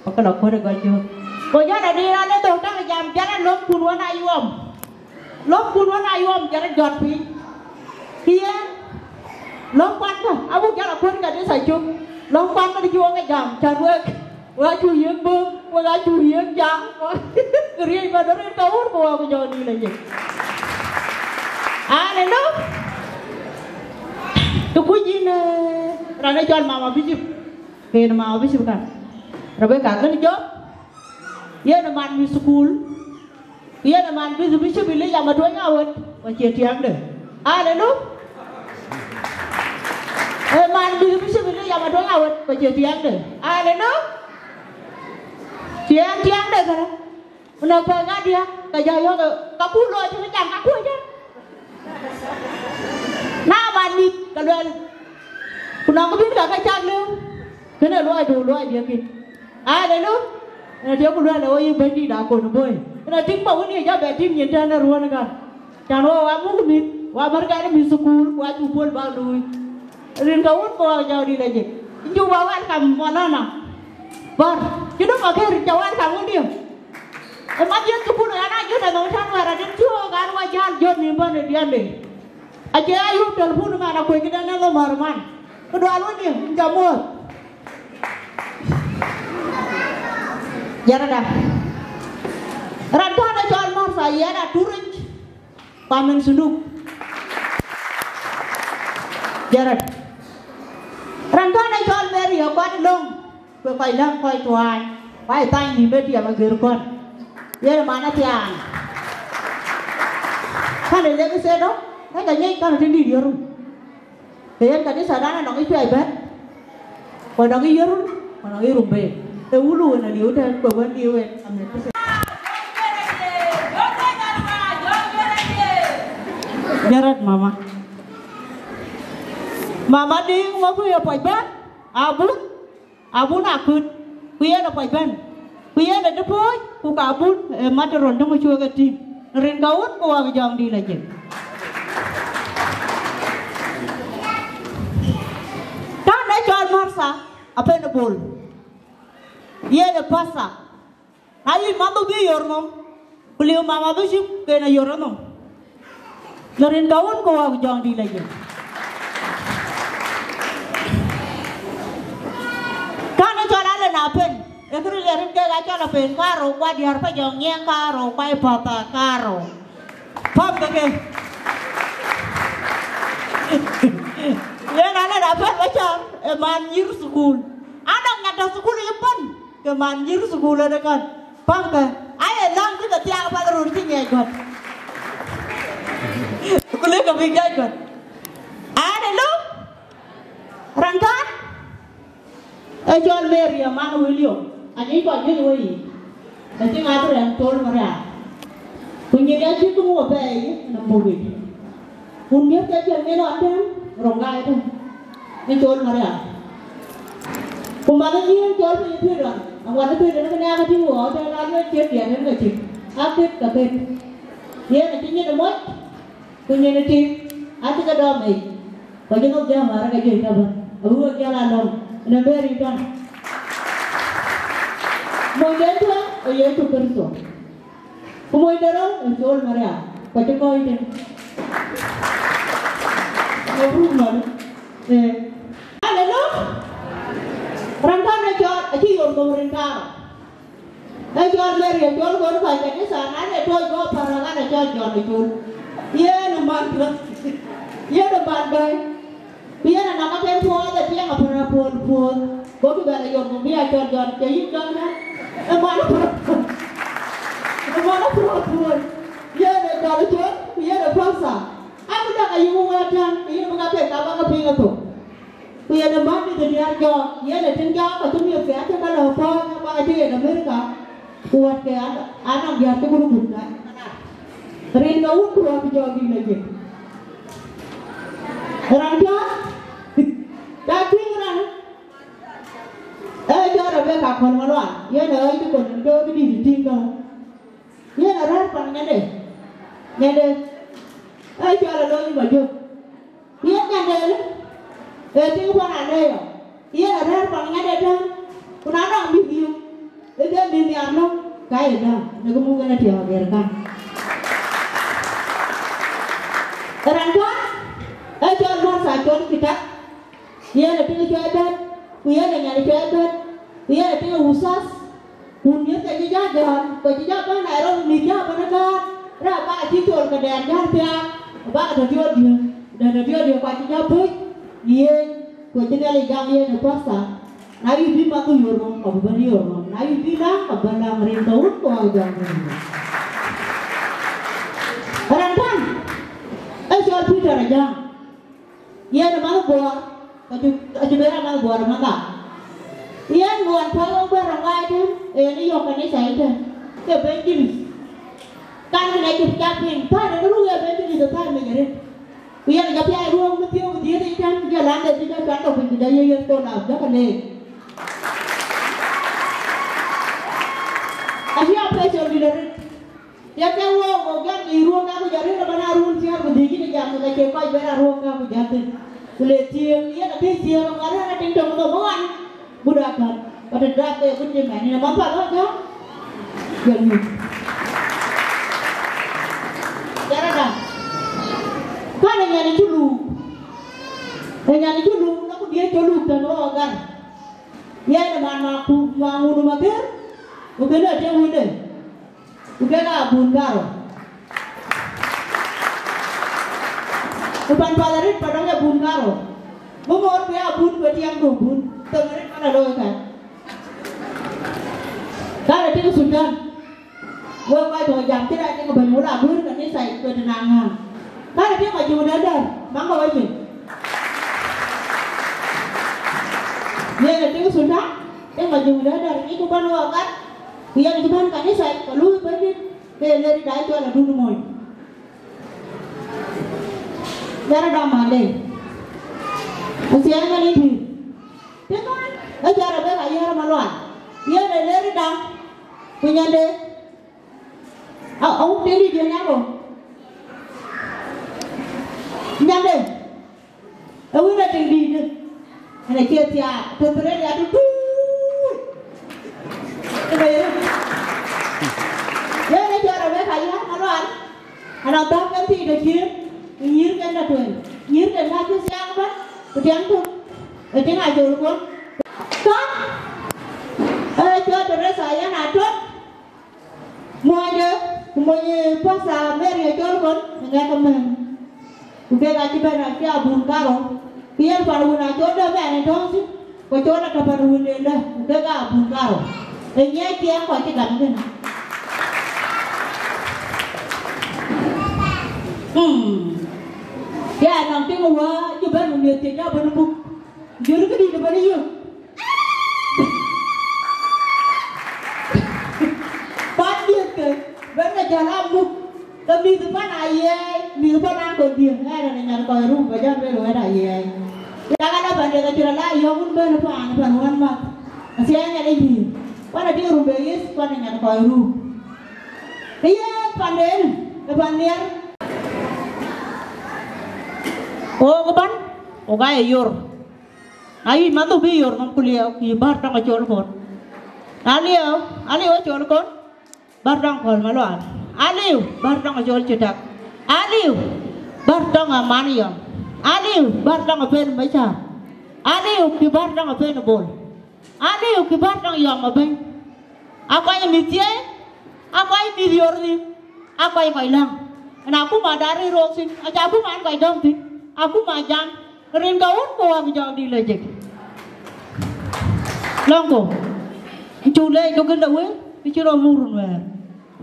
bä ke lɔ kuöt ë gɔl cök. Go jɔl adï raan ë dhök tak jam jɛrɛt lööm kun wën a yuɔm. Lööm kun wën a yuɔm jɔt jɔt piny. Kï yen, lööm kuan kä, abuk jɔl a kuöt kanitha cök. Lööm kuan kä cï wok ke jam, cän wek, wek acuk yiëk böök, wek acuk yiëk jam. Riëëc bä döt rin ka wun ku wok jɔ dïït la yiëk. Aleluya. Të kuc yïn, eh, raan ë cɔl Mama Bishop. Ken Mama Bishop kan. Rebecca, kën jɔt. Yen ë man mïth thukul. Ku yen ë man bï bï cï bï lec amatuɔny awet, ku acie tiɛŋde. Aleluya. Ë man bï bï cï bï lec amatuɔny awet, ku acie tiɛŋde. Aleluya. Tiɛŋ tiɛŋde kënë. Ku na pɛ̈k ŋadiɛ̈, ke jɔ yɔ̈ɔ̈k, ka kuc looi cï jam ka kuc ëdë. Na man mïth, ke luɛl. Ku nɔŋ bïn ka ke cak lëu. Kënë luɔidu luɔidiɛ̈ kï. Aleluya. Ënë tiëk ku luɛl ë wo yï Bɛ̈nydït akon bɔ̈i. Ënë tïŋ pa wën ye jɔ bɛ tïŋ nyin tɛ̈n ë ruɔ̈n ë gam. Can wo wa muk mïth, wa märkɛn ë mïth thukul, ku acuk puɔ̈l bäk luui. Rin ke wun ku wa jɔk dït ajik. Ncu wa welcome Molana. Bär, cï döŋ akër, ca welcome wun dië. Ë mat yen thukul ɣɛn a jön ë nɔm tän wɛ̈ɛ̈r adït cï ɣok an wa jäl jön nïm bɔ̈ në diɛnde. Acie ayup telpun man akuec këdɛn ë lomär man. Këdual wën dië, ca muɔ̈th. Jɛrɛda. Raan tɔ̈ në cɔl Martha, yɛn a turic, ku amën sunduk. Jɛrɛt. Raan tɔ̈ në cɔl Mary, akuat löŋ. Ku kɔc läŋ kɔc tuaany, ku aa thany nïïm ë tiɛm agër kɔn. Yen ë man athiaan. Kän ë lek ë thedɔ, ka ca ŋiɛc kän ë tëdït yörun. Ke yen kanithadan anɔŋ ë cuai bɛ̈n, ku anɔŋ ë yörun, ku anɔŋ ë Rumbek. Ee wulu wën aliu tɛ̈n, ku wën liu en, amen. Jɛrɛt mama. Mama Diŋ, ŋö kuc ë puɔc bɛ̈n? Abun? Abun akut, ku yen ë puɔc bɛ̈n, ku yen ë dï puɔ̈c, ku ka bun ë mat ë röt döŋ ë cuëëk ë tïŋ, rin ka wun ku wak jɔŋdït la jek. Pastor, apɛn ë Bol. Yen ë pastor. Na yï mama bï yor nhom, ku liu mama bï cï ken a yor nhom. Yor rin ka wun ku wak jɔŋ dï la jël. Kan ë cɔl ale na pen, e këril ya rin kek a cɔl a pen karou, ku a diäär pa jɔŋ nyiɛɛŋ karou, ku a ë path a karou. Pam ke ke. Yen ale na pen ba cam, e man nyïr thukul. Ana ŋat da thukul yï pen. Ke man nyïr thukul ade kan. Pam ke. Aye laŋ bï ke thiaak path röör cï ŋiɛc gɔ̈t. Ku lëk ke bï ŋiɛc gɔ̈t. Ade lo. Ran kan. E cɔl Mary aman William. Anyic kɔc juëc wei. Acï ŋath rɛm col Maria. Ku nyin ya cï tum wɔ bɛɛi në muk yic. Kun miëth ke cïn ŋic ɣɔn tɛ̈n, röŋ gai tɛ̈n, në col Maria. Ku manh ë nyin col piny ë pïïr ɣɔn, aŋuan ë pïïr tënë kënë akë tïŋ ɣɔɔc tɛ̈n, aluel ciët diɛt tënë ke cïk, akët ke kët. Yen acï nyin ë moc, ku nyin ë tik, acï ke dɔm yic, ku acï nhom jam wäär ke juëc tɔ̈ bɛ̈n, abï wek jäl alɔ̈ŋ, në Mary tɔ̈n. Monyden tueŋ ë Yecu Kërtho. Ku mony de rou ë col Maria, ku acï kɔc tïŋ. Mabruk man. Eh. Aleluya. Ran kan ë cɔl, acï yor dhom rin karou. Ë cɔl Mary, ë cɔl gon kɔc kanitha, na de tooc go Paraga, ë cɔl John ë col. Yen ë man, yen ë man bɛ̈i. Ku yen anɔŋ aken puɔɔth ë tiɛŋ apär apuɔl puɔɔth. Gokï bɛ̈n ë yom, ku bï a cɔl Jɔn, ke yïn Jɔn ënë? Ë man apär apuɔl. Ë man apär apuɔl. Yen ë jɔl ë col, ku yen ë pasa. Abï däk ayï wëët tɛ̈n, ku yïn bï ka kek ka bä ke piŋ ëthok. Ku yen ë man dït ë diäär jɔɔk, yen ë tïŋ jɔɔk, acï miëthke acï ke lɔ pɔ̈ɔ̈ny, abä acï yen Amerika, ku wɛ̈tke an, anɔŋ diäär cï gurup gup na. Rin ke wun ku rɔt jɔɔk dït lɔ jëk. Raan cä, cä tïŋ raan, ee jɔ Rebeka Akol Malual, yen ë ɣɔc cï kɔn dööt dït tïŋ kë. Yen arɛ̈ɛ̈r pan nyande, nyande, ee cɔl Alony Majök. Yen nyande, ee tïŋ pan Alɛ̈ɛ̈r, yen arɛ̈ɛ̈r pan nyande tɛ̈n, ku na nɔŋ mïth yök, ee ke mïth nhiar lɔ̈ŋ, ka ye däŋ, në kë muk en ë tiɔɔk agɛ̈r kan. Raan kɔn, ee cɔl Martha Acol Kitak, yen ë tïŋ cuɛ̈ɛ̈r bɛ̈t, ku yen ë nyan cuɛ̈ɛ̈r bɛ̈t, ku yen ë tïŋ ë wuthath, ku miëthke cï jɔ gäär, ku cï jɔ bɛ̈n Nairobi, mïth jɔ bɛ̈n ë gäär, raan bä cï col ke dɛɛr gäär thiaak, bä ke tɔ̈ diööt diööt, dɛ̈t tɔ̈ diööt diööt, ku acï jɔ pöc në yen, ku cï Nhialic gam yen ë pasta, na yï bï math yor ŋɔm, ka bï bɛ̈n yor ŋɔm, na yï bï läŋ, ka bï bɛ̈n läŋ, rin ke wun ku wä jam rin. Raan kan, ee cɔl Peter Ajäŋ. Yen ë manh Buɔɔr, acï, acï bɛ̈n ë manh Buɔɔr ë manh Gam. Yen ŋuɔɔn pɔ̈l wek bɛ̈n rɔt ŋaai tën, yen ë yök kanitha yic tën, ke evangelist. Kan kën acï cak piŋ, paan ë ruk evangelist ë paan mec arëët. Ku yen ë jɔ piac ruɔ̈ɔ̈k në piɔ̈u dhiëëth yic tën, jɔ lan de cï jɔ cuat lɔ piny, ku jɔ ye yen thon a jɔkë leec. Acï a pɛ̈c cɔl dït arëët. Ye ke wok, wok jam ke ruɔ̈ɔ̈k, ka ku jɔ rëër ëbɛ̈n a run thiäär ku dhïc, yïn jam ke cie kɔc bɛ̈n a ruɔ̈ɔ̈k, ka ku jɔ thïn. Ku le thiëëk, yen athiëc thiëëk, ŋuan rɛ̈ɛ̈r a tiŋ töŋ nhom ëwan. Gut akan, ba të dap ke gut cï mɛn, yïn ë man path ɣɔn jɔ. Jɔ nyuc. Jarada. Kan ë nyan ë cï luuk. Ë nyan ë cï luuk, na ku diëëc cï luuk tën ɣɔn ë gar. Yen ë man ma ku, ma ŋun ë ma gër, ku kënë atiëŋ wënde. Ku kek aa bun karou. Ku pan path arëët pan dɔŋ ee bun karou. Bï moor ku ya bun ku ë tiɛŋdu bun. Thöŋ arëët pan alooi ka. Karou tëk Thudan. Wek kɔc tɔ̈ jam cï rac tëk bɛ̈ny wun la guëër kanitha yic ku ë tëna ŋääŋ. Karou tëk Majöŋ Dɛ̈dɛ̈r, maŋ kɔc wecin. Yen ë tëk Thudan, tëk Majöŋ Dɛ̈dɛ̈r, ŋic ku bän wɔ gat. Ku yen cï bɛ̈n kanitha yic, ke luui Bɛ̈nydït, ke ye Leridä cɔl Adut Mony. Leridä Malek. Athiɛɛi Malek pïïr. Tënɔn, ee cɔl Rebeka Ayär Malual. Yen ë Leridä, ku nyande, a, a wun dït dït yen nyako. Nyande, ee wun ë tiŋ dïïtë. Në cie thiaak, të thërëël ya të tuuc. Ëmënë. Yen ë cɔl Rebeka Ayär Malual, anɔŋ dhäk en thii tɔ̈ cï, ku nyïïrken tɔ̈ tueŋ. Nyïïrken ka cï thiaak ëbɛ̈n, ku tiɛŋ tök, ë tiŋ Acol Kon. Kɔ̈k, ë cɔl Teresa Ayär Atɔ̈k, Muɔnyde, ku mony Pastor Mary Acol Kon, ë ŋɛk ëmën. Ku kek acï bɛ̈n acï abun karou. Ku yen pan wun Acol dɛ bɛ̈n ë tɔ̈u thïn, ku Acol atɔ̈ pan wun ëlë, ku kek aa abun karou. Ë nyiɛc ciɛɛŋ kɔc cï gam kënë. Hmm. Ya nɔŋ tiŋ wä cï bɛ̈n ë miëth cï jɔ bɛ̈n buk. Jur këdït bɛ̈n yök. Pan diëëth ke, bɛ̈n ke jäl a muk, ke mïth pan Ayiɛɛi, mïth pan Ankol diëëth, ɛn ë nyan kɔc rum, bä jɔ lueel wɛ̈t Ayiɛɛi. Yak ala pan diëëth acï rɔ la yɔ̈ɔ̈k wun bɛ̈n pan, pan wän math. Acie ɛn ë yï, pan adï rum bɛ yeth, pan ë nyan kɔc rum. Ke ye pan den, ke pan nhiɛr. Wok ëbɛ̈n, wok aa ye yor. Na yï manh bï yor nɔm ku liɛɛu, yï bär tɔŋ Acol Kon. Na liɛɛu, aliu Acol Kon, bär tɔŋ Kɔl Malual. Aliu, bär tɔŋ Acol Citak. Aliu, bär tɔŋ Aman Yɔm. Aliu, bär tɔŋ Apɛn Macär. Aliu, kï bär tɔŋ Apɛn Bol. Aliu, kï bär tɔŋ Yɔm Abɛ̈ny. Aa kɔc ë mïth thieei, aa kɔc ë mïth yor nhïïm, aa kɔc ë kɔc läŋ. Ëna akuma da rëër rook thïn, aca akuma ɛn kɔc dɔm thïn, akuma jam, rin ke wun ku wä bï jɔŋdït lɔ jek. Lɔ̈ŋku, cuk leec duɔ̈kkë de wël, bï cï rɔt muk run wɛ̈ɛ̈r,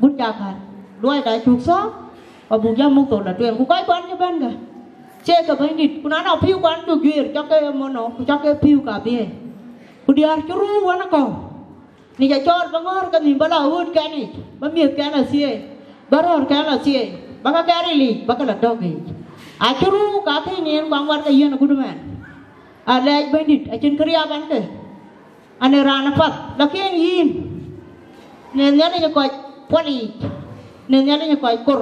gut jakär, luɔida cuk thɔ̈ɔ̈k, abuk jam muk thok la tueŋ, ku kɔc kuan cï bɛ̈n kë, cie ke Bɛ̈nydït, ku na nɔŋ pïu kuan cuk juëër, cɔk ke mono, ku cɔk ke pïu ka biëëi. Ku diäär cï ruu wën ë kɔ̈u. Ŋic acɔɔl bä ŋɔ̈ɔ̈r ke nhïïm bä lɔ ɣöötkɛn yic, bä miëthkɛn lɔ thieei, bä röörkɛn lɔ thieei, bä käkɛn ril yic, bä ke lɔ tök yiic. Acï ruu ka kë nyin kuaŋ wär ke yiën agut ëmɛn. Alɛɛc Bɛ̈nydït, acïn kë riap ɛn ke. An, ee raan apath, lakin yïn, në Nhialic ë kɔc puɔl yiic, në Nhialic ë kɔc kor.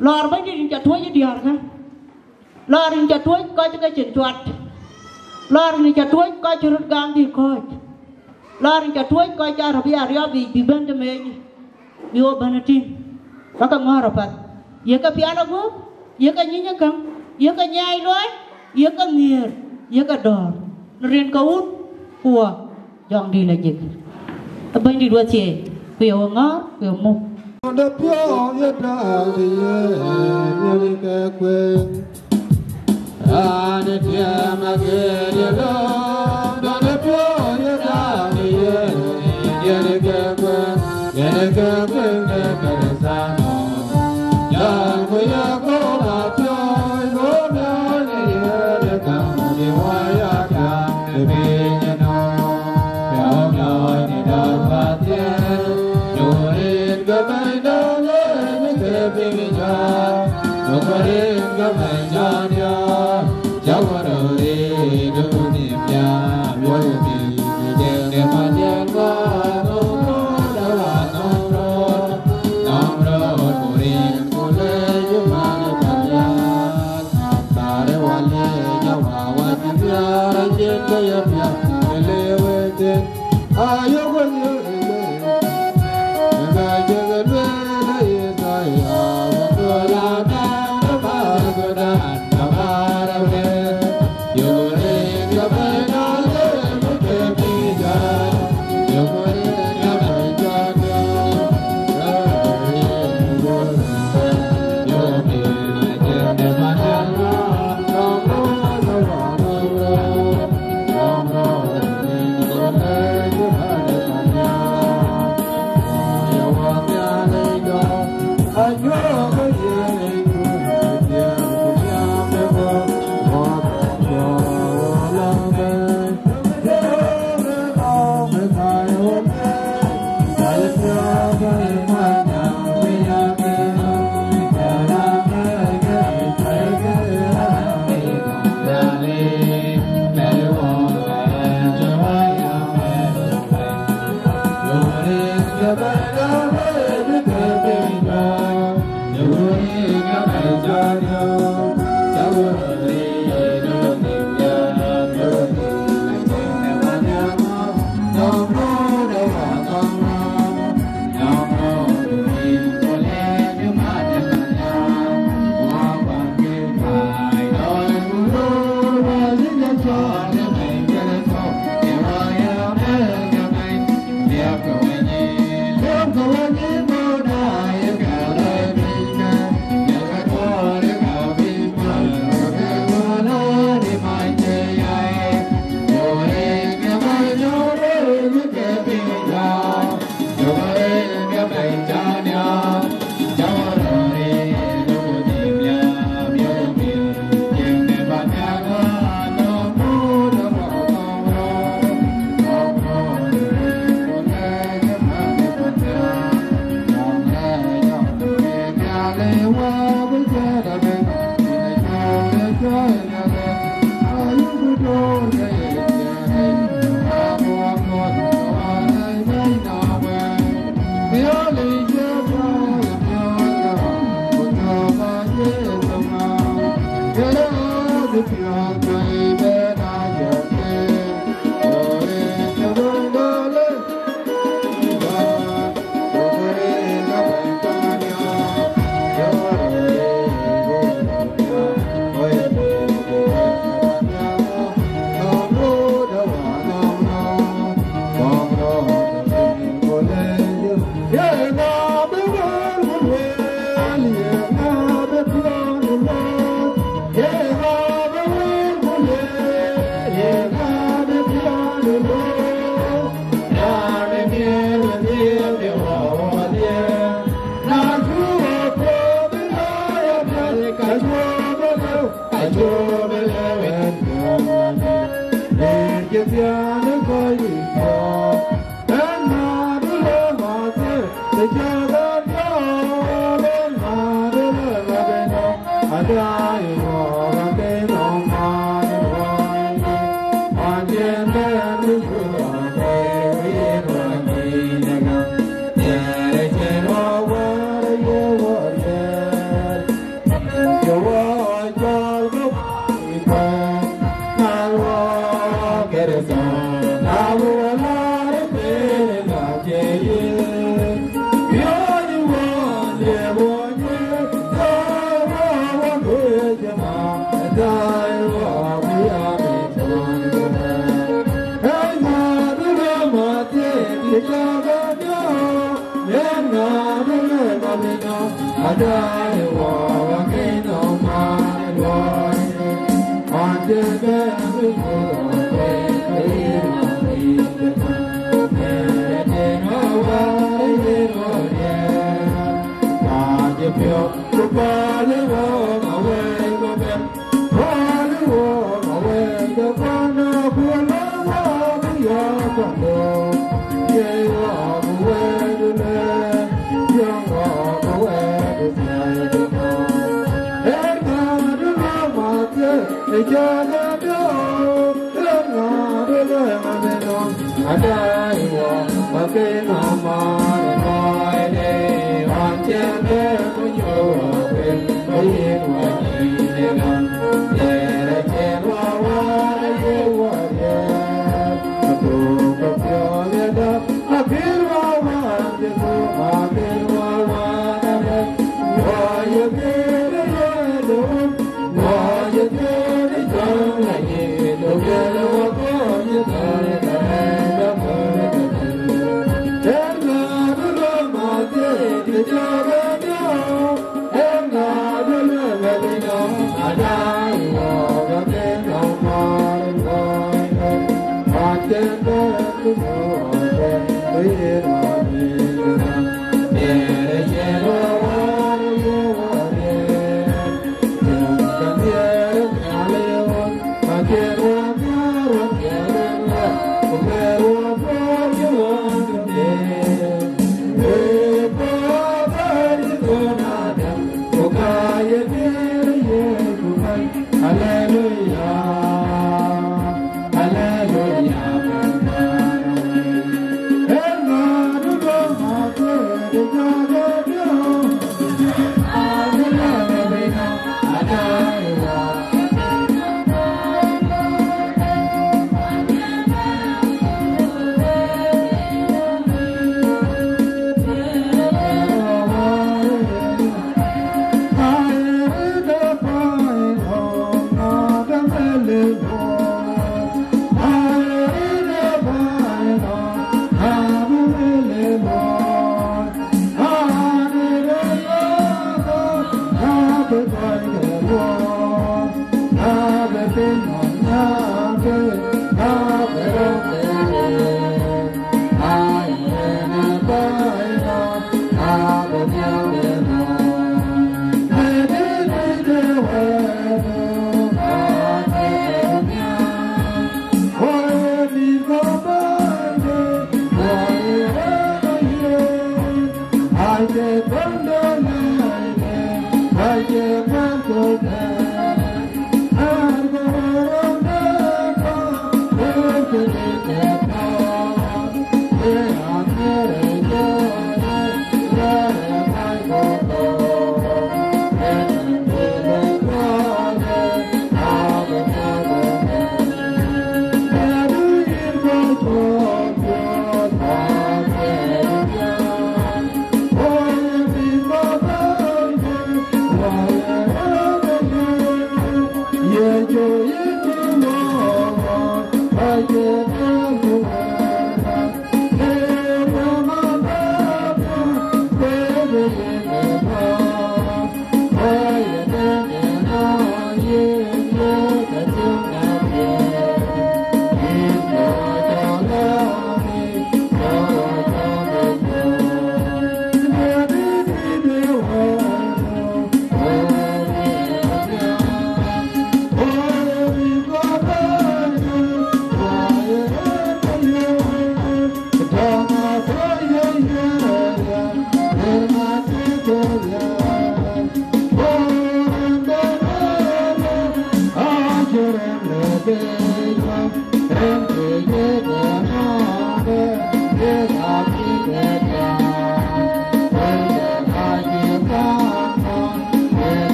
Lɔɔr Bɛ̈nydït yïn ca tuɔ̈c ë diäärkä. Lɔɔr yïn ca tuɔ̈c kɔc ke cïn cuat. Lɔɔr yïn ca tuɔ̈c kɔc cï röt gam bï kɔ̈ɔ̈c. Lɔɔr yïn ca tuɔ̈c kɔc cï arabia riɔp yiic bï bɛ̈n të meec, bï wo bɛ̈n ë tïŋ. Bä ke ŋɔ̈ɔ̈r apath. Ye ke pial aguɔ̈p, ye ke nyiny ë käŋ, ye ke nyiɛɛi luɔi, ye ke nhiëër, ye ke dɔ̈ɔ̈r. Në rin ke wun, ku wä. Jɔŋdït lɔ jik. Ë Bɛ̈nydït wethieei, ku ye we ŋɔ̈ɔ̈r, ku ye muk. Dɔnde piɔ̈u ye dääu de ye, ye ke kueŋ. Raan ë tiɛɛm ageer ye lɔ, dɔnde piɔ̈u ye dääu de ye, ye ke kueŋ. Yen ke kueŋ de Kërthiano, jɔl ku ye kɔ̈u apiɔ̈ɔ̈c, go miɔɔc në yen ë käŋ bï wä ya tiam ë piny ënɔɔnë. Piɔ̈u miɔɔc në dɔ̈ɔ̈r pathien, jɔl rin ke bɛ̈ny dɔ̈ɔ̈r yen ke piny jɔt, jɔl rin ke bɛ̈ny jɔt ya.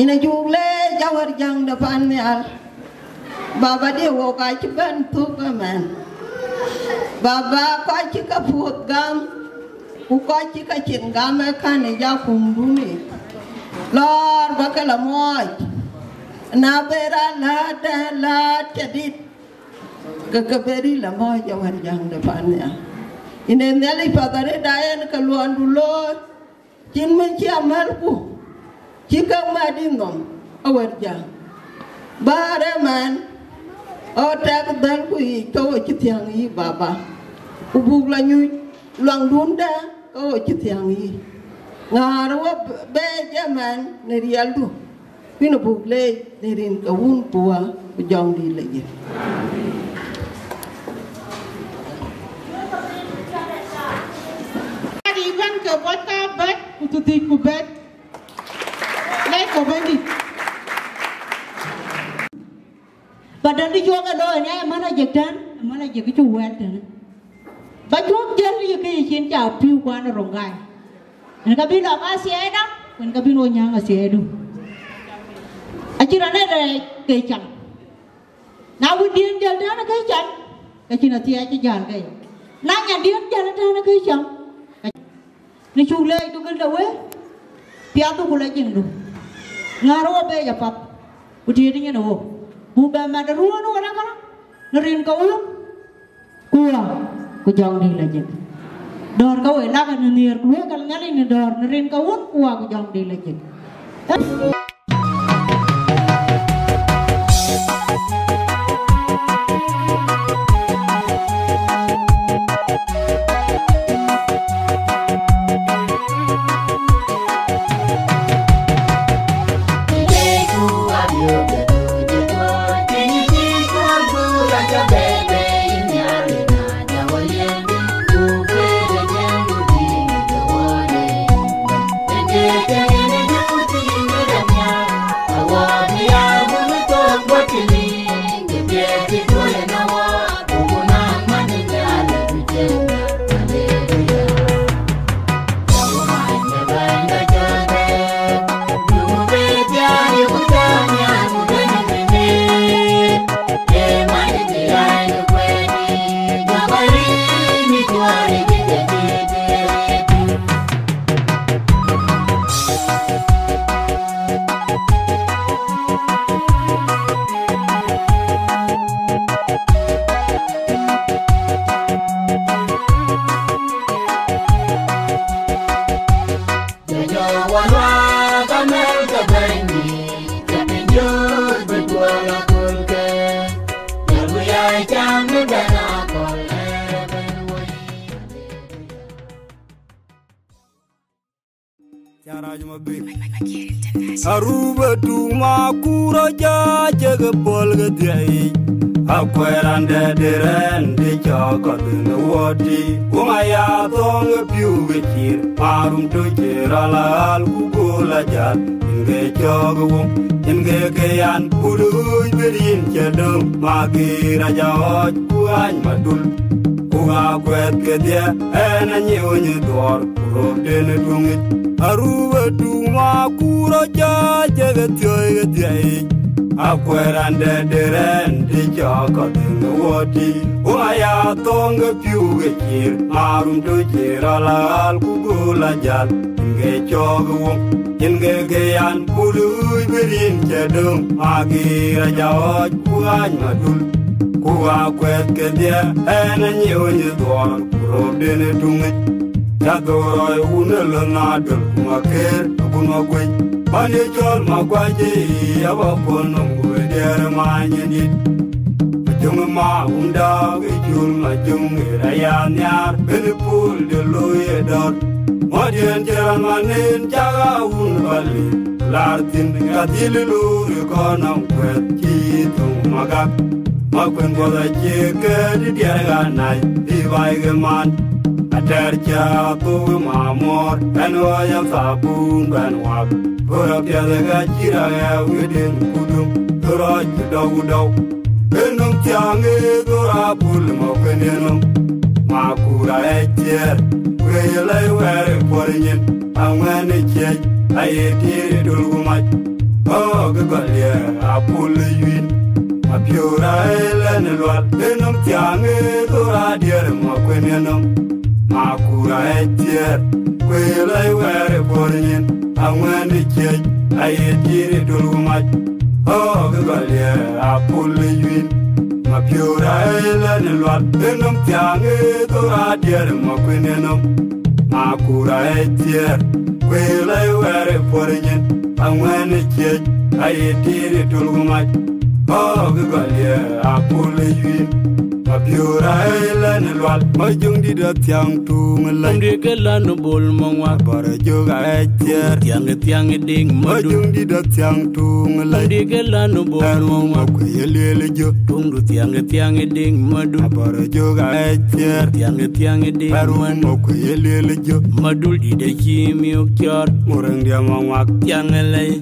Yïn acuk leec Awär Jäŋ de pan nhial. Baba, diɛ̈ wok acï bɛ̈n thök ëmën. Baba, kɔc cï ke puɔ̈th gam, ku kɔc cï ke cin gam ë kän ë jakumdun yic. Lɔɔr ba ke la muɔɔc. Na bë raan läät, läät cï dït, ke ke bë ril la muɔɔc Awär Jäŋ de pan nhial. Yïn ë Nhialic path arëët, yen ke luɔndu looi. Cïn mën cï amälku, cï kek mɛt yï nhom, Awär Jäŋ. Bäär ëmën, ɣo tɛk dhälku yiic ke ɣo cï thiäŋ yï Baba. Ku buk la nyuc luaŋdun dɛ̈ ke ɣo cï thiäŋ yï. Ŋäär ɣo bɛɛc ëmën në riɛldu. Ku yïn abuk leec në rin ke Wun ku Wä ku Jɔŋdït Lajik. Adi bɛ̈n ke buɔt ka bɛ̈t ku thiërdhïc ku bɛ̈t. Leec kɔ̈u Bɛ̈nydït. Ba dɔ̈ndï cuɔk ë looi në ë manager tɛ̈n, ë manager kë cuk wɛ̈ɛ̈t tënë. Ba cuɔk jäl yï kë yï cin ca pïu kuan ë Rongai. Yen ka bï lɔ ka thiɛɛda, yen ka bï ŋo nyääŋ athiɛɛdu. Acïn raan ë rɛɛc ke cam. Na wïcdiɛ̈n jäl tënë ke cam, ke cïn athiɛɛc cï jäl ke. Na nyandiɛ̈n jäl tënë ke cam, në cuk leecdu gël de wël, piathdu ku la jiŋdu. Ŋäär ɣo bɛɛc apath, ku tiëëtë nyin ë ɣo. Buk bɛ mat ruɔ̈ɔ̈n ɣo rɛ̈k ɣa, në rin ke Wun ku Wä ku Jɔŋdït Lajik. Dɔ̈ɔ̈r ke we lakë në nhiëër, ku luɔ̈kë Nhialic në dɔ̈ɔ̈r, në rin ke Wun ku Wä ku Jɔŋdït Lajik. Arub ë tuŋ Makur Aja cï ke pɔ̈l ke dhiëc, akuɛɛr raan dɛ̈t de rɛ̈n de cɔk kɔ̈th në wuɔ̈t tï. Wun aya thɔ̈ŋ ë piu ke cïr, marum tö cï rɔl aɣäl ku göl ajäl, yen ke cɔk ë wun, yen ke ke yan, ku luuc bï rin cï döŋ, Makur Aja ɣɔc ku ɣany madul. Ku akuɛth kedhie, ɣɛn anyiëu nyi dhuɔɔr, ku röpden ë tuŋic. Arub ë tuŋ Makur Aja cï ke thiɔ̈i ke dhiëc, akuɛɛr raan dɛ̈t de rɛ̈n de cɔk kɔ̈th në wuɔ̈t tï. Wun aya thɔ̈ŋ ke piu ke cïr, marum tö cï rɔl aɣäl ku göl ajäl, yen ke cɔk ë wun, yen ke ke yan, ku luuc bï rin cï döŋ, Makur Aja ɣɔc ku ɣany madul. Ku akuɛth kedhie, ɣɛn anyiëu nyi dhuɔɔr, ku röpden ë tuŋic. Ca dhorɔi wun ë lon adöl, ku Makër, ku Maguëc. Man ye cɔl Makuac ë, aba kuɔn nɔm, ku ë diɛɛr ë many ë dït. Majöŋ ë ma wun daak ë cul, Majöŋ ë raya nhiaar, ben ë pul de looi ë dɔ̈ɔ̈r. Muɔ̈ɔ̈diɛ̈n cï raan man en cak aa wun bal lir, lar thïn ka dhil ë loor ë kɔn nɔm kuɛth cï thöŋ Magak. Makuën guɔ̈th acie kɛ̈ɛ̈t ë diɛɛr ɣa nac bï baai ke man. Atɛ̈r cä thou ë mamuɔɔr, ɣɛn ɣɔɔc athabun bɛ̈n wak. Bï rɔt piɛth ë ka cï rɔt ɣɛɛu ë den ku dum, bï rɔt cï dɔu dɔu. Ë nöm thiäŋ ë dhor apul Makuën ë nöm. Makur aɣɛc thiëër, ku ë ye lɛ̈i wɛ̈ɛ̈r ë puɔ̈r nyin, aŋuɛ̈n ë ciëc, aye tiir ë dul ku mac. Ɔɔk gɔl ye apul yuin, apiöör aëlɛn lual, ë nɔm thiaŋ ë dhor adiɛɛr ma kuën ye nɔm. Ma kur aëc thiëër, kuëë lɔi wɛɛr ë puɔ̈r nyin, aŋuɛ̈n ë ciëc, aye tiir ë tol ku mac. Ɔɔk gɔl ye apul yuin, apiöör aëlɛn lual, ë nɔm thiaŋ ë dhor adiɛɛr ma kuën ye nɔm. Ma kur aëc thiëër, kuëë lɔi wɛɛr ë puɔ̈r nyin, aŋuɛ̈n ë ciëc, aye tiir ë tol ku mac. Ɔɔk gɔl ye apul yuin, apiöör aëlɛn lual, ma jöŋdït athiaŋ tuŋ lɛc. Jöŋdït ke lɔn bol ma ŋuak, abɔr jök aëc thiëër. Thiaŋ thiaŋ diŋ ma madun, jöŋdït athiaŋ tuŋ lɛc. Jöŋdït ke lɔn bol ma ŋuak, kuëë ye lueel jö. Tuŋdu thiaŋ thiaŋ diŋ madun, abɔr jök aëc thiëër. Thiaŋ thiaŋ diŋ madun, kuëë ye lueel jö. Madul dït acï miök cɔɔr, murëŋ diɛm aŋuak. Thiaŋ lɛc,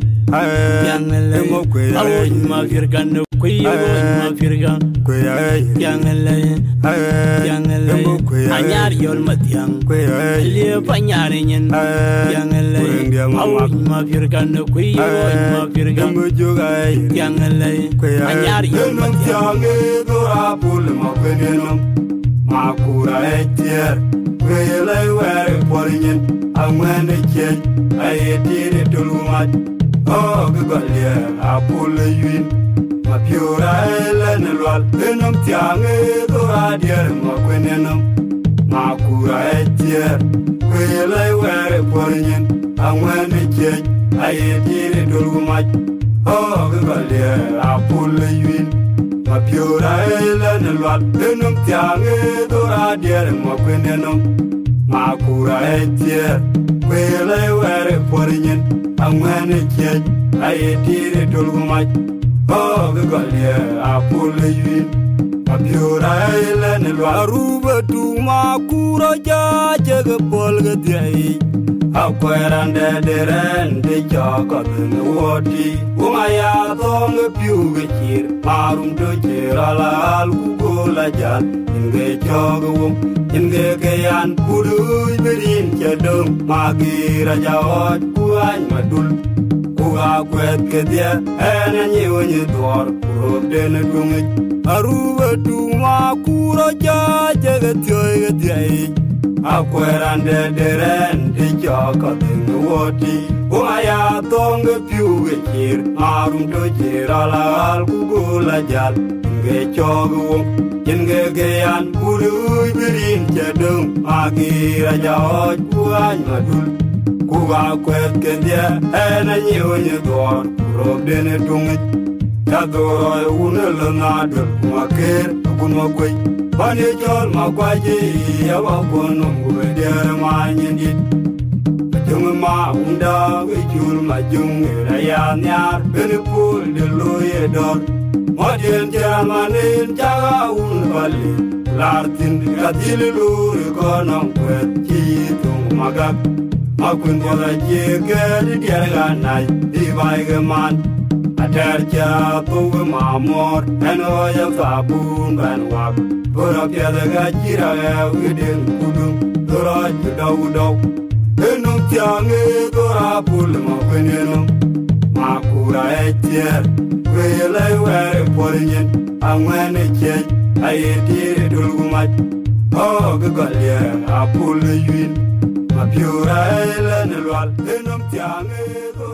thiaŋ lɛc, ë mɔ kuëë awuc ma piɛr kan, kuëë ye awuc ma piɛr kan. Kuëë aëc, thiaŋ lɛc, thiaŋ lɛc, ë mɔ kuëë aëc. Anyar yɔl ma thiaŋ, kuëë aëc. Liep anyar nyin, thiaŋ lɛc, murëŋ diɛm aŋuak. Awuc ma piɛr kan, kuëë ye awuc ma piɛr kan. Ë mɔ jök aëc, thiaŋ lɛc, kuëë aëc. Anyar yɔl ma thiaŋ, ë dhor apul ma kuën ye nɔm. Ma kur aëc thiëër, kuëë lɔi wɛɛr ë puɔ̈r nyin, aŋuɛ̈n ë ciëc, aye tiir ë tol ku mac. Ɔɔk gɔl ye apul yuin, apiöör aëlɛn lual, ë nɔm thiaŋ ë dhor adiɛɛr ma kuën ye nɔm. Ma kur aëc thiëër, kuëë lɔi wɛɛr ë puɔ̈r nyin, aŋuɛ̈n ë ciëc, aye tiir ë tol ku mac. Ɔɔk gɔl ye apul yuin, apiöör aëlɛn lual, ë nɔm thiaŋ ë dhor adiɛɛr ma kuën ye nɔm. Ma kur aëc thiëër, kuëë lɔi wɛɛr ë puɔ̈r nyin, aŋuɛ̈n ë ciëc, aye tiir ë tol ku mac. Ɔɔk gɔl ye apul yuin, apiöör aëlɛn lual. Arup ë tuŋ ma kur acä cek ë puɔl ke dhiɛc. Akuɛɛr randɛ de rɛ̈n de cɔk kɔth në wuɔ̈t tï. Wun aya thɔ̈ŋ ë piu ke cir, marum tö cir alalal ku göl ajal. Yin ke cɔk ë wok, yin ke ke yan, ku duc bï rin cä döŋ, ma gïïr aja ɣɔɔc ku ɣany madul. Ku ɣa kuɛth kedhie, ɛn anyiu nyi dhuɔɔr, ku röpden ë tuŋic. Arup ë tuŋ ma kur acä cek ë thiöi kedhie yic. Akuɛɛr randɛ de rɛ̈n de cɔk kɔth në wuɔ̈t tï. Wun aya thɔ̈ŋ ke piu ke cir, marum tö cir alalal ku göl ajal. Yin ke cɔk ë wok, yin ke ke yan, ku duc bï rin cä döŋ, ma gïïr aja ɣɔɔc ku ɣany madul. Ku ɣa kuɛth kedhie, ɛn anyiu nyi dhuɔɔr, ku röpden ë tuŋic. Ca dhorɔi wun ë lö nadöl, ku ma keer, ku ma kuec. Bän ye cɔl ma kuac ë ya wa kuɔn nɔm, ku bï diɛɛr ë ma nyin dït. Ajöŋ ë ma wunda, wë cul ma jöŋ ë raya nhiaar, ben ë puöl de looi ë dɔ̈r. Mɔ̈t yen cä man en cä ɣa wun bä le. Laar thïn ka dhil ë loor ë kɔn nɔm kuɛth cï yï thöŋ magak. Ma kuën buɔth acie kɛ̈ɛ̈t ë diɛɛr ɣa nac bï baai ke man. Atɛɛr cä thou ë ma muɔɔr, ɛn ɣɔɔc ë thaabun bɛ̈n wak. Bï rɔ piɛth ë ɣa cï rɔ ɣɛɛu ë den kuduŋ, bï rɔɔc bï dɔu ë dɔu. Ë nɔm thiaŋ ë dhor apul ma kuën ye nɔm. Ma kur aëc thiëër, kuëë lɔi wɛɛr ë puɔ̈r nyin, aŋuɛ̈n ë ciëc, aye tiir ë tol ku mac. Ɔɔk gɔl ye apul yuin, apiöör aëlɛn lual, ë nɔm thiaŋ ë dhor